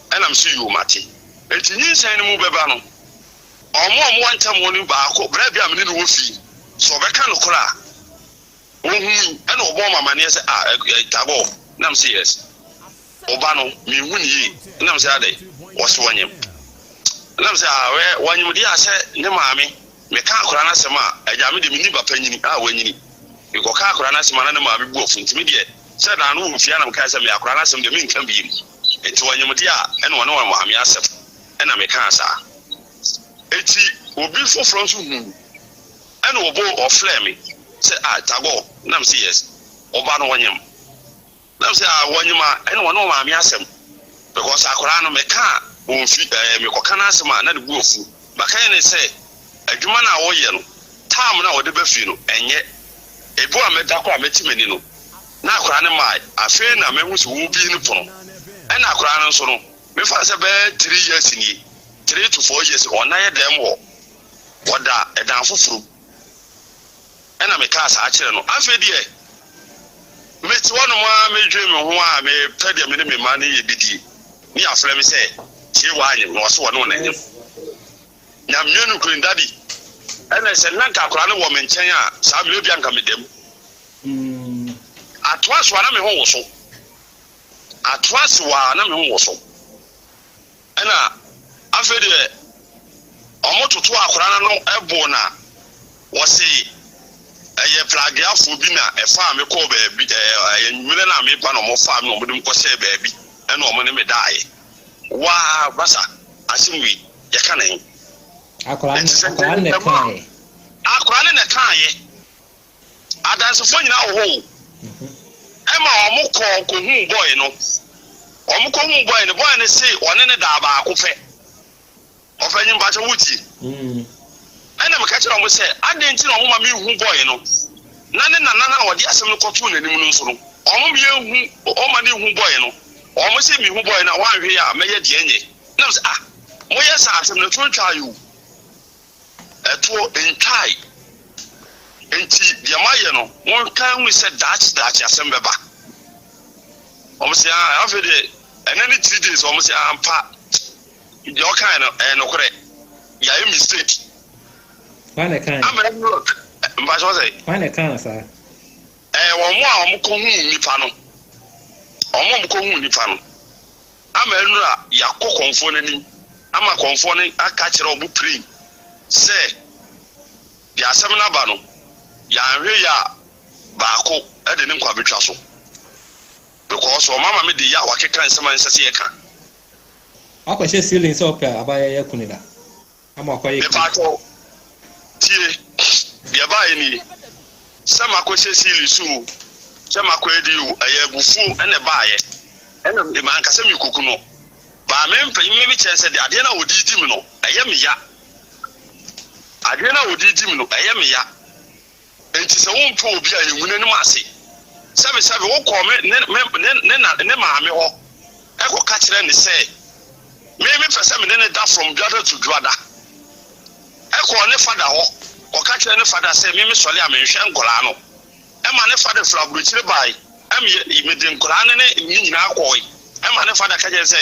Ɛna mese, Yoo, mate. Enti nyinsɛn no mu bɛba no, wɔn a wɔwɔ ntam hɔ no baako, berɛ bi a me ne no wɔ fie, sɛ ɔbɛka nokorɛ a, ɔhui, ɛna ɔbɔɔ me amaneɛ sɛ, Ah, Tagor. Na mese, Yes. Wo ba no, menhu no yie. Ɛna mese, Adɛn? Ɔse ɔnyem. Ɛna mese, Ah, wɛ, wanyem deɛ a sɛ ne maame, meka akwadaa no asɛm a, agya me deɛ menni ba panyini a wanyini. Mekɔka akwadaa no asɛm a na ne maame bu afu, nti me deɛ sɛ daa no wɔ fie a na mekae sɛ me akwadaa no asɛm deɛ menka biem. Nti ɔnyem deɛ a, ɛna ɔne wɔn maame asɛm ɛna mekaa saa. Enti obi foforɔ nso huu ɛna ɔbɔ ɔfrɛɛ me sɛ ah Tagor, na mese yes, ɔba no ɔnyem. Na me sɛ ah wɔnyem a ɛna wɔne wɔn maame asɛm because akwadaa no meka a wɔnfi ɛɛ mekɔka n'asɛm a na ne bo afu. Maka yɛ ne sɛ adwuma no a ɔyɛ no time no a ɔde ba fie no ɛnyɛ ebi a mɛda koraa mɛte m'ani no na akwadaa no mmae afei na mahu sɛ wɔrebie ne pono ɛna akwadaa no nso no mefa no sɛ bɛyɛ 3 years nie 3 to 4 years ɔna yɛ dɛm hɔ ɔda ɛdan foforɔ mu. Ɛna mekaa saa kyerɛ no. Afei deɛ, mete hɔnom ara medwene me ho a mepɛ deɛ me ne me mma no yɛ bɛdie, ne yɛafrɛ me sɛ tie w'anyem, na ɔse ɔne wo na anyem. Nyame nokorɛ ni, Daddy, ɛna sɛ na nka akwadaa no wɔ me nkyɛn a, saa mmerɛ bi anka meda mu. Atoa so a na me ho woso. Atoa so a na me ho woso. Ɛna afei deɛ wɔtotoo akwadaa no ano boo no a, wɔse ɛyɛ Pragueafoɔ bi na ɛfaa me kɔɔ baabi, ɛɛ anwummerɛ no a mereba na wɔfaa me na wɔde me kɔhyɛɛ baabi ɛna wɔn ne me daeɛ. Waa basa, asɛm wei yɛka ne he? Akwadaa no Enti sɛ akwadaa no na ɛma ɛkaeɛ. akwadaa no na ɛkaeɛ. Adansefoɔ nyinaa wɔ hɔ o. Ɛma wɔn kɔɔ kɔhuu bɔe no. Wɔn kɔhuu bɔe no, bɔe no se ɔne no daa baako pɛ. Ɔpanyin mpakyɛ wotie? Ɛna meka kyerɛɛ wɔn sɛ, adɛn nti na wɔma mehu bɔe no, na ne nana no a ɔde asɛm no kɔtoo n'anim no nso no, wɔn yɛnhu, wɔma no nhu bɔe no. Wɔn se mehu bɔe no a, wɔanhwɛ a mɛyɛ deɛ ɛnyɛ. Ɛna mese, ah, moyɛ saa asɛm no, ɛtoɔ ntwaa yi o. Ɛtoɔ ntwae. Enti deɛ moayɛ no, monka nhunu sɛ daakye daakye asɛm bɛba. Wɔn se, ah, afei deɛ, ɛnɛ ne 3 days, wɔn se, ampa, deɛ ɔkae no, ɛyɛ nokorɛ. Yɛayɛ mistake. Hwan na ɛkae? Ama ɛnu, mpakyɛ sɛ. Hwan na ɛkaa saa? Ɛyɛ wɔn a wɔn kɔhuu nipa no. Wɔn a wɔn kɔhuu nipa no. Ama ɛnu a yɛakɔ kɔnfoɔ no anim, ama kɔnfoɔ no aka kyerɛ wɔn pray sɛ. Deɛ asɛm no aba no, yɛanhwɛ yie a baako de ne nkwa bɛtwa so because wɔn ama me de yaw akeka nsɛm a ɛnsɛ sɛ yɛka. Wakɔhyɛ ceiling sɛ ɔpɛ abayɛyɛ kunu da ama wakɔyɛ kunu. Mepaakyɛw, tie, deɛ ɛbaeɛ nie, sɛ makɔhyɛ ceiling so o, sɛ makɔ adi o, ɛyɛ abufuo na ɛbaeɛ, ɛna manka sɛ merekɔku no, but me mpɛ, me kyerɛ sɛ deɛ adeɛ no a wɔde redi me no, ɛyɛ me ya. Adeɛ no a wɔde redi me no, ɛyɛ me ya. Enti sɛ wompɛ obi a, yɛngu n'anim ase. Sɛbesɛbe, wokɔɔ me ne me ne ne na ne maame hɔ kɔka kyerɛɛ no sɛ, me mepɛ sɛ me ne no da from dwada to dwada. Ɛkɔɔ ne fada hɔ kɔka kyerɛɛ ne fada sɛ me mesɔre a menhwɛ nkwadaa no. Ɛma ne fada firi aburokyire bae, ɛma mede nkwadaa no ne ne nyinaa kɔe. Ɛma ne fada ka kyerɛɛ no sɛ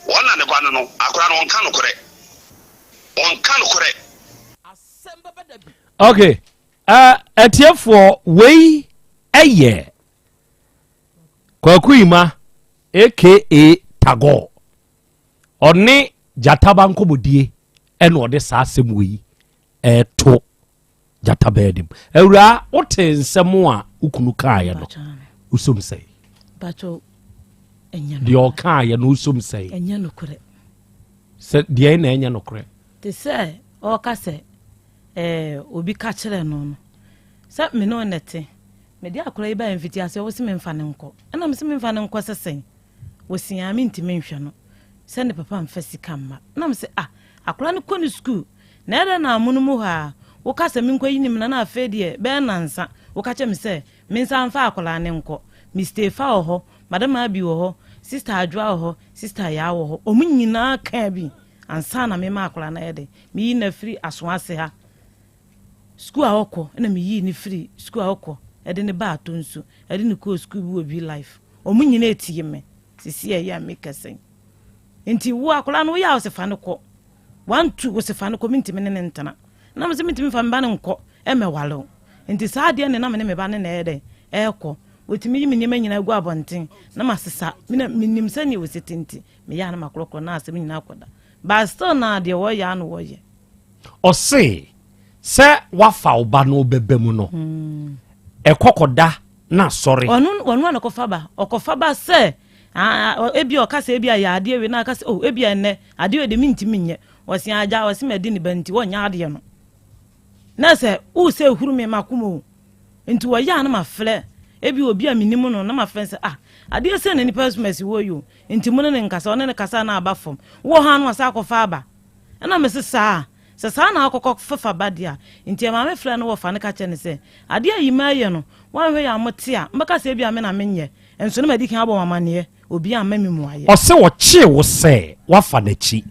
wɔn na ne ba no no, akwadaa no ɔnka nokorɛ. Ɔnka nokorɛ. Ok, uh, atiefoɔ wei ɛyɛ Kwaku Ima aka Tagore ɔne Gyataba nkɔmmɔdie ɛna ɔde saa asɛm wei ɛto Gyataba anim. Awuraa wote nsɛm a wo kunu kaeɛ no wosom sɛe? Deɛ ɔkaeɛ no wosom sɛe? Sɛ deɛ na ɛnyɛ nokorɛ. Te sɛ ɔreka sɛ ɛɛ obi ka kyerɛ no no sɛ me ne wo na ɛte mede akwadaa yi baeɛ mfitiaseɛ wo se memfa no nkɔ ɛna mese memfa no nkɔ sɛ sɛn wɔsi a mentumi nhwɛ no sɛ ne papa mfa sika mma ɛna mese ah akwadaa no kɔ ne sukuu na ɛdɛ na amono mu hɔ a woka sɛ menkɔ yi ne mena na afei deɛ bɛyɛ nansa woka kyerɛ me sɛ mensa mfa akwadaa no nkɔ Mister Efa wɔ hɔ Madam Abi wɔ hɔ Sister Adwoa wɔ hɔ Sister Yaa wɔ hɔ wɔn nyinaa kaa bi Ansa na mema akwadaa no ayɛ dɛ, meyi no afiri aso ase ha, sukuu a ɔkɔ, ɛna meyii no firi sukuu a ɔkɔ, ɛde no baa Atonsu, ɛde no kɔɔ sukuu bi wɔ V-Life. Wɔn nyinaa etie me, sisi a ɛyɛ a mekasa yi. Nti wo akwadaa no woyɛ a wose fa no kɔ. One, two, wose fa no kɔ, mentumi ne no ntena. Na mese mentumi mfa me ba no nkɔ ɛmɛware wo. Nti saa adeɛ no na me ne me ba no na ɛyɛ dɛ, ɛrekɔ. Wɔtumi yi me nneɛma nyinaa gu abɔnten na masesa. Me na menim sɛdeɛ wɔsi te nti. Meyɛ a na makorɔkorɔ na asɛm nyinaa akɔda but still na deɛ wɔyɛ a na wɔyɛ. Ɔse sɛ wafa wo ba no bɛba mu no ɛkɔ kɔda na asɔre. Ɔno ɔno a na ɔkɔfa ba ɔkɔfa ba sɛ ebi ɔka sɛ ebi ayɛ adeɛ wei na aka sɛ oh ebi ɛnɛ adeɛ wei de mentumi nyɛ ɔse agya ɔse madi ne ba nti wɔnyɛ adeɛ no na sɛ wo sɛ ehuru me makoma o Nti wɔyɛ a na mafrɛ ebi obi a menim no na mafrɛ no sɛ ah adeɛ sɛn na nipa asumasi wɔ yi o nti mo ne no nkasa ɔne no kasa na aba fam wowɔ hɔ a na wasan akɔfa aba ɛna mese saa sɛ saa na akɔkɔ fefa ba deɛ a nti ɛmaa me frɛ no wɔfa no ka kyerɛ no sɛ adeɛ a yima yɛ no wanhwɛ yɛ a mote a mobɛka sɛ ebi a me na menyɛ nso na madi kan abɔ mo amaneɛ obi amma me mmuaeɛ. Ɔse ɔkyee wo sɛ wafa n'akyi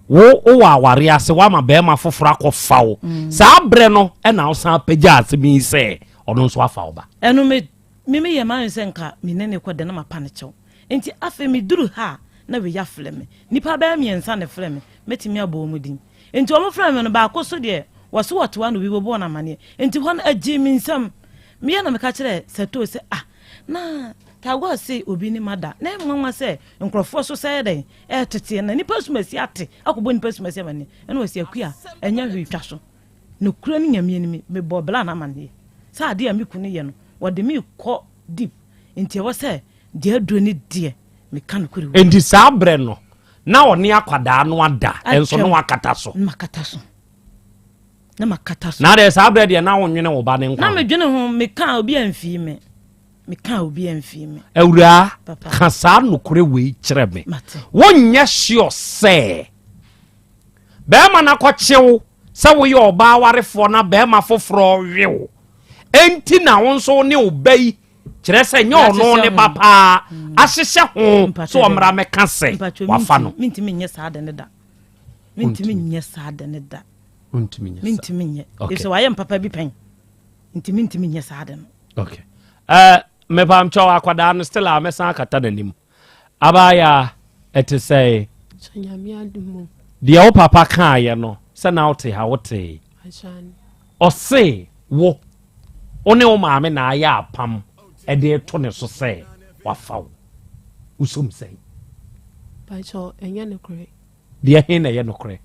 Wo wowɔ awareɛ ase woama barima foforɔ akɔfa wo saa berɛ no ɛna wosan pagya asɛm yi sɛ ɔno nso afa wo ba. Ɛno me me meyɛ m'adwene sɛ nka me ne no kɔ dɛ na mapa no kyɛw nti afei meduru ha a na wei afrɛ me nnipa bɛyɛ mmiɛnsa na ɛfrɛ me mɛtumi abɔ wɔn din nti wɔn frɛ me no baako so deɛ wɔso wɔte hɔ a na obi bɛbɔ wɔn amaneɛ nti hɔ no agyee me nsam meyɛ na meka kyerɛ Satoo sɛ ah na Tagore se obi ne mada na ɛyɛ nwanwa sɛ nkurɔfoɔ so sɛ yɛ dɛn ɛreteteɛ na nipa sumasi ate akɔbɔ nipa sumasi amaneɛ ɛna wɔsi akua ɛnyɛ hwee twa so nokorɛ ne nyame anim mebɔ bla no amaneɛ sɛ adeɛ a me kunu yɛ no wɔde me kɔ deep nti ɛwɔ sɛ deɛ aduro ne deɛ meka nokorɛ wɔ Enti saa berɛ no na ɔne akwadaa no ada nso na wakata so. Na makata so. Na makata so. Na deɛ saa berɛ deɛ na wonwene wo ba ne nkwa. Na medwene ho meka obi amfii me. Meka obi amfii me. Awuraa, ka saa nokorɛ wei kyerɛ me. Wonyɛ sure sɛ bɛrima no akɔkye wo sɛ woyɛ ɔbaa warefoɔ na bɛrima foforɔ we wo. Enti na wo nso ne wo ba yi kyerɛ sɛ nyɛ ɔno ne ba paa mm. ahyehyɛ ho sɛ ɔmmra mɛka sɛ wafa no. Mentumi nyɛ saa de ne da. Mentumi nyɛ saa de ne da. Mentumi nyɛ. Efisɛ wayɛ mpapa bi pɛn. Nti mentumi nyɛ saa de no. Okay. Uh, mepamkyɛw akwadaa no still a mɛsan akata n'anim. Abaayaa ɛte sɛ deɛ wo papa kaayɛ no sɛ na wote ha wotee. Ɔse wo wo ne wo maame na ayɛ apam ɛde to ne so sɛ wafa wo. Wosom sɛn? Deɛ he na ɛyɛ nokorɛ?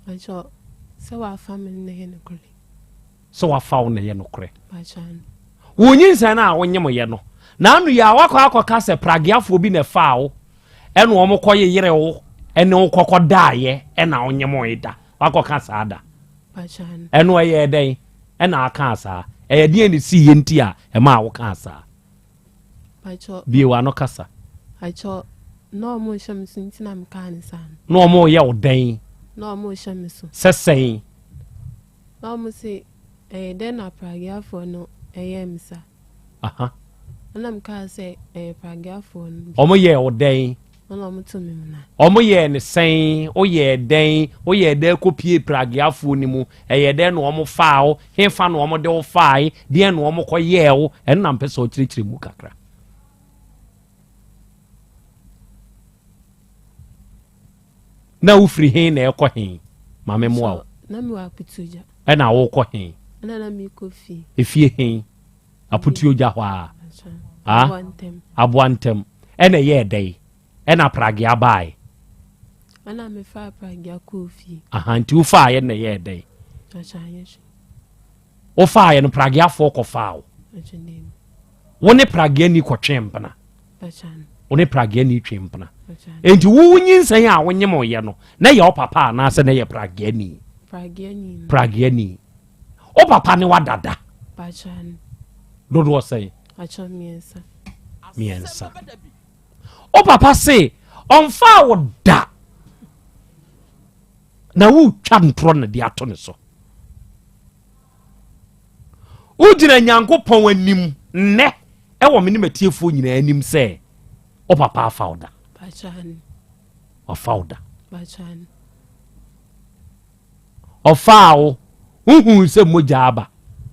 Sɛ wafa me no na ɛyɛ nokorɛ. Sɛ wafa wo na ɛyɛ nokorɛ. Wo nyinsɛn no a wonyemyɛ no, na ano yi a wakɔ akɔka sɛ prageafoɔ bi na ɛfaa wo ɛna wɔn kɔ yeyere wo ɛne wo kɔkɔ daeɛ ɛna wonyemoe da. Wakɔka saa da. Ɛno ɛyɛ dɛn ɛna akaa saa? Ɛyɛ deɛn ne siiɛ nti a ɛmaa wokaa saa? Bie w'ano kasa. Na ɔmo rehyɛ me so nti na mekaa ne saa no. Na ɔmo reyɛ wo dɛn? Na ɔmo rehyɛ me so. Sɛ sɛn? Na ɔmo se ɛyɛ dɛn na prageafoɔ no ɛyɛɛ me saa. Aha. Ɛna me kaa sɛ ɛyɛ prageafoɔ no bi. Ɔmo yɛɛ wo dɛn? Ɛna ɔmo too me muna. Ɔmo yɛɛ no sɛn? Woyɛɛ dɛn? Woyɛɛ dɛn kɔ pie prageafoɔ no mu? Ɛyɛ dɛn na ɔmo faa wo? Hefa na ɔmo de wo faae? Deɛn na ɔmo kɔ yɛɛ wo? Ɛno na mpɛ sɛ ɔkyerɛkyerɛ mu kakra. Na wofiri he na ɛkɔ he? Ma me mmoa wo. Na mewɔ Aputuogya. Ɛna wokɔ he? Ɛna na mekɔ fie. Efie he? Aputuogya hɔ a? Aboa ntɛm. Aboa ntɛm. Ɛna ɛyɛɛ dɛn? Ɛna pragea baae. Ɛna mefaa pragea kɔɔ fie. Aha, nti wofaeɛ na ɛyɛɛ dɛn? Wofaeɛ no prageafoɔ kɔfaa wo. Wo ne prageani kɔtwee mpena. Wo ne prageani twe mpena. Enti wo nyinsɛn a wonyem yɛ no, na yɛ wo papa anaasɛ na yɛ prageani? Prageani. Wo papa ne wadada. Dodoɔ sɛn? Mmiɛnsa. Wo papa se ɔmfaa wo da na wotwa ntorɔ na de ato ne so. Wogyina Nyankopɔn anim nnɛ ɛwɔ me ne matiefoɔ nyinaa anim sɛ wo papa afa wo da. Ɔfa wo da. Ɔfaa wo, wohuu sɛ mogya aba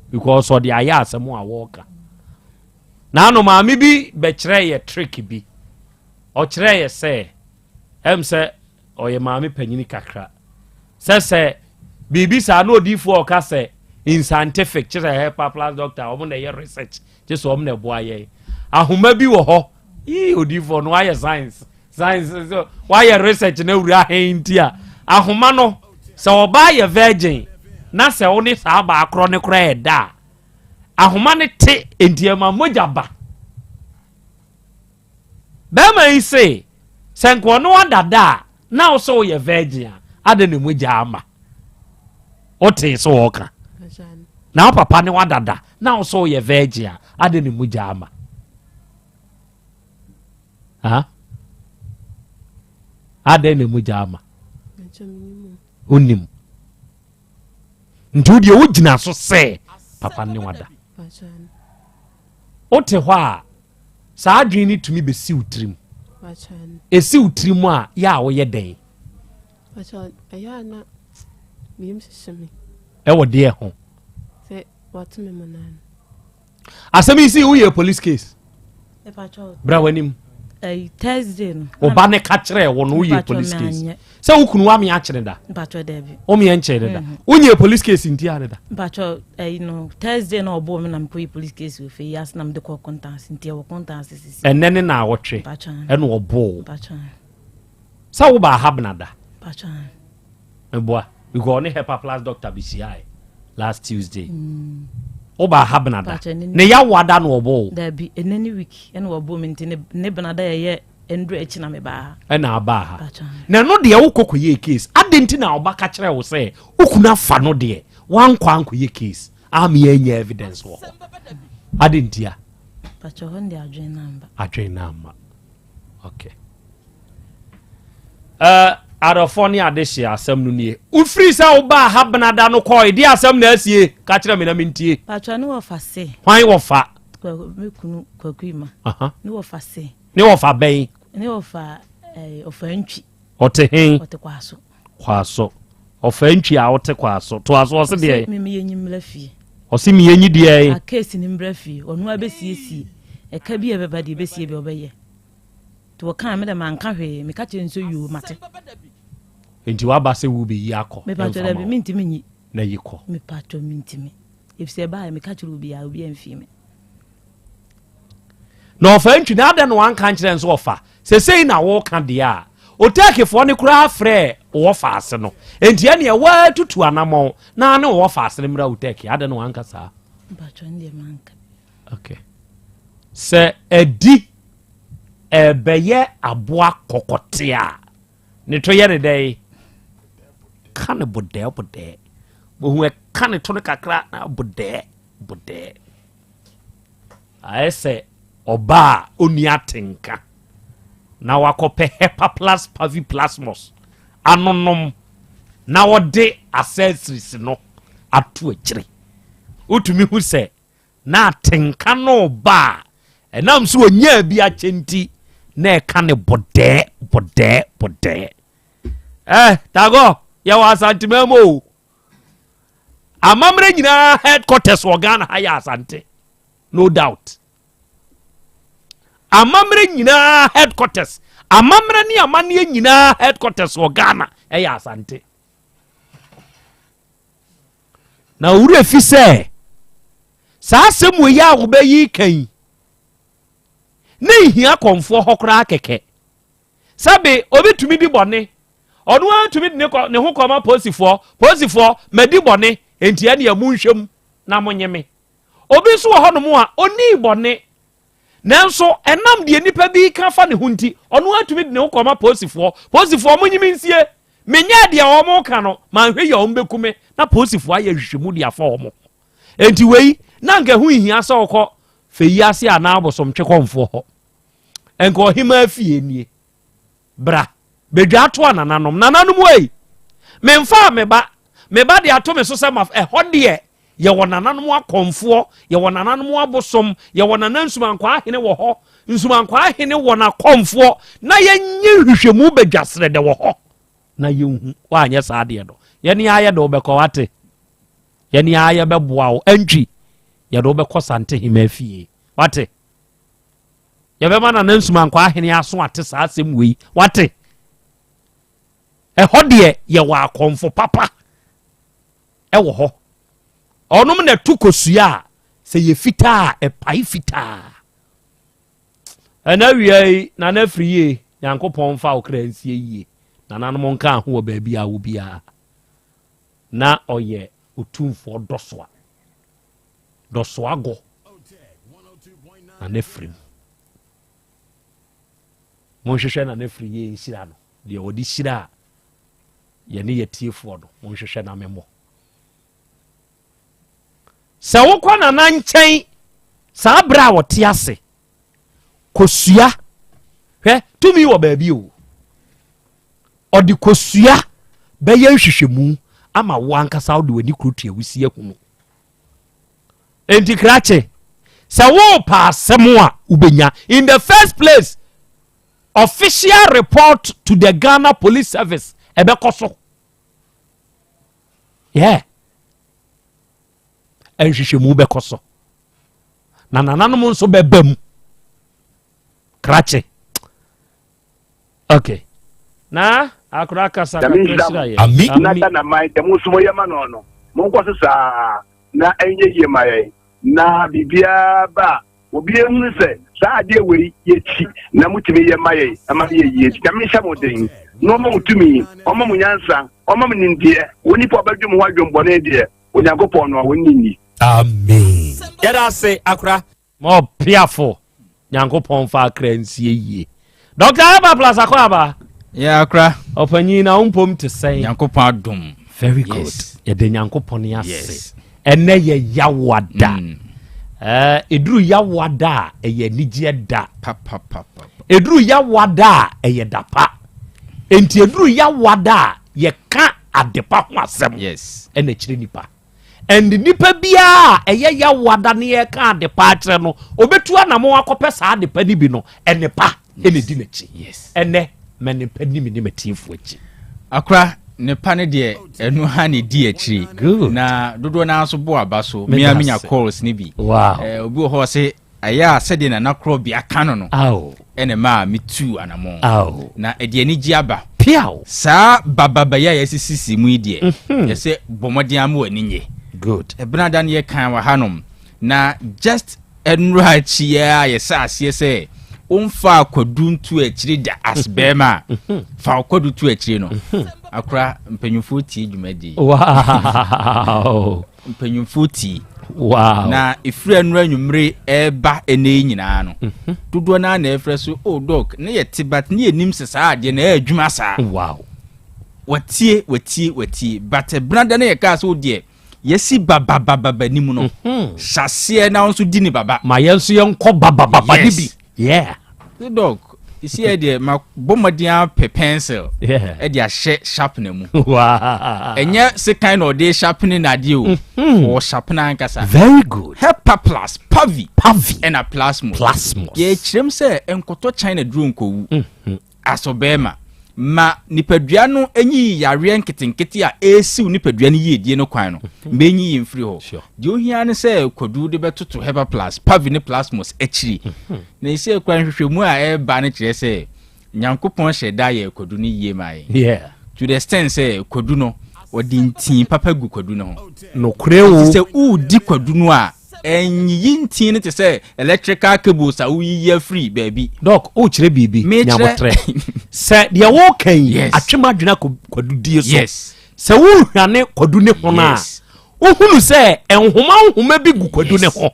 because ɔde ayɛ asɛm a wɔreka. Naano maame bi bɛkyerɛ yɛ trick bi. Ɔkyerɛ yɛ sɛ ɛm sɛ ɔyɛ maame panyini kakra. Sɛ sɛ biribi saa na odiifoɔ ɔka sɛ in scientific kyerɛ sɛ hepa plus doctor wɔn na ɛyɛ research kyerɛ sɛ wɔn na ɛboa yɛn. Ahoma bi wɔ hɔ yii odiifoɔ no wayɛ science science so wayɛ research na wura ahɛn nti a ahoma no sɛ ɔbaa yɛ virgin na sɛ wo ne saa baa korɔ ne korɔ ɛda a ahoma no te nti ɛma mogya ba. Bɛrima yi se, sɛ nka ɔne wo adada a, na wo sɛ woyɛ virgin a, adɛn na mogya ama? Wotee sɛ wɔka. Na wo papa ne wadada, na wo sɛ woyɛ virgin a, adɛn na mogya ama? Ha? Adɛn na mogya ama? Wonim. Nti wo deɛ wogyina so sɛ papa ne wada. Wote hɔ a, saa adwene no tumi bɛsi wo tirim. Ɛsi wo tirim a, yɛ a woyɛ dɛn? Ɛwɔ deɛ ho? Asɛm yi si woyɛ police case. Bra w'anim. Thursday no. Wo ba ne ka kyerɛ wo no woyɛ police case. Sɛ wo kunu wame akyere da. Wo meɛ nkyere ne da. Mhm. Wonyɛ police case nti ane da. Mpakyɛ ɛyi no Thursday na ɔbɔ me na mekɔyɛ police case wɔ fie yi ase na mede kɔ Kontanse nti ɛwɔ Kontanse sisi. Ɛnɛ ne na awɔtwe ɛna ɔbɔ. Sɛ wo ba ha bena da. Meboa because ɔne Hepa Plus doctor bi hyiae last Tuesday. Mm. Woba ha benada. Ne yawa da na ɔbɔ o. Dabi, ɛnɛ ne week ɛna ɔbɔ mi nti ne benada yɛyɛ nduru akyi na mebaa ha. Ɛna abaa ha. Na ɛno deɛ wokɔ kɔyɛ case. Adɛn nti na ɔba ka kyerɛ wo sɛ wokunu afa no deɛ wankɔ ankɔyɛ case ama yɛanya evidence wɔ hɔ. Adɛn nti a? Pakyɛ hɔ deɛ adwene no amba. Adwene no amma. Okay. Uh, adɔfoɔ ne adehyeɛ asɛm no nie. Wofiri sɛ wobaa ha benada no kɔe, deɛ asɛm na asie? Ka kyerɛ me na mentie. Patwa ne wɔfa se. Hwan wɔfa? Me kunu Kwaku Ima. Ne wɔfa se. Ne wɔfa bɛn? Ne wɔfa eh, ɔfa ntwi. Ɔte he? Ɔte Kwaso. Kwaso. Ɔfa ntwi a ɔte Kwaso. Toa so ɔse deɛ. Ɔse me meyɛ nyi mmra fie. Ɔse meyɛ nyi deɛ. A case ni mmra fie. Ɔno abɛsiesie. Ɛka bi a ɛbɛba deɛ ɛbɛsie bi ɔbɛyɛ. Nti wɔkaa me dɛ manka hwee, meka kyerɛ no sɛ yoo mate. Nti waba sɛ worebɛyi akɔ? Mepatwɔ dabi, mentimi nyi. Na yi kɔ. Mepatwɔ mentimi. Efisɛ ɛbaeɛ meka kyerɛ obiara, obiara mfii me. Na ɔfa ntwi na adɛn na wanka nkyerɛ nso ɔfa? Sesei na woka deɛ a, Oteekefoɔ no koraa frɛɛ wo wɔfaase no. Enti ɛneɛ woatutu anamɔn na ne wo wɔfaase no mmra Oteeke. Adɛn na wanka saa? Mpakyɛ ndeɛ manka. Okay. Sɛ adi ɛbɛyɛ aboa kɔkɔte a, ne to yɛ ne dɛn? Ka ne bodɛɛ bodɛɛ. Bohu ɛka ne to no kakra na bodɛɛ bodɛɛ. Ayɛ sɛ ɔbaa a ɔnni atenka na wakɔpɛ Hepaplas paviplasmos anonom na ɔde accessories no ato akyire. Wotumi hu sɛ na atenka no ba a ɛnam sɛ ɔnyaa bi akyɛ nti na ɛka ne bɔdɛɛ bɔdɛɛ bɔdɛɛ. Eh, Tagɔ, yɛwɔ Asantema mu o. Amammerɛ nyinaa headquarters wɔ Ghana ha yɛ Asante. No doubt. Amammerɛ nyinaa headquarters, amammerɛ ne amanneɛ nyinaa headquarters wɔ Ghana ɛyɛ Asante. Na owura fi sɛ saa asɛm wɔ yi a wɔbɛyi kan yi ne nhia kɔnfoɔ hɔ koraa kɛkɛ. Sɛbe obi tumi di bɔne, ɔno ara tumi de ne ho kɔma polisifoɔ, polisifoɔ madi bɔne, enti ɛneɛ monhwɛ mu na monye me. Obi nso wɔ hɔnom a ɔnnii bɔne, nanso ɛnam deɛ nnipa bi reka fa ne ho nti, ɔno ara tumi de ne ho kɔma polisifoɔ, polisifoɔ monye me nsie, menyɛɛ deɛ wɔn reka no, manhwɛ yie a wɔbɛku me, na polisifoɔ ayɛ nhwehwɛmu de afa wɔn ho. Enti wei, na anka ɛho nhia sɛ ɔkɔ fɛ yi ase anaa abosomtwe kɔmfoɔ hɔ. Nka ɔhemaa fie nie. Bra, bedwa ato a nananom. Nananom ei, memfaa me ba, me ba de ato me so sɛ ma ɛhɔ deɛ yɛwɔ nananom akɔmfoɔ, yɛwɔ nananom abosom, yɛwɔ nana nsumankwaa hene wɔ hɔ, nsumankwaa hene wɔ n'akɔmfoɔ, na yɛnyɛ nhwehwɛmu badwa serɛdɛ wɔ hɔ na yɛnhu. Woanyɛ saa deɛ no, yɛne ara yɛde wo bɛkɔ, wate? Yɛne ara yɛbɛboa wo, antwi, yɛde wo bɛkɔ Santehema fie, wate? Yɛbɛma Nana Nsumankwaa Ahene aso ate saa asɛm wei. Wate? Ɛhɔ deɛ yɛwɔ akɔmfo papa ɛwɔ hɔ. Ɔnom na ɛto kosua a sɛ yɛ fitaa a ɛpae fitaa. Ɛna wia yi Nana afiri yie. Nyankopɔn mfa wo kra nsie yie. Nananom nka ho wɔ baabi a wo biara. Na ɔyɛ otumfoɔ dɔsoa. Dɔsoagɔ na n'afiri mu. Monhwehwɛ na n'afiri yie nhyira no. Deɛ wɔde hyira a yɛne yɛtiefoɔ no, monhwehwɛ na memmɔ. Sɛ wokɔ nana nkyɛn saa berɛ a wɔte ase, kosua, hwɛ tumi wɔ baabi o. Ɔde kosua bɛyɛ nhwehwɛmu ama wo ankasa wode w'ani kuro tua wusi ahunu. Enti krakye, sɛ worepa asɛm a wobɛnya in the first place official report to the Ghana Police Service ɛbɛkɔ so. Yeah. Nhwehwɛmu bɛkɔ so. Na nananom nso bɛba mu. Krakye. Okay. Na akora kasa kakra hyira yɛ. Ami. Na Ghana man dɛm nso mo yɛ ma no no. Mo nkɔ so saa na ɛnyɛ yie ma yɛn. Na biribiara ba a obi ehunu sɛ saa adeɛ wei yɛkyi na motumi yɛ ma yɛn ɛma no yɛ yie. Nyame nhyɛ mo den na ɔma mo tumi, ɔma mo nyansa, ɔma mo nimdeɛ. Onipa a ɔbɛdwe mo ho adwembɔne deɛ, Onyankopɔn no a ɔnni nni. Amen. Yɛda ase akora. Ma ɔpeafo Nyankopɔn mfa akra nsie yie. Dr. Eba plus akɔ aba. Yeah, akra. Ɔpanyin na wo mpom te sɛn? Nyankopɔn adom. Very good. Yes. Yɛde Nyankopɔn ase. Yes. Ɛnɛ yɛ yawoada. Mm. Eh, ɛduru yawoada a ɛyɛ anigyeɛ da. Pa, pa, pa, pa. Ɛduru yawoada a ɛyɛ da pa. Enti ɛduru yawoada a yɛka adepa ho asɛm. Yes. Ɛna kyerɛ nipa. And nipa biara a ɛyɛ yawoada ne yɛka adepa akyerɛ no, obetu anamon akɔpɛ saa adepa no bi no, ɛnepa ɛna edi n'akyi. Ɛnɛ, ma nepa ni me ne m'atiefo akyi. Akora, nepa no deɛ ɛno ha na ɛdi akyire. Good. Na dodoɔ no ara nso bɔ aba so. Me ara menya calls no bi. Wow. Eh, obi wɔ hɔ ɔse Ɛyɛ a sɛdeɛ Nana Korɔbea ka no no na ɛmaa metuu anammɔn. Na ɛde anigyeɛ aba. Piaw! Saa bababa yi a yɛasisisi mu yi deɛ, yɛsɛ bɔ mmɔden ara ma w'ani nnye. Good. Ɛbenada no yɛkan wɔ hanom, na just nnora akyi yi ara yɛhyɛ aseɛ sɛ Womfaa kwadu nto akyire da as bɛrima a, fa wo kwadu to akyire no. Akora, mpanyinfoɔ tie dwumadie yi. Wow. Mpanyinfoɔ tie. Wow. Na ɛfiri anura anwummere ɛreba ɛnɛ yi nyinaa no, dodoɔ no ara na ɛfrɛ so, oh doc, ne yɛ te but ne yɛnim sɛ saa adeɛ na ɛyɛ adwuma saa. Wow. Watie, watie, watie, but ɛbena da ne yɛkaa sɛ wo deɛ, yɛsi bababababa nim no, hyɛ aseɛ na wo nso di ne baba. Ma yɛn nso yɛnkɔ babababa ne bi. Yeah. So doc, esi yɛ deɛ ma bɔ mmɔden apɛ pencil ɛde ahyɛ sharpener mu. Wow. Ɛnyɛ sekan na ɔde sharpening adeɛ o. Ɔwɔ sharpener ankasa. Very good. Hepa plus, Pavi. Pavi. Ɛna Plasmos. Plasmos. Yɛkyerɛm sɛ nkɔtɔ China duro nkɔwu. Asɔbɛɛma, ma nipadua no nyiyi yareɛ nketenkete a ɛresiw nipadua no yiedie no kwan no, ma ɛnyiyi mfiri hɔ. Deɛ ohia ne sɛ kwadu de bɛtoto Hepa Plus, Pavi ne Plasmos akyiri. Na ɛsɛ kura nhwehwɛmu a ɛreba no kyerɛ sɛ Nyankopɔn hyɛ da yɛ kwadu no yie ma yɛn. To the extent sɛ kwadu no, ɔde ntin papa gu kwadu no ho. Nokorɛ o. Nti sɛ woredi kwadu no a, ɛnyiyi ntin no te sɛ electrical cables a woyiyi afiri baabi. Doc, wokyerɛ biribi. Mekyerɛ. Sɛ deɛ woka yi, atwe m'adwene akɔ kwadudie so. Sɛ wohwane kwadu ne ho no a, wohunu sɛ nhoma nhoma bi gu kwadu ne ho.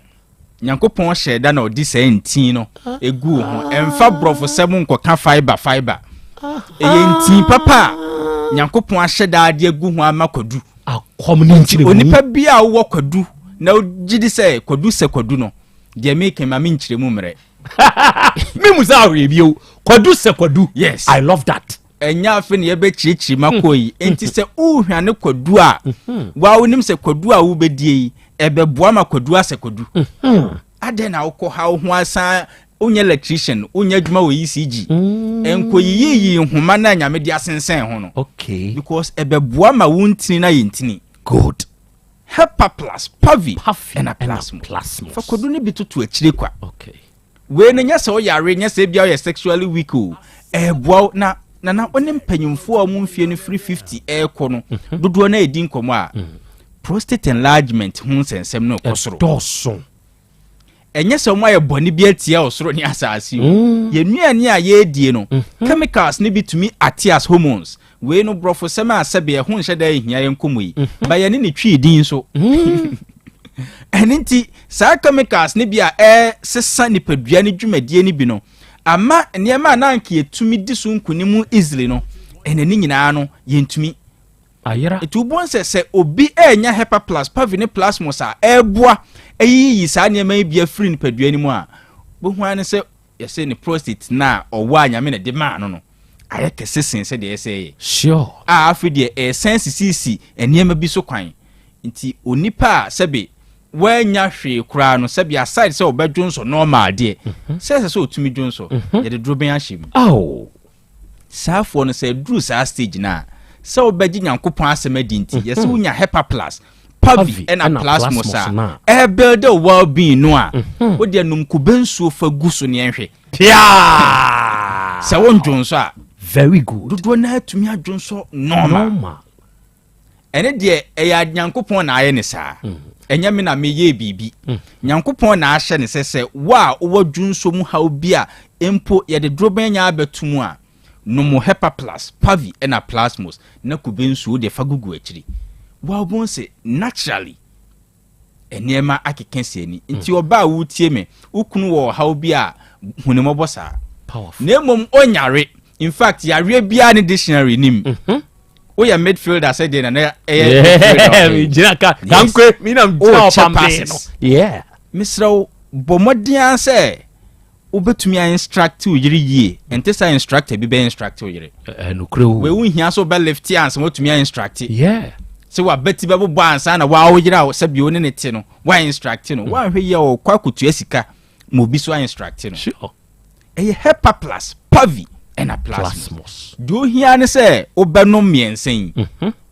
Nyankopɔn hyɛɛ da na ɔde saa ntin no eguu ho. Ɛmfa borɔfosɛm nkɔka fiber fiber. Ɛyɛ ntin papa a Nyankopɔn ahyɛ da de agu ho ama kwadu. Akɔm ne nkyerɛmu. Onipa bi a wowɔ kwadu na wogye di sɛ kwadu sɛ kwadu no, deɛ meka ma menkyerɛ mu mmerɛ. Memu sɛ ahwɛ bio. Kwadu sɛ kwadu. Yes. I love that. Ɛnyɛ afe na yɛbɛkyerɛkyerɛ mu akɔ yi. Enti sɛ wohwane kwadu a, wa wonim sɛ kwadu a wobɛdie yi, ɛbɛboa ma kwadu asɛ kwadu. Adɛn na wokɔ ha wo ho asan, wonyɛ electrician, wonyɛ adwuma wɔ ECG. Nkɔyiyiyi nhoma no a Nyame de asensɛn ho no. Okay. Because ɛbɛboa ma wo ntini no ayɛ ntini. Good. Hepa plus, Pavi, ɛna Plasmos. Fa kwadu no bi toto akyire kwa. Okay. Wei no nyɛ sɛ woyare, nyɛ sɛ ebia woyɛ sexually weak o. Ɛɛboa wo na nana wo ne mpanyimfoɔ a wɔn mfie no firi 50 ɛrekɔ no, dodoɔ no ɛredi nkɔmmɔ a, prostate enlargement ho nsɛnsɛm no kɔ soro. Ɛdɔɔso. Ɛnyɛ sɛ wɔn ayɛ bɔne bi atia ɔsoro ne asase o. Yɛn nnuane a yɛredie no, chemicals no bi tumi ate as hormones. Wei no borɔfo sɛm a sɛbe ɛho nhyɛ da nhia yɛn nkɔmmɔ yi, ba yɛne ne twii din nso. Ɛno nti saa chemicals no bi a ɛresesa nipadua no dwumadie no bi no ama nneɛma a na anka yɛtumi di so nkonim easily no, ɛnɛ ne nyinaa no yɛntumi. Ayera. Nti wobɛhu sɛ sɛ obi ɛrenya Hepa Plus, Pavi ne Plasmos a ɛreboa ayiyiyi saa nneɛma yi bi afiri nipadua no mu a, wobɛhu ara ne sɛ yɛsɛ ne prostate no a ɔwɔ a Nyame na ɛde maa no no ayɛ kɛse sen sɛdeɛ ɛsɛ yɛ. Sure. A afei deɛ ɛresan sisisi nneɛma bi so kwan. Nti onipa a sɛbe wannya hwee koraa no, sɛbe aside sɛ ɔbɛdwonsɔ normal deɛ, sɛ ɛsɛ sɛ ɔtumi dwonsɔ, yɛde dorobɛn ahyɛ mu. Aw. Saafoɔ no sɛ ɛduru saa stage no a, sɛ wobɛgye Nyankopɔn asɛm adi nti, yɛsɛ wonya Hepa Plus, Pavi ɛna Plasmos a, ɛrebuild wo well being no a, wodeɛ nom kube nsuo fa gu so ne ɛnhwɛ. Pia! Sɛ wondwonsɔ a, Very good. Dodoɔ no ara tumi adwonsɔ normal. Normal. Ɛne deɛ ɛyɛ Nyankopɔn na ayɛ ne saa. Ɛnyɛ me na meyɛɛ biribi. Nyankopɔn na ahyɛ ne sɛ sɛ wo a wowɔ dwonsɔ mu haw bi a mpo yɛde dorobɛn nya abɛto mu a, nom Hepa Plus, Pavi ɛna Plasmos na kube nsuo deɛ fa gugu akyiri. Woa wobɛhu sɛ naturally nneɛma akeka si ani. Nti ɔbaa a wotie me, wo kunu wɔ ɔhaw bi a hu ne mmɔbɔ saa. Powerful. Na mmom ɔnyare. In fact, yareɛ biara ne dictionary nim. Woyɛ midfielder sɛ deɛ nana ɛyɛ midfielder. Gyina ka kankwe mi na gyina ɔpampe no. Yeah. Mesrɛ wo bɔ mmɔden ara sɛ wobɛtumi a instruct wo yere yie. Ɛnte sɛ instructor bi bɛ instruct wo yere. Nokorɛ o. Wei wo nhia sɛ wobɛ lift ansa woatumi a instruct. Yeah. Sɛ wabati bɛbobɔ ansa na waa wo yere a sɛ bio ne ne te no wa instruct no. Woanhwɛ yie a ɔkɔ akɔtua sika ma obi so a instruct no. Sure. Ɛyɛ Hepa Plus, Pavi ɛna Plasmos. Deɛ ohia ne sɛ wobɛnom mmiɛnsa yi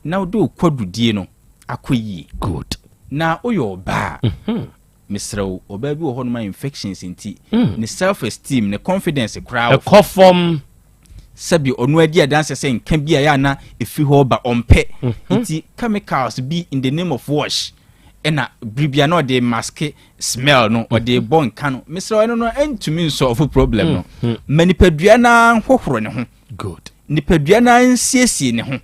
na wode wo kwadudie no akɔ yie. Good. Na woyɛ ɔbaa a, mesrɛ wo, ɔbaa bi wɔ hɔnom a infections nti ne self esteem, ne confidence koraa wɔ Ɛkɔ fam. Sɛbi ɔno adi adanse sɛ nka bi a ɛyɛ a na ɛfiri hɔ ba ɔmpɛ. Nti chemicals bi in the name of wash Ɛna bere bia na ɔde maske smell no, ɔde bɔ nka no. Mesrɛ, ɛno no ɛntumi nsɔfo problem no. Ma nipadua no hohoro ne ho. Good. Nipadua no nsiesie ne ho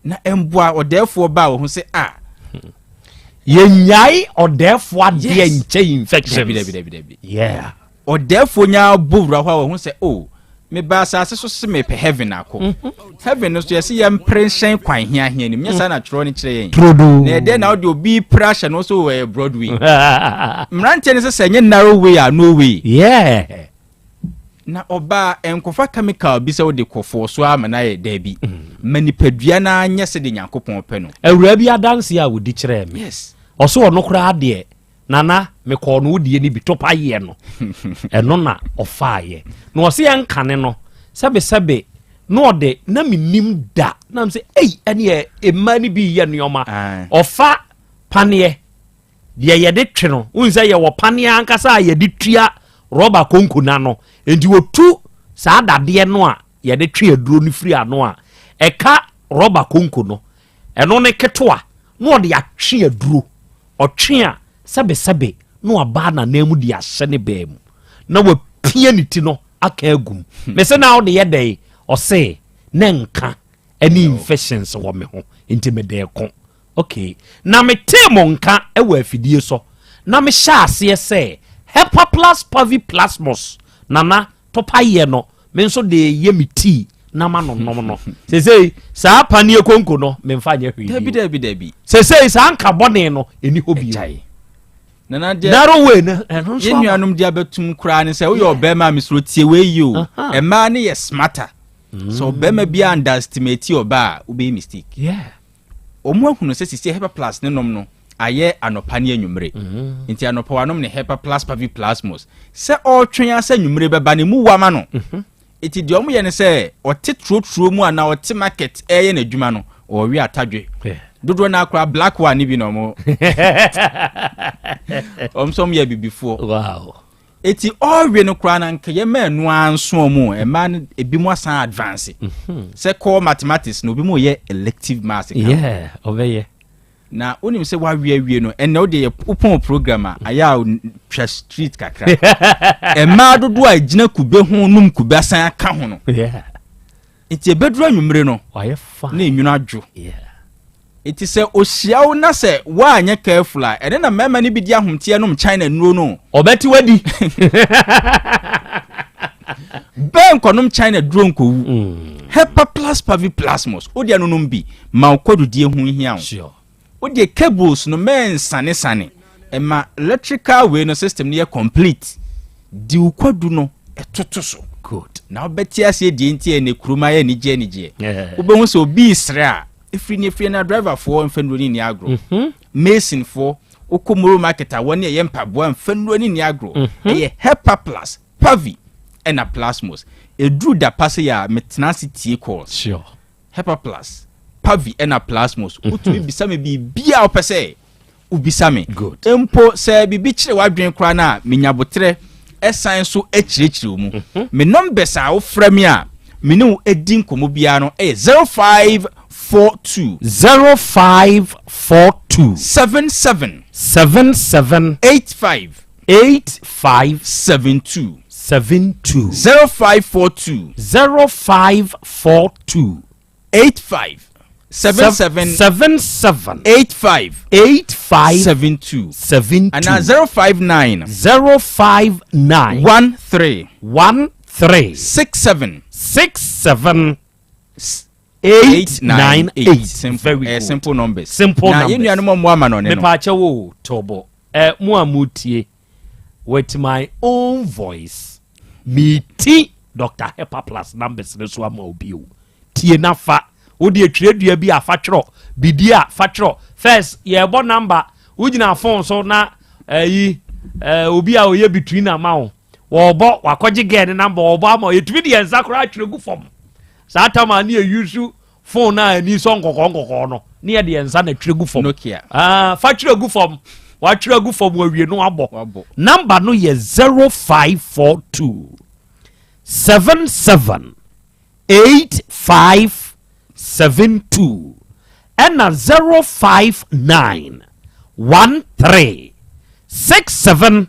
na ɛmboa ɔdɛɛfoɔ ba a wɔho sɛ a Yɛnyae ɔdɛɛfoɔ adeɛ nkyɛ infections. Dabi, dabi, dabi, dabi. Yeah. Ɔdɛɛfoɔ nyaa bɔ wura hɔ a, wɔho sɛ, o, meba asase so se mepɛ heaven akɔ. Heaven no so, yɛsɛ yɛmpere nhyɛn kwan hiahia nim nyɛ saa na twerɛ no kyerɛ yɛn. Turodoo. Na ɛdɛn na wode obi pere ahyɛ no so? Ɛyɛ Broadway mmeranteɛ no sɛ ɛnyɛ narrow way a, no way. Na ɔbaa nkɔfa chemical bi sɛ wode kɔfoɔ so ama no ayɛ daabi. Ma nipadua no anyɛ sɛdeɛ Nyankopɔn pɛ no. Awura bi adanse a wɔdi kyerɛɛ me. Ɔso ɔno koraa deɛ, nana mekɔɔ no wodie no bi topa yɛ no, ɛno na ɔfaayɛ na ɔse yɛnkane no sɛbesɛbe na ɔde na menim da na m sɛ ei, ɛneɛ ɛmma no bi yɛ nneɔma. Ɔfa paneɛ deɛ yɛde twe no, wohu sɛ yɛwɔ paneɛ ankasa a yɛde tua rɔba konko no ano, enti wɔtu saa dadeɛ no a yɛde twe aduro no firi ano a ɛka rɔba konko no, ɛno ne ketewa na ɔde atwe aduro. Ɔtwe a, sɛbesɛbe na wabaa n'anan mu de ahyɛ ne bɛɛ mu na wapia ne ti no aka agum. Mese na wode yɛ dɛn? Ɔse ne nka ɛne infections wɔ me ho nti mede ko. Okay, na metee mo nka wɔ afidie so na mehyɛ aseɛ sɛ Hepaplus Pavi Plasmos nana tɔpayɛ no, me nso de yɛ me tii na ma no nom no. Sesei saa paneɛ konko no, memfa nyɛ hwee. Dabi, dabi, dabi. Sesei saa nka bɔne no ɛni hɔ bio. Nana deɛ, Narrow way no, ɛno nso yɛn aba. nuanom de abɛtum koraa ne sɛ woyɛ ɔbɛrima a, mesoro tie wei yi o. Mmaa no yɛ smarter. Sɛ ɔbɛrima bi underestimate ɔbaa a, wobɛyɛ mistake. Wɔn ahunu sɛ sisi Hepa Plus ne nom no ayɛ anɔpa ne anwummere. Nti anɔpa wanom ne Hepa Plus Pavi Plasmos sɛ ɔretwɛn asɛ anwummere bɛba ne mu wama no. Eti deɛ wɔn yɛ ne sɛ ɔte turoturo mu anaa ɔte market ɛyɛ n'adwuma no, ɔrewe atadwe dodoɔ no akora black one ne bi na wɔn nso wɔn yɛ abibifoɔ. Eti ɔrewe no koraa na nka yɛ mmaa nu ara nso wɔn mmaa no ebi mu asan advance sɛ kɔɔ mathematics na obi mu yɛ elective maths ka. Yeah, ɔbɛyɛ. Na wonim sɛ wawe awie no, ɛnna wode yɛ wopɔn program a ayɛ a twa street kakra, mmaa dodoɔ a gyina kube ho nom kube asan aka ho no. Nti ebeduru anwummere no wayɛ fine na enwunu adwo. Nti sɛ ohyia wo na sɛ woanyɛ careful a, ɛne na mmarima no bi di ahomteɛ nom China nnuro no. Ɔbɛte wadi. Bɛɛ nkɔnom China duro nkɔwu. Hepa Plus Pavi Plasmos, wode anonom bi ma wo kɔdudie ho hia wo. Wode cables no mɛnsanesane, ɛma electrical wei no system no yɛ complete. Di wo kwadu no ɛtoto so. Good. Na wobɛte aseɛ deɛ nti a ɛnɛ kurom ayɛ anigyeɛ anigyeɛ. Wobɛhu sɛ obi resrɛ a, ɛfiri ne ɛfiri na driverfoɔ mfa nnuro no nni agorɔ. Masonfoɔ, wokɔ Moro market a, wɔne ɛyɛ mpaboa mfa nnuro no nni agorɔ. Ɛyɛ Hepa Plus Pavi ɛna Plasmos. Ɛduru da pa sɛ yɛ a, metena ase tie calls. Hepa Plus Pavi ɛna Plasmos, wotumi bisa me biribiaa wopɛ sɛ wobisa me. Mpo sɛ biribi kyerɛ w'adwene koraa no a, menya boterɛ ɛsan so akyerɛkyerɛ wo mu. Me numbers a wofrɛ me a me ne wo adi nkɔmmɔ biara no ɛyɛ 0542 0542 77 77 85 85 72 72. 0542 0542 85 77 77 85 85 72 72. Anaa 059 059 13 13 67 67 898. Simple. Very Eh, good. simple numbers. Simple Na numbers. yɛn nuanom a ɔmo ama no ne no. Mepaakyɛ wo tɔbɔ ɛ mo a motie with my own voice, meti Dr Hepa Plus numbers ne so ama obi o. Tie na fa wode atwerɛdua bi a, fa twerɛ bidie a, fa twerɛ. First yɛbɔ number, wogyina phone so na ɛyi obi a ɔyɛ between ama wo, wɔbɔ wakɔgye girl ne number, wɔbɔ ama wo, yɛtumi de yɛn nsa koraa atwerɛ gu fam. Saa tam a ne yɛ use phone a ani sɔ nkɔkɔɔ nkɔkɔɔ no, ne yɛde yɛn nsa na twerɛ gu fam. Nokia. Ah, fa twerɛ gu fam, watwerɛ gu fam wawie no abɔ. Wabɔ. Number no yɛ 0542 77 85 72 ɛna 059. 13 67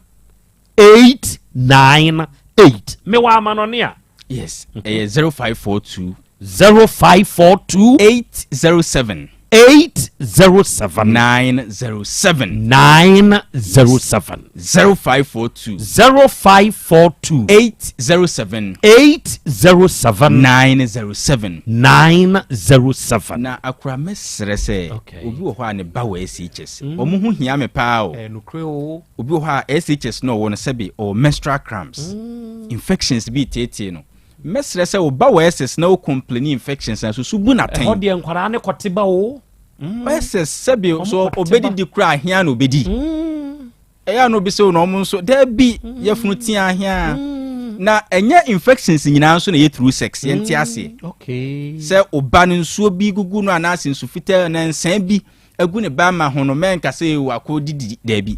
8 9 8. Mewɔ amanɔne a. Yes, ɛyɛ 0542. 0542. 807. 807. 907. 907. 0542. 0542. 807. 807. 907. 907. Na akora mɛsrɛ sɛ obi wɔ hɔ a ne ba wɔ SHS. Ɔmo ho hia me paa o. Nokorɛ o. Obi wɔ hɔ a SHS no ɔwɔ no, sɛbe ɔwɔ menstrual cramps. Infections bi tietie no. Mɛsrɛ sɛ wo ba wɔ SS na wo complain infections na soso bu n'atɛn. Ɛhɔ deɛ nkwaraa ne kɔte ba o. SS sɛbe Ɔmo so kɔte ba. obɛdidi kora ahia na obɛdi. Ɛyɛ a na obi sɛ wo na ɔmo nso daabi yɛfunu tea ahia. Na ɛnyɛ infections nyinaa nso na ɛyɛ through sex, yɛnte aseɛ. Sɛ ɔba no nsuo bi gugu no anaasɛ nsu fitaa na nsɛn bi agu ne ba ma ho no, mɛnka sɛ wakɔ didi, daabi.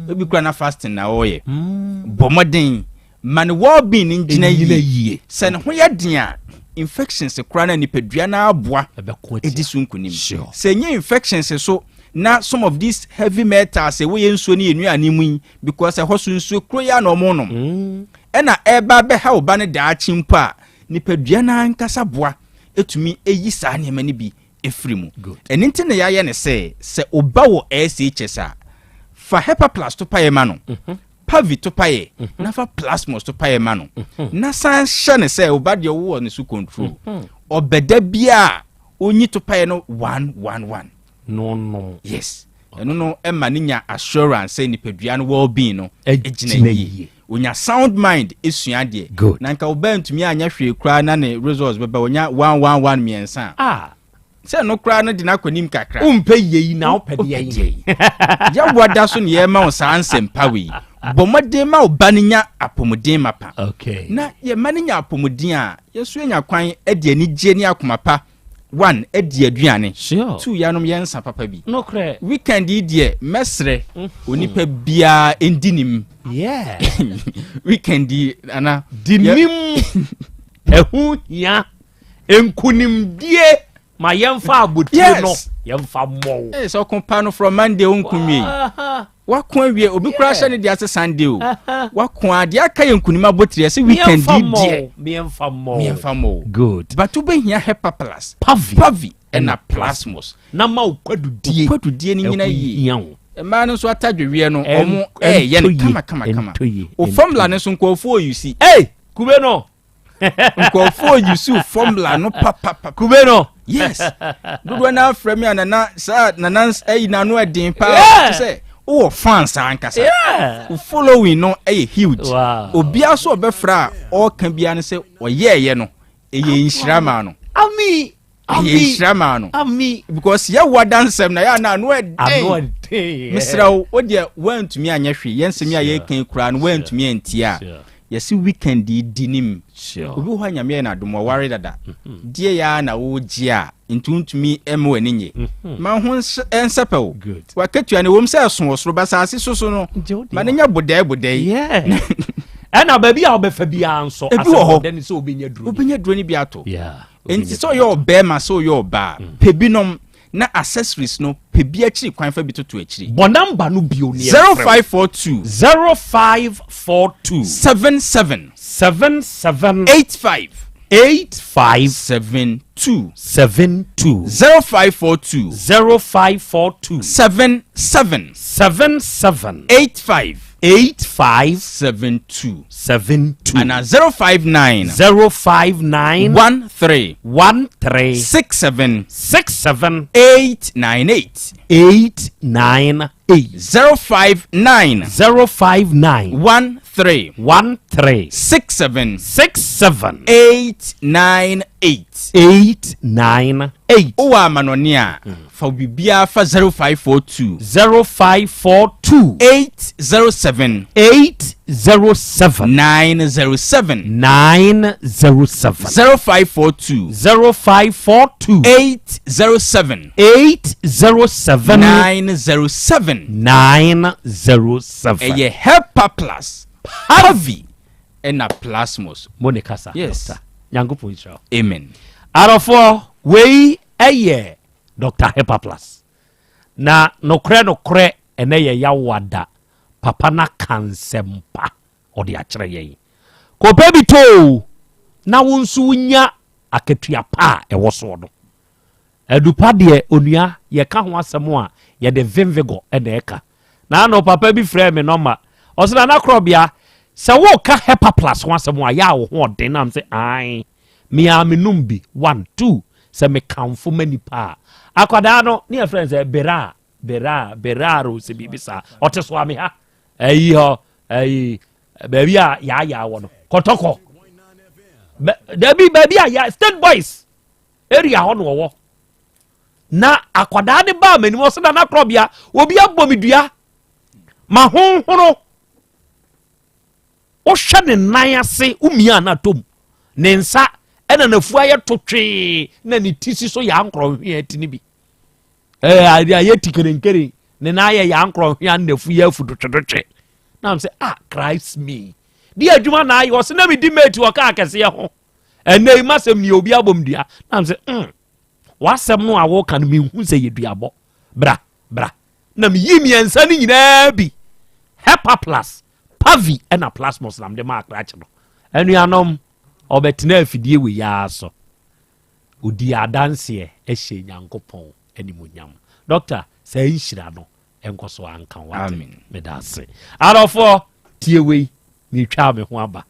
Ebi kura na fasting na ɔreyɛ. Bɔ mmɔden ma ne well-being no ngyina Ɛnnyina yie. Yie. Sɛ ne ho yɛ den a, infections koraa na nipadua no aboa ɛdi so nkonim. Sɛ ɛnyɛ infections so na some of these heavy metals ɛwɔ yɛ nsuo ne yɛ nnuane mu yi, because ɛhɔ so nsuo kuro yi a na ɔmo nom ɛna ɛba bɛha wo ba no daakye mpo a, nipadua no ankasa boa ɛtumi ɛyi saa nneɛma no bi ɛfiri mu. Ɛno nti na yɛayɛ ne sɛ ɔba wɔ SHS a, fa Hepaplus to paeɛ ma no, Pavi to paeɛ, na fa Plasmos to paeɛ ma no, na san hyɛ ne sɛ ɔba deɛ wowɔ ne so control. Ɔbɛda bia a ɔnyi to paeɛ no one one one. No. Yes, ɛno no ɛma ne nya assurance sɛ nipadua no well-being no ɛgyina ɛgyina yie. Yie, onya sound mind esua deɛ. Na nka ɔbaa ntumi anyɛ hwee koraa na ne results bɛba, onya one one one mmiɛnsa a sɛ no koraa no de n'akɔ nim kakra. Wompɛ yie yi na wopɛ deɛ yi. Yɛwoa da so ne yɛma wo saa nsɛmpa wei, bɔ mmɔden ma wo ba no nya apɔmuden mapa. Na yɛma no nya apɔmuden a, yɛso anya kwan de anigye ne akoma pa, one, adi aduane. Two, yɛanom yɛnsa papa bi. Nokorɛ. Weekend yi deɛ, mɛsrɛ onipa biara ndi nim. Weekend yi ana Di nim, ɛho hia. Nkonimdie ma yɛmfa abotire no yɛmfa mmɔ wo. Ee, sɛ ɔko pa no from Monday wo nko nwie. Wako awie, obi koraa hyɛ ne deɛ ase Sunday o. Wako a, deɛ aka yɛ nkonim abotire ɛsɛ weekend yi deɛ. Miɛmfa mmɔ wo. Miɛmfa mmɔ wo. Good. But wobɛhia Hepaplus. Pavi. Pavi ɛna Plasmos. Na ma wo kwadudie. Kwadudie no nyina ɛho yie. hia wo. Mmaa no nso atadweweɛ no, ɔmo ɛɛyɛ no ɛntɔ yie, kama kama kama. Ɛntɔ yie, O ɛntɔ formula no nso nkurɔfoɔ use. Hey, kube no. Nkurɔfoɔ use formula no papapapa. Kube no. Yes, dodoɔ no afrɛ me a, nana saa nana ɛyi n'ano ɛden paa. Te sɛ wowɔ fans ankasa. Wo following no ɛyɛ huge. Obiara so ɔbɛfrɛ a, ɔreka biara no sɛ ɔyɛɛyɛ no ɛyɛ nhyira maa no. Ami. Ɛyɛ nhyira maa no. Ami. Because yɛwɔ adansɛm na yɛ ana ano Ano ɛden. ɛden. Mesrɛ wo, wo deɛ woantumi anyɛ hwee, yɛn nsɛm yi a yɛka yi koraa no woantumi antie a, yɛse weekend yi di nim. Obi wɔ hɔ a Nyame yɛ no adom, ɔware dada deɛ yɛ a na wogye a, nti wontumi mma w'ani nye ma ho ɛnsɛpɛ wo. Wakatua no ɛwom sɛ ɛso wɔ soro, basaase so so no, ma no nyɛ bodɛe bodɛe. Ɛna baabi a wobɛfa biara nso ebi wɔ hɔ asɛm ne sɛ wobɛnya duro. Wobɛnya duro no bi ato. Nti sɛ ɔyɛ ɔbɛrima, sɛ ɔyɛ ɔbaa, pɛ binom na accessories no, pɛ bi akyiri kwan, fa bi toto akyiri. Bɔ number no bio ne. 0542. 0542. 77. 77. 85. 85. 72. 72. 0542. 0542. 77. 77. 85. 85. 72. 72. Ana 059. 059. 13. 13. 67. 67. 898. 898. 059. 059. 13. 13. 67. 67. 898. 898. Wowɔ amanɔne a, fa biribiara fa 0542. 0542. 807. 807. 907. 907. 0542. 0542. 807. 807. 907. 907. Ɛyɛ Hepa Plus, Pavi ɛna Plasmos. Mo ne kasa. Yes. Doctor. Nyankopɔn nhyira wo. Amen. Arɔfoɔ, wei ɛyɛ Dr. Hepa Plus. Na nokorɛ nokorɛ. Ɛnɛ yɛ Yawoada, papa no aka nsɛmpa ɔde akyerɛ yɛn. Kɔpɛ bi tɔ o, na wo nso wonya akatua pa a ɛwɔ soɔ no. Adupa deɛ onua yɛka ho asɛm a yɛde vimvigɔ na ɛka. Naano papa bi frɛɛ me nɔma, ɔse Nana Korɔbea sɛ woka Hepaplus ho asɛm a yɛ a wo ho ɔden na mese ae me ara menom bi one two sɛ mekamfo ma nipa a. Akwadaa no ne yɛfrɛ no sɛ Beraa Beraa Beraa o sɛ biribi saa ɔte so ame ha ayi hɔ ayi baabi a yaayaa wɔ no kɔtɔkɔ dabi baabi a ya state boys area hɔ na ɔwɔ na akwadaa ne baa m'anim ɔsɛ nana korɔbea obi abɔ me dua ma honhono wohwɛ ne nan ase womia na tom ne nsa ɛna n'afu ayɛ totwee na ne ti si so yɛ ankorɔhwea ti no bi ɛɛ ayɛ ti kerenkeren ne nan ayɛ yɛ ankorɔhwea na n'afu yɛ afu dotwedotwe na m sɛ ah Christ me di adwuma na ayɛ ɔsɛ na medi mate wɔ kaa kɛseɛ ho ɛnɛ yi masɛm ni obi abom dua na m sɛ mm w'asɛm no a woka no menhu sɛ yɛ duabɔ bra bra na meyi mmiɛnsa no nyinaa bi hepa plus pavi ɛna plasmos na mede ma akrakye no anuanom ɔbɛtena afidie wei ara so ɔdi adanseɛ ɛhyɛ nyankopɔn animonyam dɔkta saa nhyira no ɛnkɔ so anka wate meda ase adɔfoɔ tie wei metwaa me ho aba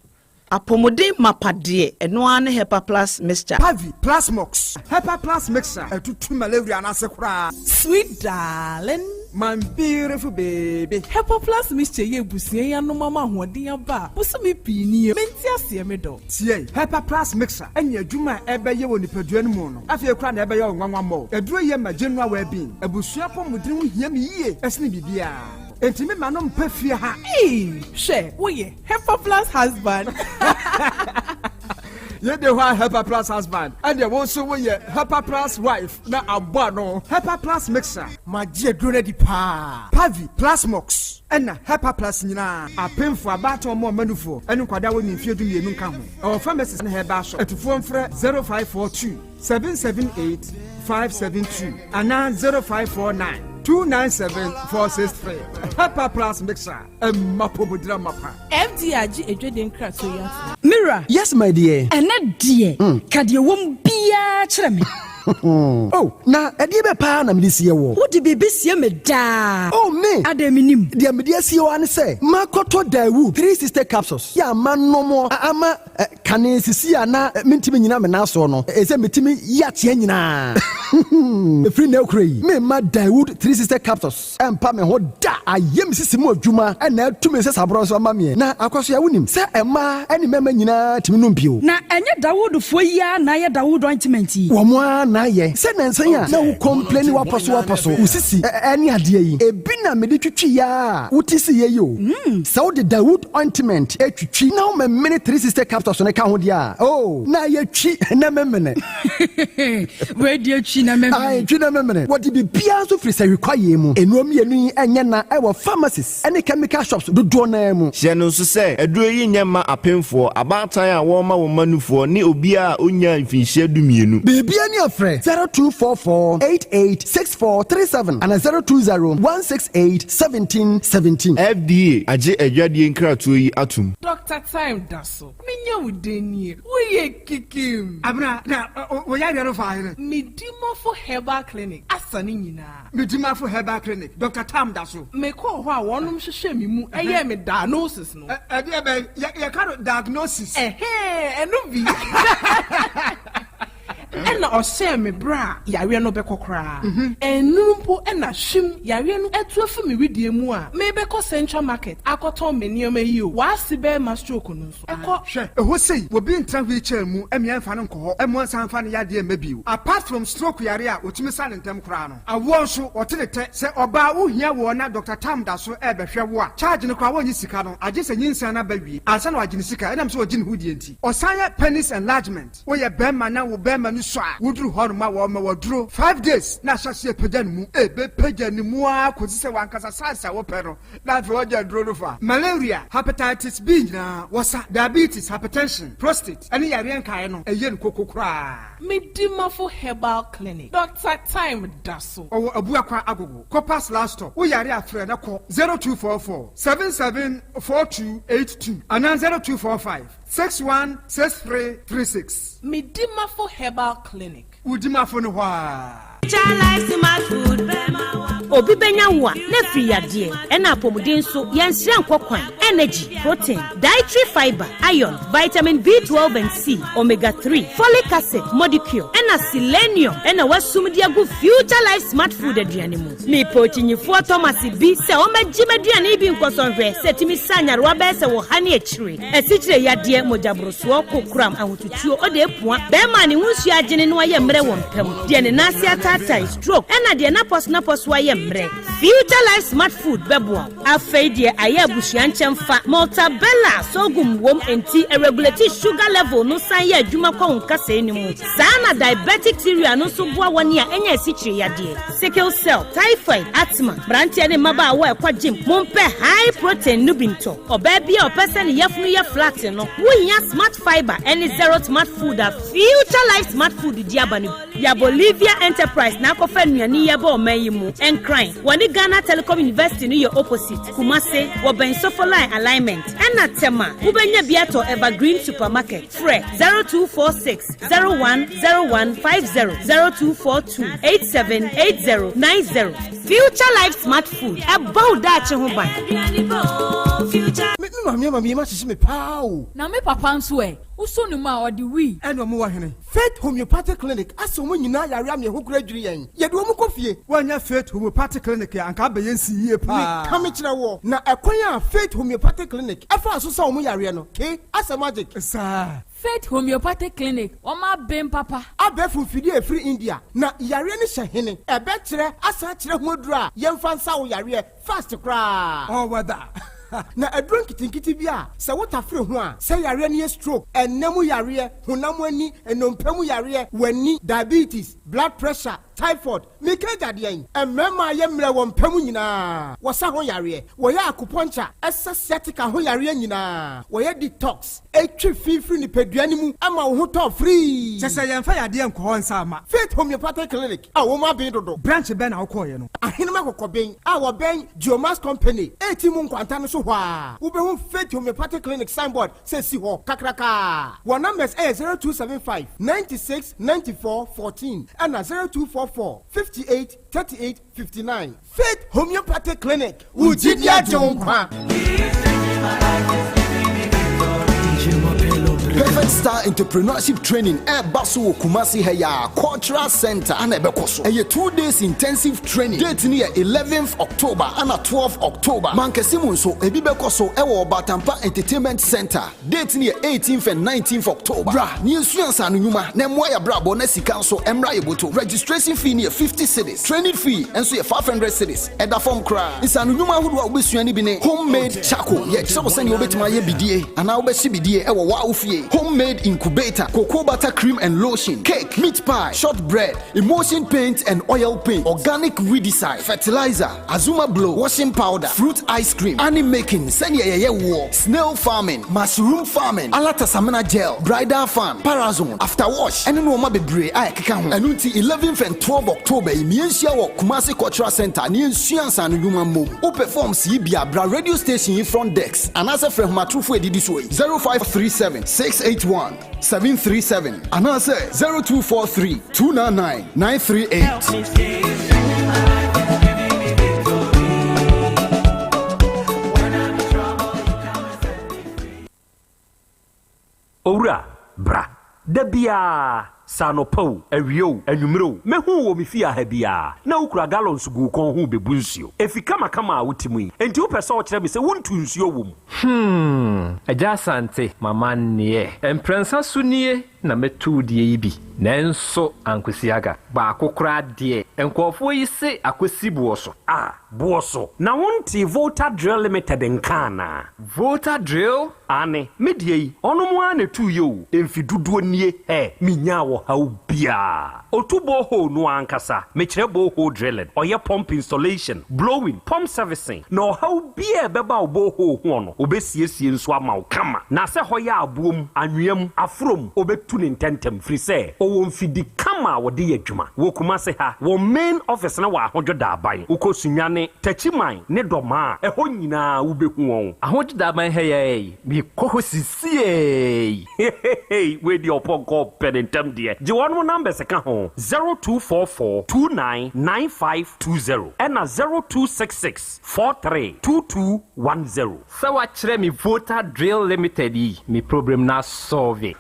Apɔmuden mapa deɛ, ɛno ara ne Hepa Plus Mixture. Pavi, Plasmox, Hepa Plus Mixture, ɛtutu malaria no ase koraa. Sweet darling. My beautiful baby. Hepa Plus Mixture yi abusua yi anom ama ahoɔden aba a bosome pii nie. Mente aseɛ me dɔ. Tie, Hepa Plus Mixture ne adwuma a ɛbɛyɛ wɔ nipadua no mu no, afei koraa na ɛbɛyɛ wo nwanwa mmɔɔ. Aduro yi ma general well-being. Abusua apɔmuden ho hia me yie sene biribiara. Enti me ma no mpɛ fie ha. Eii hwɛ woyɛ Hepa plus husband. Yɛ de hɔ a Hepa plus husband ɛdeɛ wo nso woyɛ Hepa plus wife na abɔ ano. Hepa plus mixer. Magye aduro no adi paa. Pavi, Plasmox ɛna Hepa plus nyinaa. Apemfoɔ, abaatan ɔmo ɔma nufoɔ ɛne nkwadaa a wɔnni mfeɛ 12 nka ho. Ɛwɔ pharmacies ne herbal shop. Atufoɔ mfrɛ 0542 778 572 anaa 0549 297 463. Hepa plus mixer. Ɛmma pomodira mapa. FDA agye adwadie nkratoɔ yi atom. Me wura. Yes my dear. Ɛnnɛ deɛ, ka deɛ ɛwɔ mu biara kyerɛ me. Oh, na ɛdeɛ bɛ paa na mede sie woɔ? Wode biribi sie me daa. Oh, me! Adɛn mennim? Deɛ mede asie wo ara ne sɛ, makɔtɔ Daewoo 360 capsules yɛ a manom ama Kane sisi a na mentumi nnyina me nan soɔ no, ɛsɛ metumi yi ateɛ nyinaa. Ɛfiri nnɛ rekora yi, meremma Daewoo 360 capsules mpa me ho da. Ayɛ me sisi mu adwuma na atu me nsasaborɔ nso ama meɛ. Na Akwasoa, wonim sɛ mmaa ne mmarima nyinaa tumi nom bio. Na ɛnyɛ Dawoodfoɔ yi ara na ayɛ Dawood ointment yi? Wɔn ara na ayɛ. Sɛ nnansa yi a na wo complaini w'apɔso w'apɔso, wo sisi ne adeɛ yi, ebi na mede twitwiiɛ ara a wote siiɛ yi o. Sɛ wode Dawood ointment twitwi na womemene 360 capsules no ka ho deɛ a, oh, na ayɛ twi na memene. Wei deɛ twi na memene. Ae, twi na memene. Wɔde biribiara nso firi sahwi kwaeɛ mu. Nnuro mmienu yi nyɛ na ɛwɔ pharmacies ne chemical shops dodoɔ no ara mu. Hyɛ no nso sɛ, aduro yi nyɛ mma apemfoɔ, abaatan a wɔrema wɔn mma nufoɔ ne obiara a ɔnnyaa mfinhyia dumienu. Biribiara ni a frɛ 0244 88 6437 anaa 020 168 1717. FDA agye adwadie nkratoɔ yi atom. Doctor Time da so. Menya wo dɛn nie? Woyɛ kikim. Abena, na wo yareɛ no faa hene? Medimafo Herbal Clinic asa ne nyinaa. Medimafo Herbal Clinic, Doctor Tam da so. Mekɔɔ hɔ a wɔnom hwehwɛɛ me mu yɛɛ me diagnosis no. Ɛdeɛ bɛn? Yɛka no diagnosis. Ɛhɛɛ, ɛno bi. Ɛna ɔhyɛɛ me berɛ a yareɛ no bɛkɔ koraa. Ɛnnuru mpo na hwim, yareɛ no atu afi me wedeɛ mu a merebɛkɔ Central Market akɔtɔn me nneɛma yi o, w'ase bɛrima stroke no nso ɛkɔ. Hwɛ, ɛhɔ sei, obi ntena wheelchair mu mmea mfa no nkɔ hɔ mmoa nsan mfa no yadeɛ mma bio. Apart from stroke yareɛ a wɔtumi sa no ntɛm koraa no, awoɔ nso, wɔte ne tɛ. Sɛ ɔbaa wohia woɔ na Doctor Tam da so rebɛhwɛ wo a, charge no koraa wɔnnye sika no, agye sɛ nyinsɛn no aba wie ansa na wɔagye ne sika ɛnam sɛ ɔgye ne ho die nti. Ɔsan yɛ penis enlargement. Woyɛ bɛrima na wo bɛrima no sua Saa! Woduru hɔnom a wɔma wo aduro 5 days na ahyɛaseɛ apagya ne mu. Ɛbɛpagya ne mu ara kɔsi sɛ w'ankasa size a wopɛ no na afei wɔgye aduro no fa. Malaria, Hepatitis B nyinaa wɔsa, diabetes, hypertension, prostate ɛne yareɛ nkaeɛ no ɛyɛ no koko koraa. Medimafo Herbal Clinic, Doctor Time da so. Ɔwɔ Abuakwa Agogo, Corpus last stop. Wo yare a frɛ na kɔ 0244 77 4282 anaa 0245 616336. Medimafo Herbal Clinic. Wo dimafo no hɔ aa. Obi bɛnya wo a, na afiri yadeɛ, ɛna apɔmuden nso, yɛnsrɛ nkɔ kwan, energy, protein, dietary fibre, iron, vitamin B12 and C, omega 3, folic acid, modicure, ɛna selenium ɛna wasum de agu Future Life Smart Food aduane mu. Mepɛ okyinyifoɔ Thomas bi sɛ ɔmmɛgye m'aduane yi bi nkɔsɔ nhwɛ sɛ ɛtumi sa nyarewa bɛyɛ sɛ wɔ ha ne akyire, asikyire yadeɛ, mogyaborosoɔ, kokoram, ahotutuo, ɔde apua, bɛrima a ne ho nsuo agyene na wayɛ mmerɛ wɔ mpa mu, deɛ ne nan ase ataatae, stroke, ɛna deɛ n'apɔso-napɔso ayɛ mmerɛ. Future Life Smart Food bɛboa wo. Afei deɛ ayɛ abusua nkyɛmfa, Maltabella sorghum wom enti ɛregulate sugar level no san yɛ adwuma kɔ wo nkasɛɛ no mu. Saa na diabetic cereal no nso boa wɔn a anya asikyire yadeɛ, sickle cell, typhoid, asthma. Mmeranteɛ ne mmabaawa a ɛkɔ gym, mompɛ high protein no bi ntɔ. Ɔbaa bi a ɔpɛ sɛ ne yafunu yɛ flat no, wohia Smart Fibre ne Zero Smart Food a Future Life Smart Food de aba no bi. Ya Bolivia Enterprise na akɔfa nnuane yi aba ɔman yi mu. Nkran, wɔne Ghana Telecom University no yɛ opposite. Kumase, wɔbɛn Sofoline Alignment. Ɛna Tema, wobɛnya bi atɔ Evergreen Supermarket. Frɛ 0246 010150, 0242 878090. Future Life Smart Food, ɛbɔ wo daakye ho ban. Me me maame ama me yam ahyehye me paa o. Na me papa nso ɛ? Wosɔ ne mu a, ɔde wii. Ɛna ɔmo wɔ hene? Faith Homeopathic Clinic asɛ ɔmo nyinaa yare ama yɛn ho kora adwiri yɛn. Yɛde ɔmo kɔ fie. Woannya Faith Homeopathic Clinic a, anka abɛyɛ nsi yie paa. Meka mekyerɛ woɔ, na ɛkwan a Faith Homeopathic Clinic ɛfaa so sa ɔmo yareɛ no, ke, asɛ magic. Saa. Faith Homeopathic Clinic, wɔn aben papa. Abɛɛfo mfidie a ɛfiri India, na yareɛ no hyɛ hene? Ɛbɛkyerɛ asan akyerɛ ho aduro a yɛmfa nsa wo yareɛ fast koraa. All weather. Na aduro nketenkete bi a sɛ wotafere ho a, sɛ yareɛ no yɛ stroke, ɛnna mu yareɛ, honam ani, nnompe mu yareɛ, w'ani, diabetes, blood pressure, typhoid, meka agya deɛn? Mmarima a yɛ mmerɛ wɔ mpa mu nyinaa, wɔsa ho yareɛ, wɔyɛ acupuncture, ɛsa sciatica ho yareɛ nyinaa, wɔyɛ detox, ɛtwe fi firi nipadua no mu ma wo ho tɔ firii. Kyɛ sɛ yɛmfa yadeɛ nkɔ hɔ nsa mma. Faith Homeopathic Clinic a wɔn aben dodo. Branch bɛn na wokɔeɛ no? Ahenem Akɔkɔben a wɔbɛn Geomax Company a mu nkwanta no so hɔ a, wobɛhu Faith Homeopathic Clinic signboard sɛ si hɔ kakrakaa. Wɔn numbers ɛyɛ 0275 96 94 14 ɛna 0244 58 38 59. Faith Homeopathic Clinic, wo gyidi agye wo nkwa. Perfect Star Entrepreneurship Training ɛreba so wɔ Kumasi ha yi a Cultural Center ana ɛbɛkɔ so. Ɛyɛ 2 days intensive training. Date no yɛ 11th October ana 12 October. Mankɛse mu nso ebi bɛkɔ so ɛwɔ Ɔbatampa Entertainment Center. Date no yɛ 18th and 19th October. Bra ne yɛnsua nsaano nnwuma na mmoa yɛ abrabɔ na sika nso mmra yɛ bɔtɔ. Registration fee no yɛ 50 cedis. Training fee nso yɛ 500 cedis. Ɛda fam koraa. Nsaano nnwuma ahodoɔ a wobɛsua no bi ne homemade charcoal. Yɛkyerɛ wo sɛnea wobɛtumi ayɛ bidie anaa wobɛhye bidie ɛwɔ wo fie. Homemade incubator, cocoa butter cream and lotion, cake, meat pie, shortbread, emulsion paint and oil paint, organic weedicide, fertilizer, azuma blow, washing powder, fruit ice cream, honey making, sɛnea yɛyɛ woɔ, snail farming, mushroom farming, alatasamina gel, bridal fan, parazone, after wash, ɛne nneɛma bebree a ɛkeka ho. Ɛno nti 11th and 12 October yi mmiɛnhyia wɔ Kumasi Cultural Center ne yɛnsua nsaano nnwuma mmom. Wopɛ forms yi bi a bra radio station yi front desk anaasɛ frɛ ahomatorofo edidi so yi 0537 681 737 anaasɛ 0243 299 938. Owura, bra. Da biara, sɛ anɔpa o, awia o, anwummerɛ o, mɛhu wɔ me fie aha biara na wokura gallons gu wo kɔn ho bɛbu nsuo. Efi kamakama a wote mu yi, enti wopɛ sɛ wokyerɛ me sɛ wontu nsuo wɔ mu? Agya Asante, mama nneɛ. Mprɛnsa so nie. na mɛtu wo deɛ yi bi, nanso ankosi aga. Baako koraa deɛ, nkurɔfoɔ yi se akɔsi boɔ so. Ah, boɔ so. Na wontee Volta Drill Limited nka anaa? Volta Drill? Aane, me deɛ yi, ɔnom ara na ɛtuiɛ o, mfe dodoɔ nie, ɛ, menyaa ɔhaw biara. Ɔtu borehole no ara ankasa, mekyerɛ borehole drilling, ɔyɛ pump installation, blowing, pump servicing, na ɔhaw biara a ɛbɛba wo borehole hoɔ no, ɔbɛsiesie nso ama wo kama. Na sɛ hɔ yɛ aboɔ mu, anwea mu, aforɔ mu, ɔbɛtu no ntɛntɛm, firi sɛ ɔwɔ mfidi kama a wɔde yɛ adwuma. Wɔ Kumase ha, wɔn main office no wɔ Ahodwo Daaban. Wokɔ Sunyani, Takyiman ne Dɔmaa a, ɛhɔ nyinaa wobɛhu wɔn. Ahodwo Daaban ha yi ara yi, mekɔ hɔ sisiei. Hehehe wei deɛ ɔpɔnkɔ ɔpɛ ne ntɛm deɛ. Gye wɔnom numbers ka ho, 0244 29 9520 ɛna 0266 43 2210. Sɛ wakyerɛ me Volta Drill Limited yi me problem no asɔlve.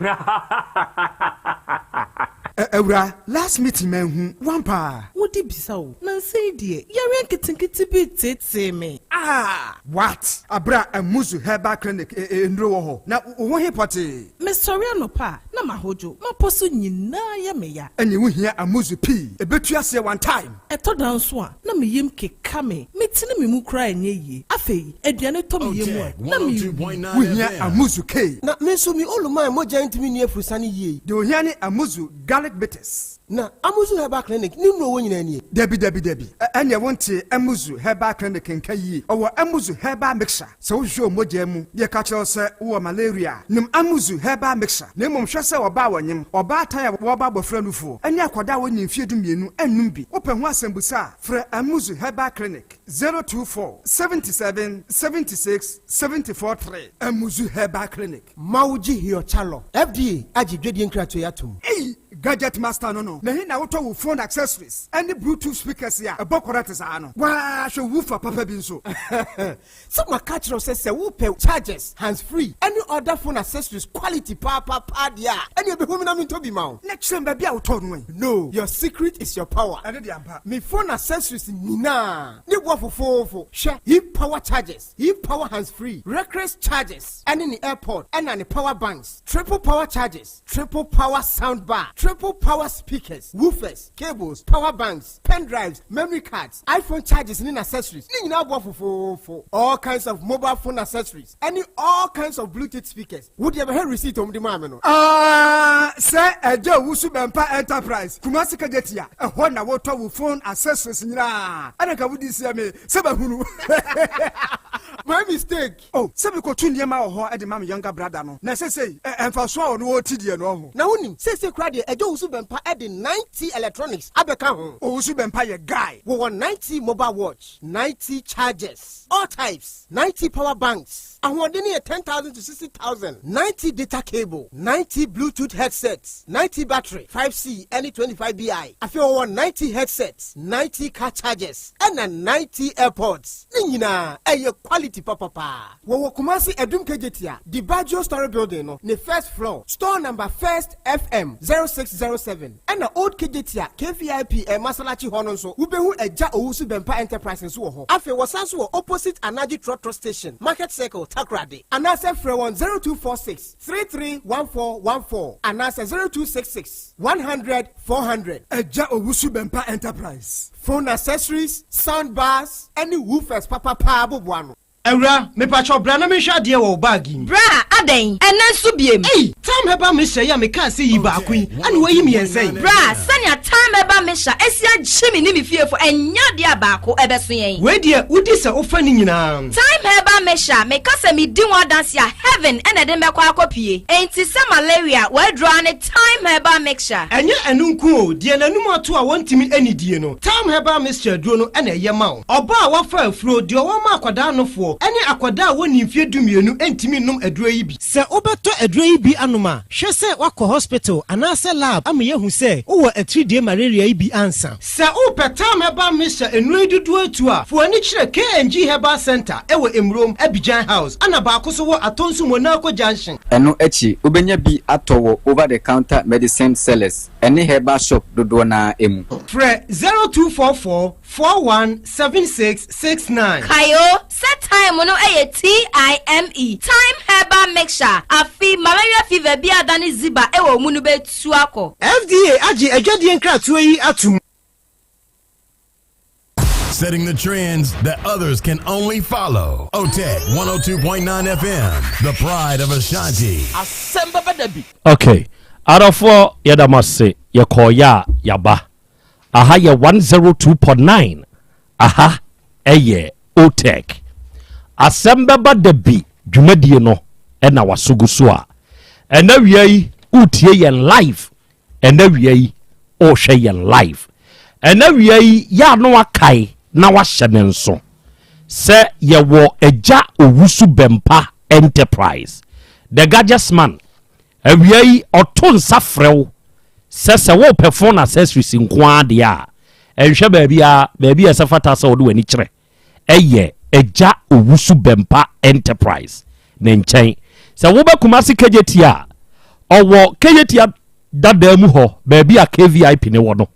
Awura, last meeting manhu wo ampa? Wode bisa o, nansa yi deɛ yareɛ nketenkete bi reteetee me. Ah! What? Abere a Amuzu Herbal Clinic nnuro wɔ hɔ, na wo ho he pɔtee? Mesɔre anɔpa a, na mahodwo, m'apɔ so nyinaa yɛ me ya. Ɛneɛ wo hia Amuzu pii, ɛbɛtu aseɛ one time. Ɛtɔ da nso a, na me yam keka me, metene me mu koraa ɛnyɛ yie. Afei, aduane tɔ me yam a, na merewu. Wo hia Amuzu K. Na me nso me Oluman mogya ntumi nni afurusane yie. Deɛ ohia ne Amuzu Garlic Bitters. Na Amuzu Herbal Clinic ne nnuro wɔ nyinaa nie. Dabi dabi dabi, ɛneɛ wontee Amuzu Herbal Clinic nka yie. Ɔwɔ Amuzu Herbal Mixture. Sɛ wohwehwɛ wo mogya mu na yɛka kyerɛ wo sɛ wowɔ malaria a, nom Amuzu Herbal Mixture. Na mmom hwɛ sɛ ɔbaa a ɔnyem, ɔbaatan a wɔreba abɔfra nufoɔ, ne akwadaa a wɔnnii mfeɛ 12 nnom bi. Wopɛ ho asɛmbusa a, frɛ Amuzu Herbal Clinic, 024 77 76 74 3. Amuzu Herbal Clinic. Mawugye Hiochalɔ, FDA agye dwadie nkratoɔ yi atom. Ei! Gadget master no no, na he na wotɔ wo phone accessories ne bluetooth speakers a ɛbɔ kɔrɛt saa no? Waa hwɛ woofer papa bi nso. Sɛ maka akyerɛ wo sɛ sɛ wopɛ chargers, hands free ne other phone accessories quality paapaa deɛ a, ɛneɛ bɛhu me na mentɔ bi ma wo. Na kyerɛ me baabi a wotɔɔ no ɛ. No, your secret is your power. Ɛno deɛ ampa. Me phone accessories nyinaa ne boɔ fofoofo. Hwɛ, he power chargers, he power hands free, reckless chargers ɛne ne airpod ɛna ne power banks, triple power chargers, triple power sound bar, triple power speakers, woofers, cables, power banks, pen drives, memory cards, iPhone chargers ne n'accessories ne nyinaa boɔ fofoofo, all kinds of mobile phone accessories ɛne all kinds of bluetooth speakers. Wo deɛ bɛhwɛ receipt a wɔde maa me no. Ah, sɛ Agya Owusu Bɛmpa Enterprise, Kumasi Kejetia, ɛhɔ na wotɔ wo phone accessories nyinaa, ɛna nka wodi seɛ me sɛ mahunu. My mistake. Oh, sɛ mekotu nneɛma wɔ hɔ de ma me younger brother no, na seesei ɛ, mfaso a ɔno ɔrete deɛ no, ɔho. Na wonim, seesei koraa deɛ Agya Owusu Bɛmpa de 9T Electronics abɛka ho. Owusu Bɛmpa yɛ guy. Wɔwɔ 9T mobile watch, 9T chargers, all types, 9T power banks, ahoɔden no yɛ 10,000 to 60,000, 9T data cable, 9T Bluetooth headsets, 9T battery, 5C ne 25BI. Afei wɔwɔ 9T headsets, 9T car chargers, ɛna 9T airpods. Ne nyinaa ɛyɛ quality papapaa. Wɔwɔ Kumasi Adum Kejetia, Dibaggio Story Building no ne first floor, store number First FM 0607, ɛna Old Kejetia KVIP Masalakyi hɔ no nso wobɛhu Agya Owusu Bɛmpa Enterprise nso wɔ hɔ. Afei wɔsan nso wɔ opposite Anagye Trɔtrɔ Station, Market Circle, Takoradi. Anaasɛ frɛ wɔn 0246 331414 anaasɛ 0266 100 400. Agya Owusu Bɛmpa Enterprise. Phone accessories, sound bars, ɛne woofers papapaa boboa ano. Awura, mepakyɛw bra na menhwɛ adeɛ wɔ wo bag yi mu. Bra, adɛn? Ɛnnɛ nso biem? Ei! Tam Herbal Mixture yi a mekaa sɛ yi baako yi, ɛna woayi mmiɛnsa yi? Bra, sɛnea Tam Herbal Mixture asi agye me ne me fiefo, ɛnyɛ adeɛ a baako ɛbɛso yɛn. Wei deɛ, wodi sɛ wofa ne nyinaa. Thyme Herbal Mixture, meka sɛ medi ho adanse a, heaven na ɛde me bɛkɔ akɔpue. Enti sɛ malaria, w'aduro ara ne Thyme Herbal Mixture. Ɛnyɛ ɛno nko o, deɛ n'anum ato a wɔntumi nnidie no, Thyme Herbal Mixture aduro no na ɛyɛ ma wo. Ɔbaa a wafa afuro, deɛ ɔwɔ ma akwadaa nofoɔ, ne akwadaa a wɔnnii mfeɛ dumienu ntumi nnom aduro yi bi. Sɛ wobɛtɔ aduro yi bi anom a, hwɛ sɛ woakɔ hospital anaasɛ lab ama yɛahu sɛ wowɔ atiridie malaria yi bi ansa. Sɛ wopɛ Thyme Herbal Mixture nnuro yi dodoɔ atu a, fa w'ani kyerɛ KNG Herbal Centre wɔ Emurom, Abidjan House, ɛna baako nso wɔ Atonsu Monaco Junction. Ɛno akyi, wobɛnya bi atɔ wɔ over-the-counter medicine sellers. ne herbal shop dodoɔ no ara mu. Frɛ 0244 41 76 69. Kae o, sɛ thyme no yɛ TIME, Thyme Herbal Mixture, afe malaria fever bi a adane ziba wɔ wo mu no bɛtu akɔ. FDA agye adwadie nkratoɔ yi atom. Setting the trends that others can only follow. OTEC 102.9 FM, the pride of Ashanti. Asɛm bɛba da bi. Ok adɔfoɔ yɛda mo ase yɛkɔɔyɛ a yaba aha yɛ 102.9 aha ɛyɛ otec asɛm bɛba da bi dwumadie no ɛna waso gu so a ɛna wia yi wotie yɛn live Ɛnɛ wia yi ɔrehwɛ yɛn live. Ɛnɛ wia yi yɛ a na wakae na wahyɛ ne nso sɛ yɛwɔ Agya Owusu Bɛmpa Enterprise. The Gadgets Man. Awia yi ɔto nsa frɛ wo sɛ sɛ wopɛ phone accessories nko ara deɛ a, ɛnhwɛ baabi a baabi a ɛsɛ fata sɛ wode w'ani kyerɛ. yɛ Agya Owusu Bɛmpa Enterprise ne nkyɛn. Sɛ woba Kumasi Kejetia a, ɔwɔ Kejetia dadaa mu hɔ baabi a KVIP ne wɔ no.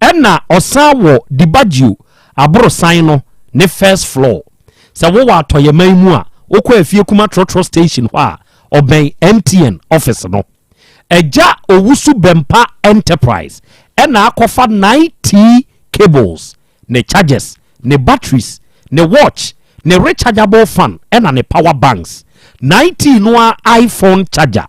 Ɛna ɔsan wɔ Dibaggio aborosan no ne first floor. Sɛ wowɔ Atɔyɛman mu a, wokɔ Afie Kuma Trɔtrɔ station hɔ a, ɔbɛn MTN office no. Agya Owusu Bɛmpa Enterprise ɛna akɔfa 9T cables ne chargers, ne batteries, ne watch, ne rechargeable fan ɛna ne power banks. 9T no ara iPhone charger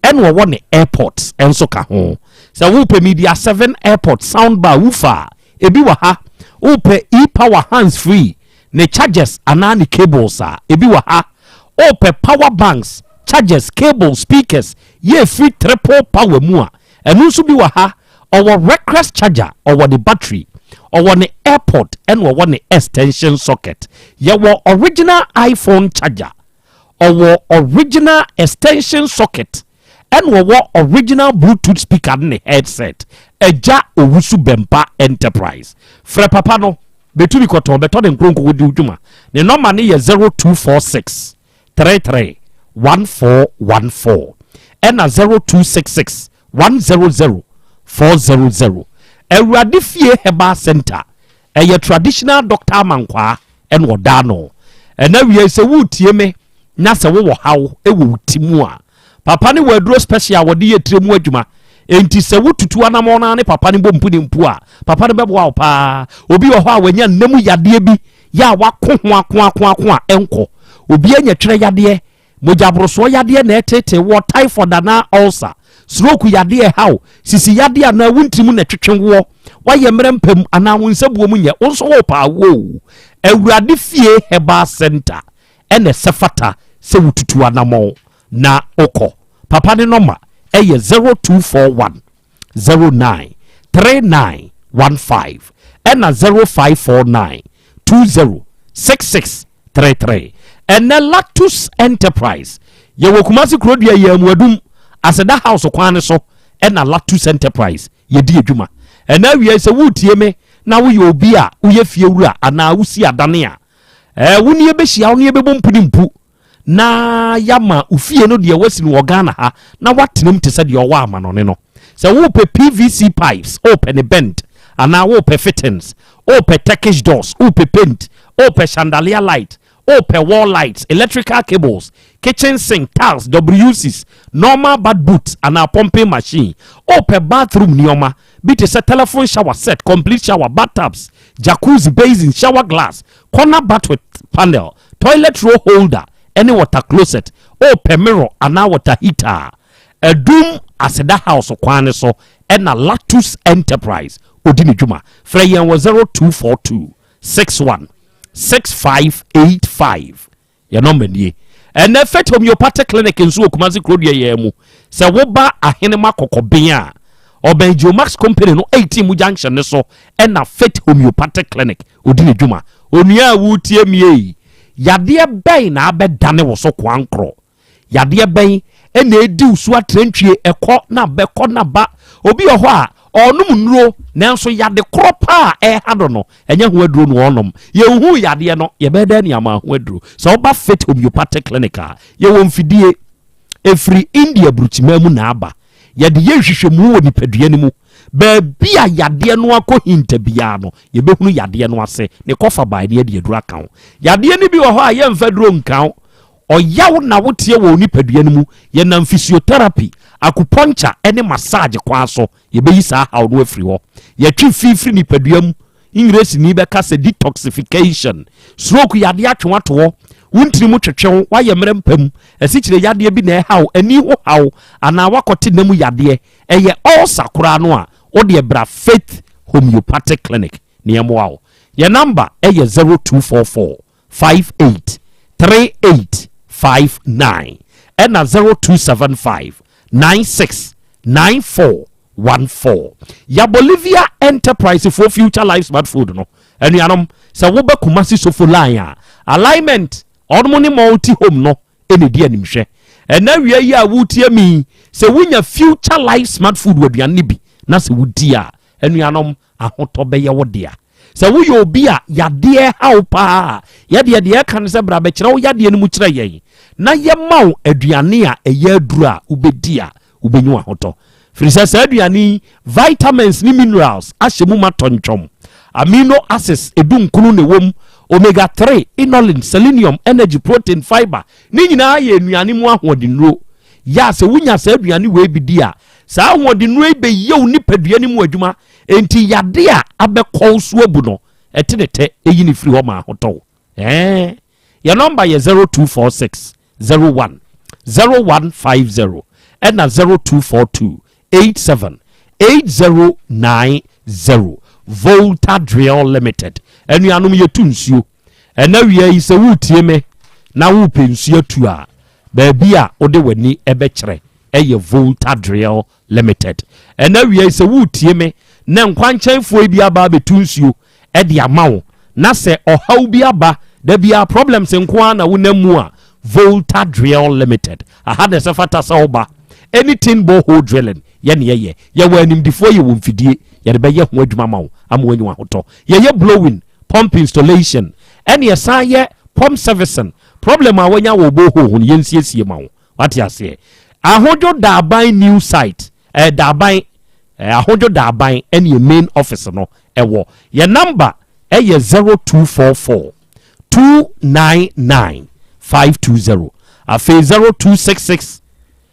ɛna ɔwɔ ne airpods nso ka ho. Sɛ wopɛ Media 7 airpod sound bar woofer a, ebi wɔ ha. Wopɛ e-power hands free, ne chargers anaa ne cables a, ebi wɔ ha. Wopɛ power banks, chargers, cables, speakers yɛ ɛfiri triple power mu a, ɛno nso bi wɔ ha. Ɔwɔ reckless charger, ɔwɔ ne battery, ɔwɔ ne airpod ɛna ɔwɔ ne extension socket. Yɛwɔ original iPhone charger, ɔwɔ original extension socket ɛna ɔwɔ original bluetooth speaker ne ne headset. Agya Owusu Bɛmpa Enterprise. Frɛ papa no, bɛtumi kɔtɔn, bɛtɔ ne nkoronko di dwuma. Ne nɔma no yɛ 0246 33 1414 ɛna 0266 100 400. Awurade Fie Herbal Center, ɛyɛ traditional doctor amankwaa ɛna ɔda ano. Ɛna wie sɛ woretie me na sɛ wowɔ haw wɔ wo ti mu a, papa ne wɔ aduro special a wɔde yɛ tire mu adwuma. Enti sɛ wotutu anamɔn no ne papa no bɔ mpu ne mpu a, papa no bɛboa wo paa. Obi wɔ hɔ a wanya nna mu yadeɛ bi yɛ a wako ho ako ako ako a ɛnkɔ. Obi anya twerɛ yadeɛ, Mogyaborosoɔ yadeɛ na ɛreteetee woɔ, typhoid anaa ulcer, stroke yadeɛ ɛha wo, sisi yadeɛ anaa wo ntiri mu na ɛtwetwe woɔ, woayɛ mmerɛ mpa mu anaa wo nsabuo mu nyɛ, wo nso worepɛ awoɔ o. Awurade Fie Herbal Centre ɛna ɛsɛ fata sɛ wotutu anamɔn na wokɔ. Papa ne nɔma ɛyɛ 0241 09 39 15 ɛna 0549 20 66 33. Ɛnnɛ Lactus Enterprise yɛwɔ Kumasi Kurodua yɛ Amuadum Aseda House kwan no so ɛna Lactus Enterprise yɛdi adwuma. Ɛnɛ awia sɛ woretie me na woyɛ obi a woyɛ fiewura anaa wosi adane a, ɛɛ wo ne yɛbɛhyia wo ne yɛbɛbɔ mpu ne mpu na yɛama wo fie no deɛ wasi no wɔ Ghana ha na woatena mu te sɛ deɛ ɔwɔ amanɔne no. Sɛ wopɛ PVC pipes, wopɛ ne bend anaa wopɛ fittings, wopɛ Turkish doors, wopɛ paint, wopɛ chandelier light, wopɛ wall lights, electrical cables, kitchen sink, tiles, WCs, normal bath boot anaa pumping machine, wopɛ bathroom nneɛma bi te sɛ telephone shower set, complete shower, bathtubs, jacuzzi, basin, shower glass, corner bath with panel, toilet roll holder ne water closet, wopɛ mirror anaa water heater a, Adum Aseda House kwan no so na Latus Enterprise odi ne dwuma. Frɛ yɛn wɔ 0242 61 6585. Yɛn nɔmba nie. Ɛnɛ Faith Homeopathic Clinic nso wɔ Kumasi Kurodua yɛn mu. Sɛ woba Ahenema Kɔkɔben a, ɔbɛn Geomax Company no 18 mu junction no so ɛna Faith Homeopathic Clinic odi ne dwuma. Onua a woretie me yi, yadeɛ bɛn na abɛdane wo so koankorɔ? Yadeɛ bɛn na ɛredi wo so atrantwie, ɛkɔ na ba, ɛkɔ na ba? Obi wɔ hɔ a, ɔrenom nnuro, nanso yade korɔ paa a ɛreha no no, ɛnyɛ ho aduro na ɔrenom. Yɛnhuu yadeɛ no, yɛbɛyɛ dɛn ne ama ho aduro? Sɛ woba Faith Homeopathic Clinic a, yɛwɔ mfidie. Ɛfiri India aburukyiman mu na aba. Yɛde yɛ nhwehwɛmu wɔ nipadua no mu. Baabi a yadeɛ no akɔ hinta biara no, yɛbɛhunu yadeɛ no ase, ne kɔfa bae ne yɛde aduro aka ho. Yadeɛ no bi wɔ hɔ a yɛmfa duro nka ho. Ɔyaw na woteɛ wɔ wo nipadua no mu. Yɛnam physiotherapy, acupuncture ne massage kwan so, yɛbɛyi saa haw no afiri hɔ. Yɛtwe fi firi nipadua mu. Engiresini bɛka sɛ detoxification. Stroke yadeɛ atwe wo ato hɔ, wo ntini mu twetwe wo, woayɛ mmerɛ mpa mu, asikyire yadeɛ bi na ɛha wo, ani ho haw, anaa woakɔte nna mu yadeɛ, ɛyɛ ulcer koraa no a, wo deɛ bra Faith Homeopathic Clinic na yɛmmoa wo. Yɛn number yɛ 0244 58 38 59 ɛna 0275 96 94 14. Ya Bolivia Enterprise foɔ Future Life Smart Food no, anuanom, sɛ woba Kumasi Sofo Line a, Alignment, ɔnom ne Multi Home no na ɛdi animhwɛ. Ɛnɛ awia yi a woretie me yi, sɛ wonya Future Life Smart Food wɔ aduane no bi na sɛ wodi a, anuanom, ahotɔ bɛyɛ wo dea. Sɛ woyɛ obi a yadeɛ ha wo paa a, yɛdeɛ deɛ ɛka ne sɛ bra bɛkyerɛ wo yadeɛ no mu kyerɛ yɛn na yɛma wo aduane a ɛyɛ aduro a wobɛdi a wobɛnya w'ahotɔ. Firi sɛ saa aduane yi, vitamins ne minerals ahyɛ mu ma tɔntwɔm. Amino acids edu nkono na ɛwɔ mu, omega 3, inulin, selenium, energy, protein, fiber, ne nyinaa yɛ nnuane mu ahoɔdennuro. Yɛ a sɛ wonya saa aduane wei bi di a, saa ahoɔdennuro yi bɛyɛ wo nipadua no mu adwuma, enti yade a abɛkɔ wo so abu no, ɛte ne tɛ, ɛyi ne firi hɔ ma ahotɔ wo. Ɛɛ, yɛ nɔmba yɛ 0246 01 0150 ɛna 0242 87 8090. Volta Drill Limited. Anuanom yɛtu nsuo. Ɛna wia yi sɛ woretie me na worepɛ nsuo atu a, baabi a wode w'ani bɛkyerɛ ɛyɛ Volta Drill Limited. Ɛna wia yi sɛ woretie me na nkwankyɛnfoɔ yi bi aba abɛtu nsuo de ama wo na sɛ ɔhaw bi aba da biara problems nko ara na wonam mu a, Volta Drill Limited aha na ɛsɛ fata sɛ woba. Anything borehole drilling yɛ ne yɛyɛ. Yɛwɔ animdifoɔ, yɛwɔ mfidie yɛde bɛyɛ ho adwuma ma wo ama woanya w'ahotɔ. Yɛyɛ blowing, pump installation, ɛne ɛsan yɛ pump servicing. Problem a woanya wɔ borehole ho no yɛnsiesie ma wo. Wate aseɛ? Ahodwo Daaban new site, eh, Daaban, eh, Ahodwo Daaban ɛne yɛ main office no ɛwɔ. Yɛ number ɛyɛ 0244 299 520. Afei 0266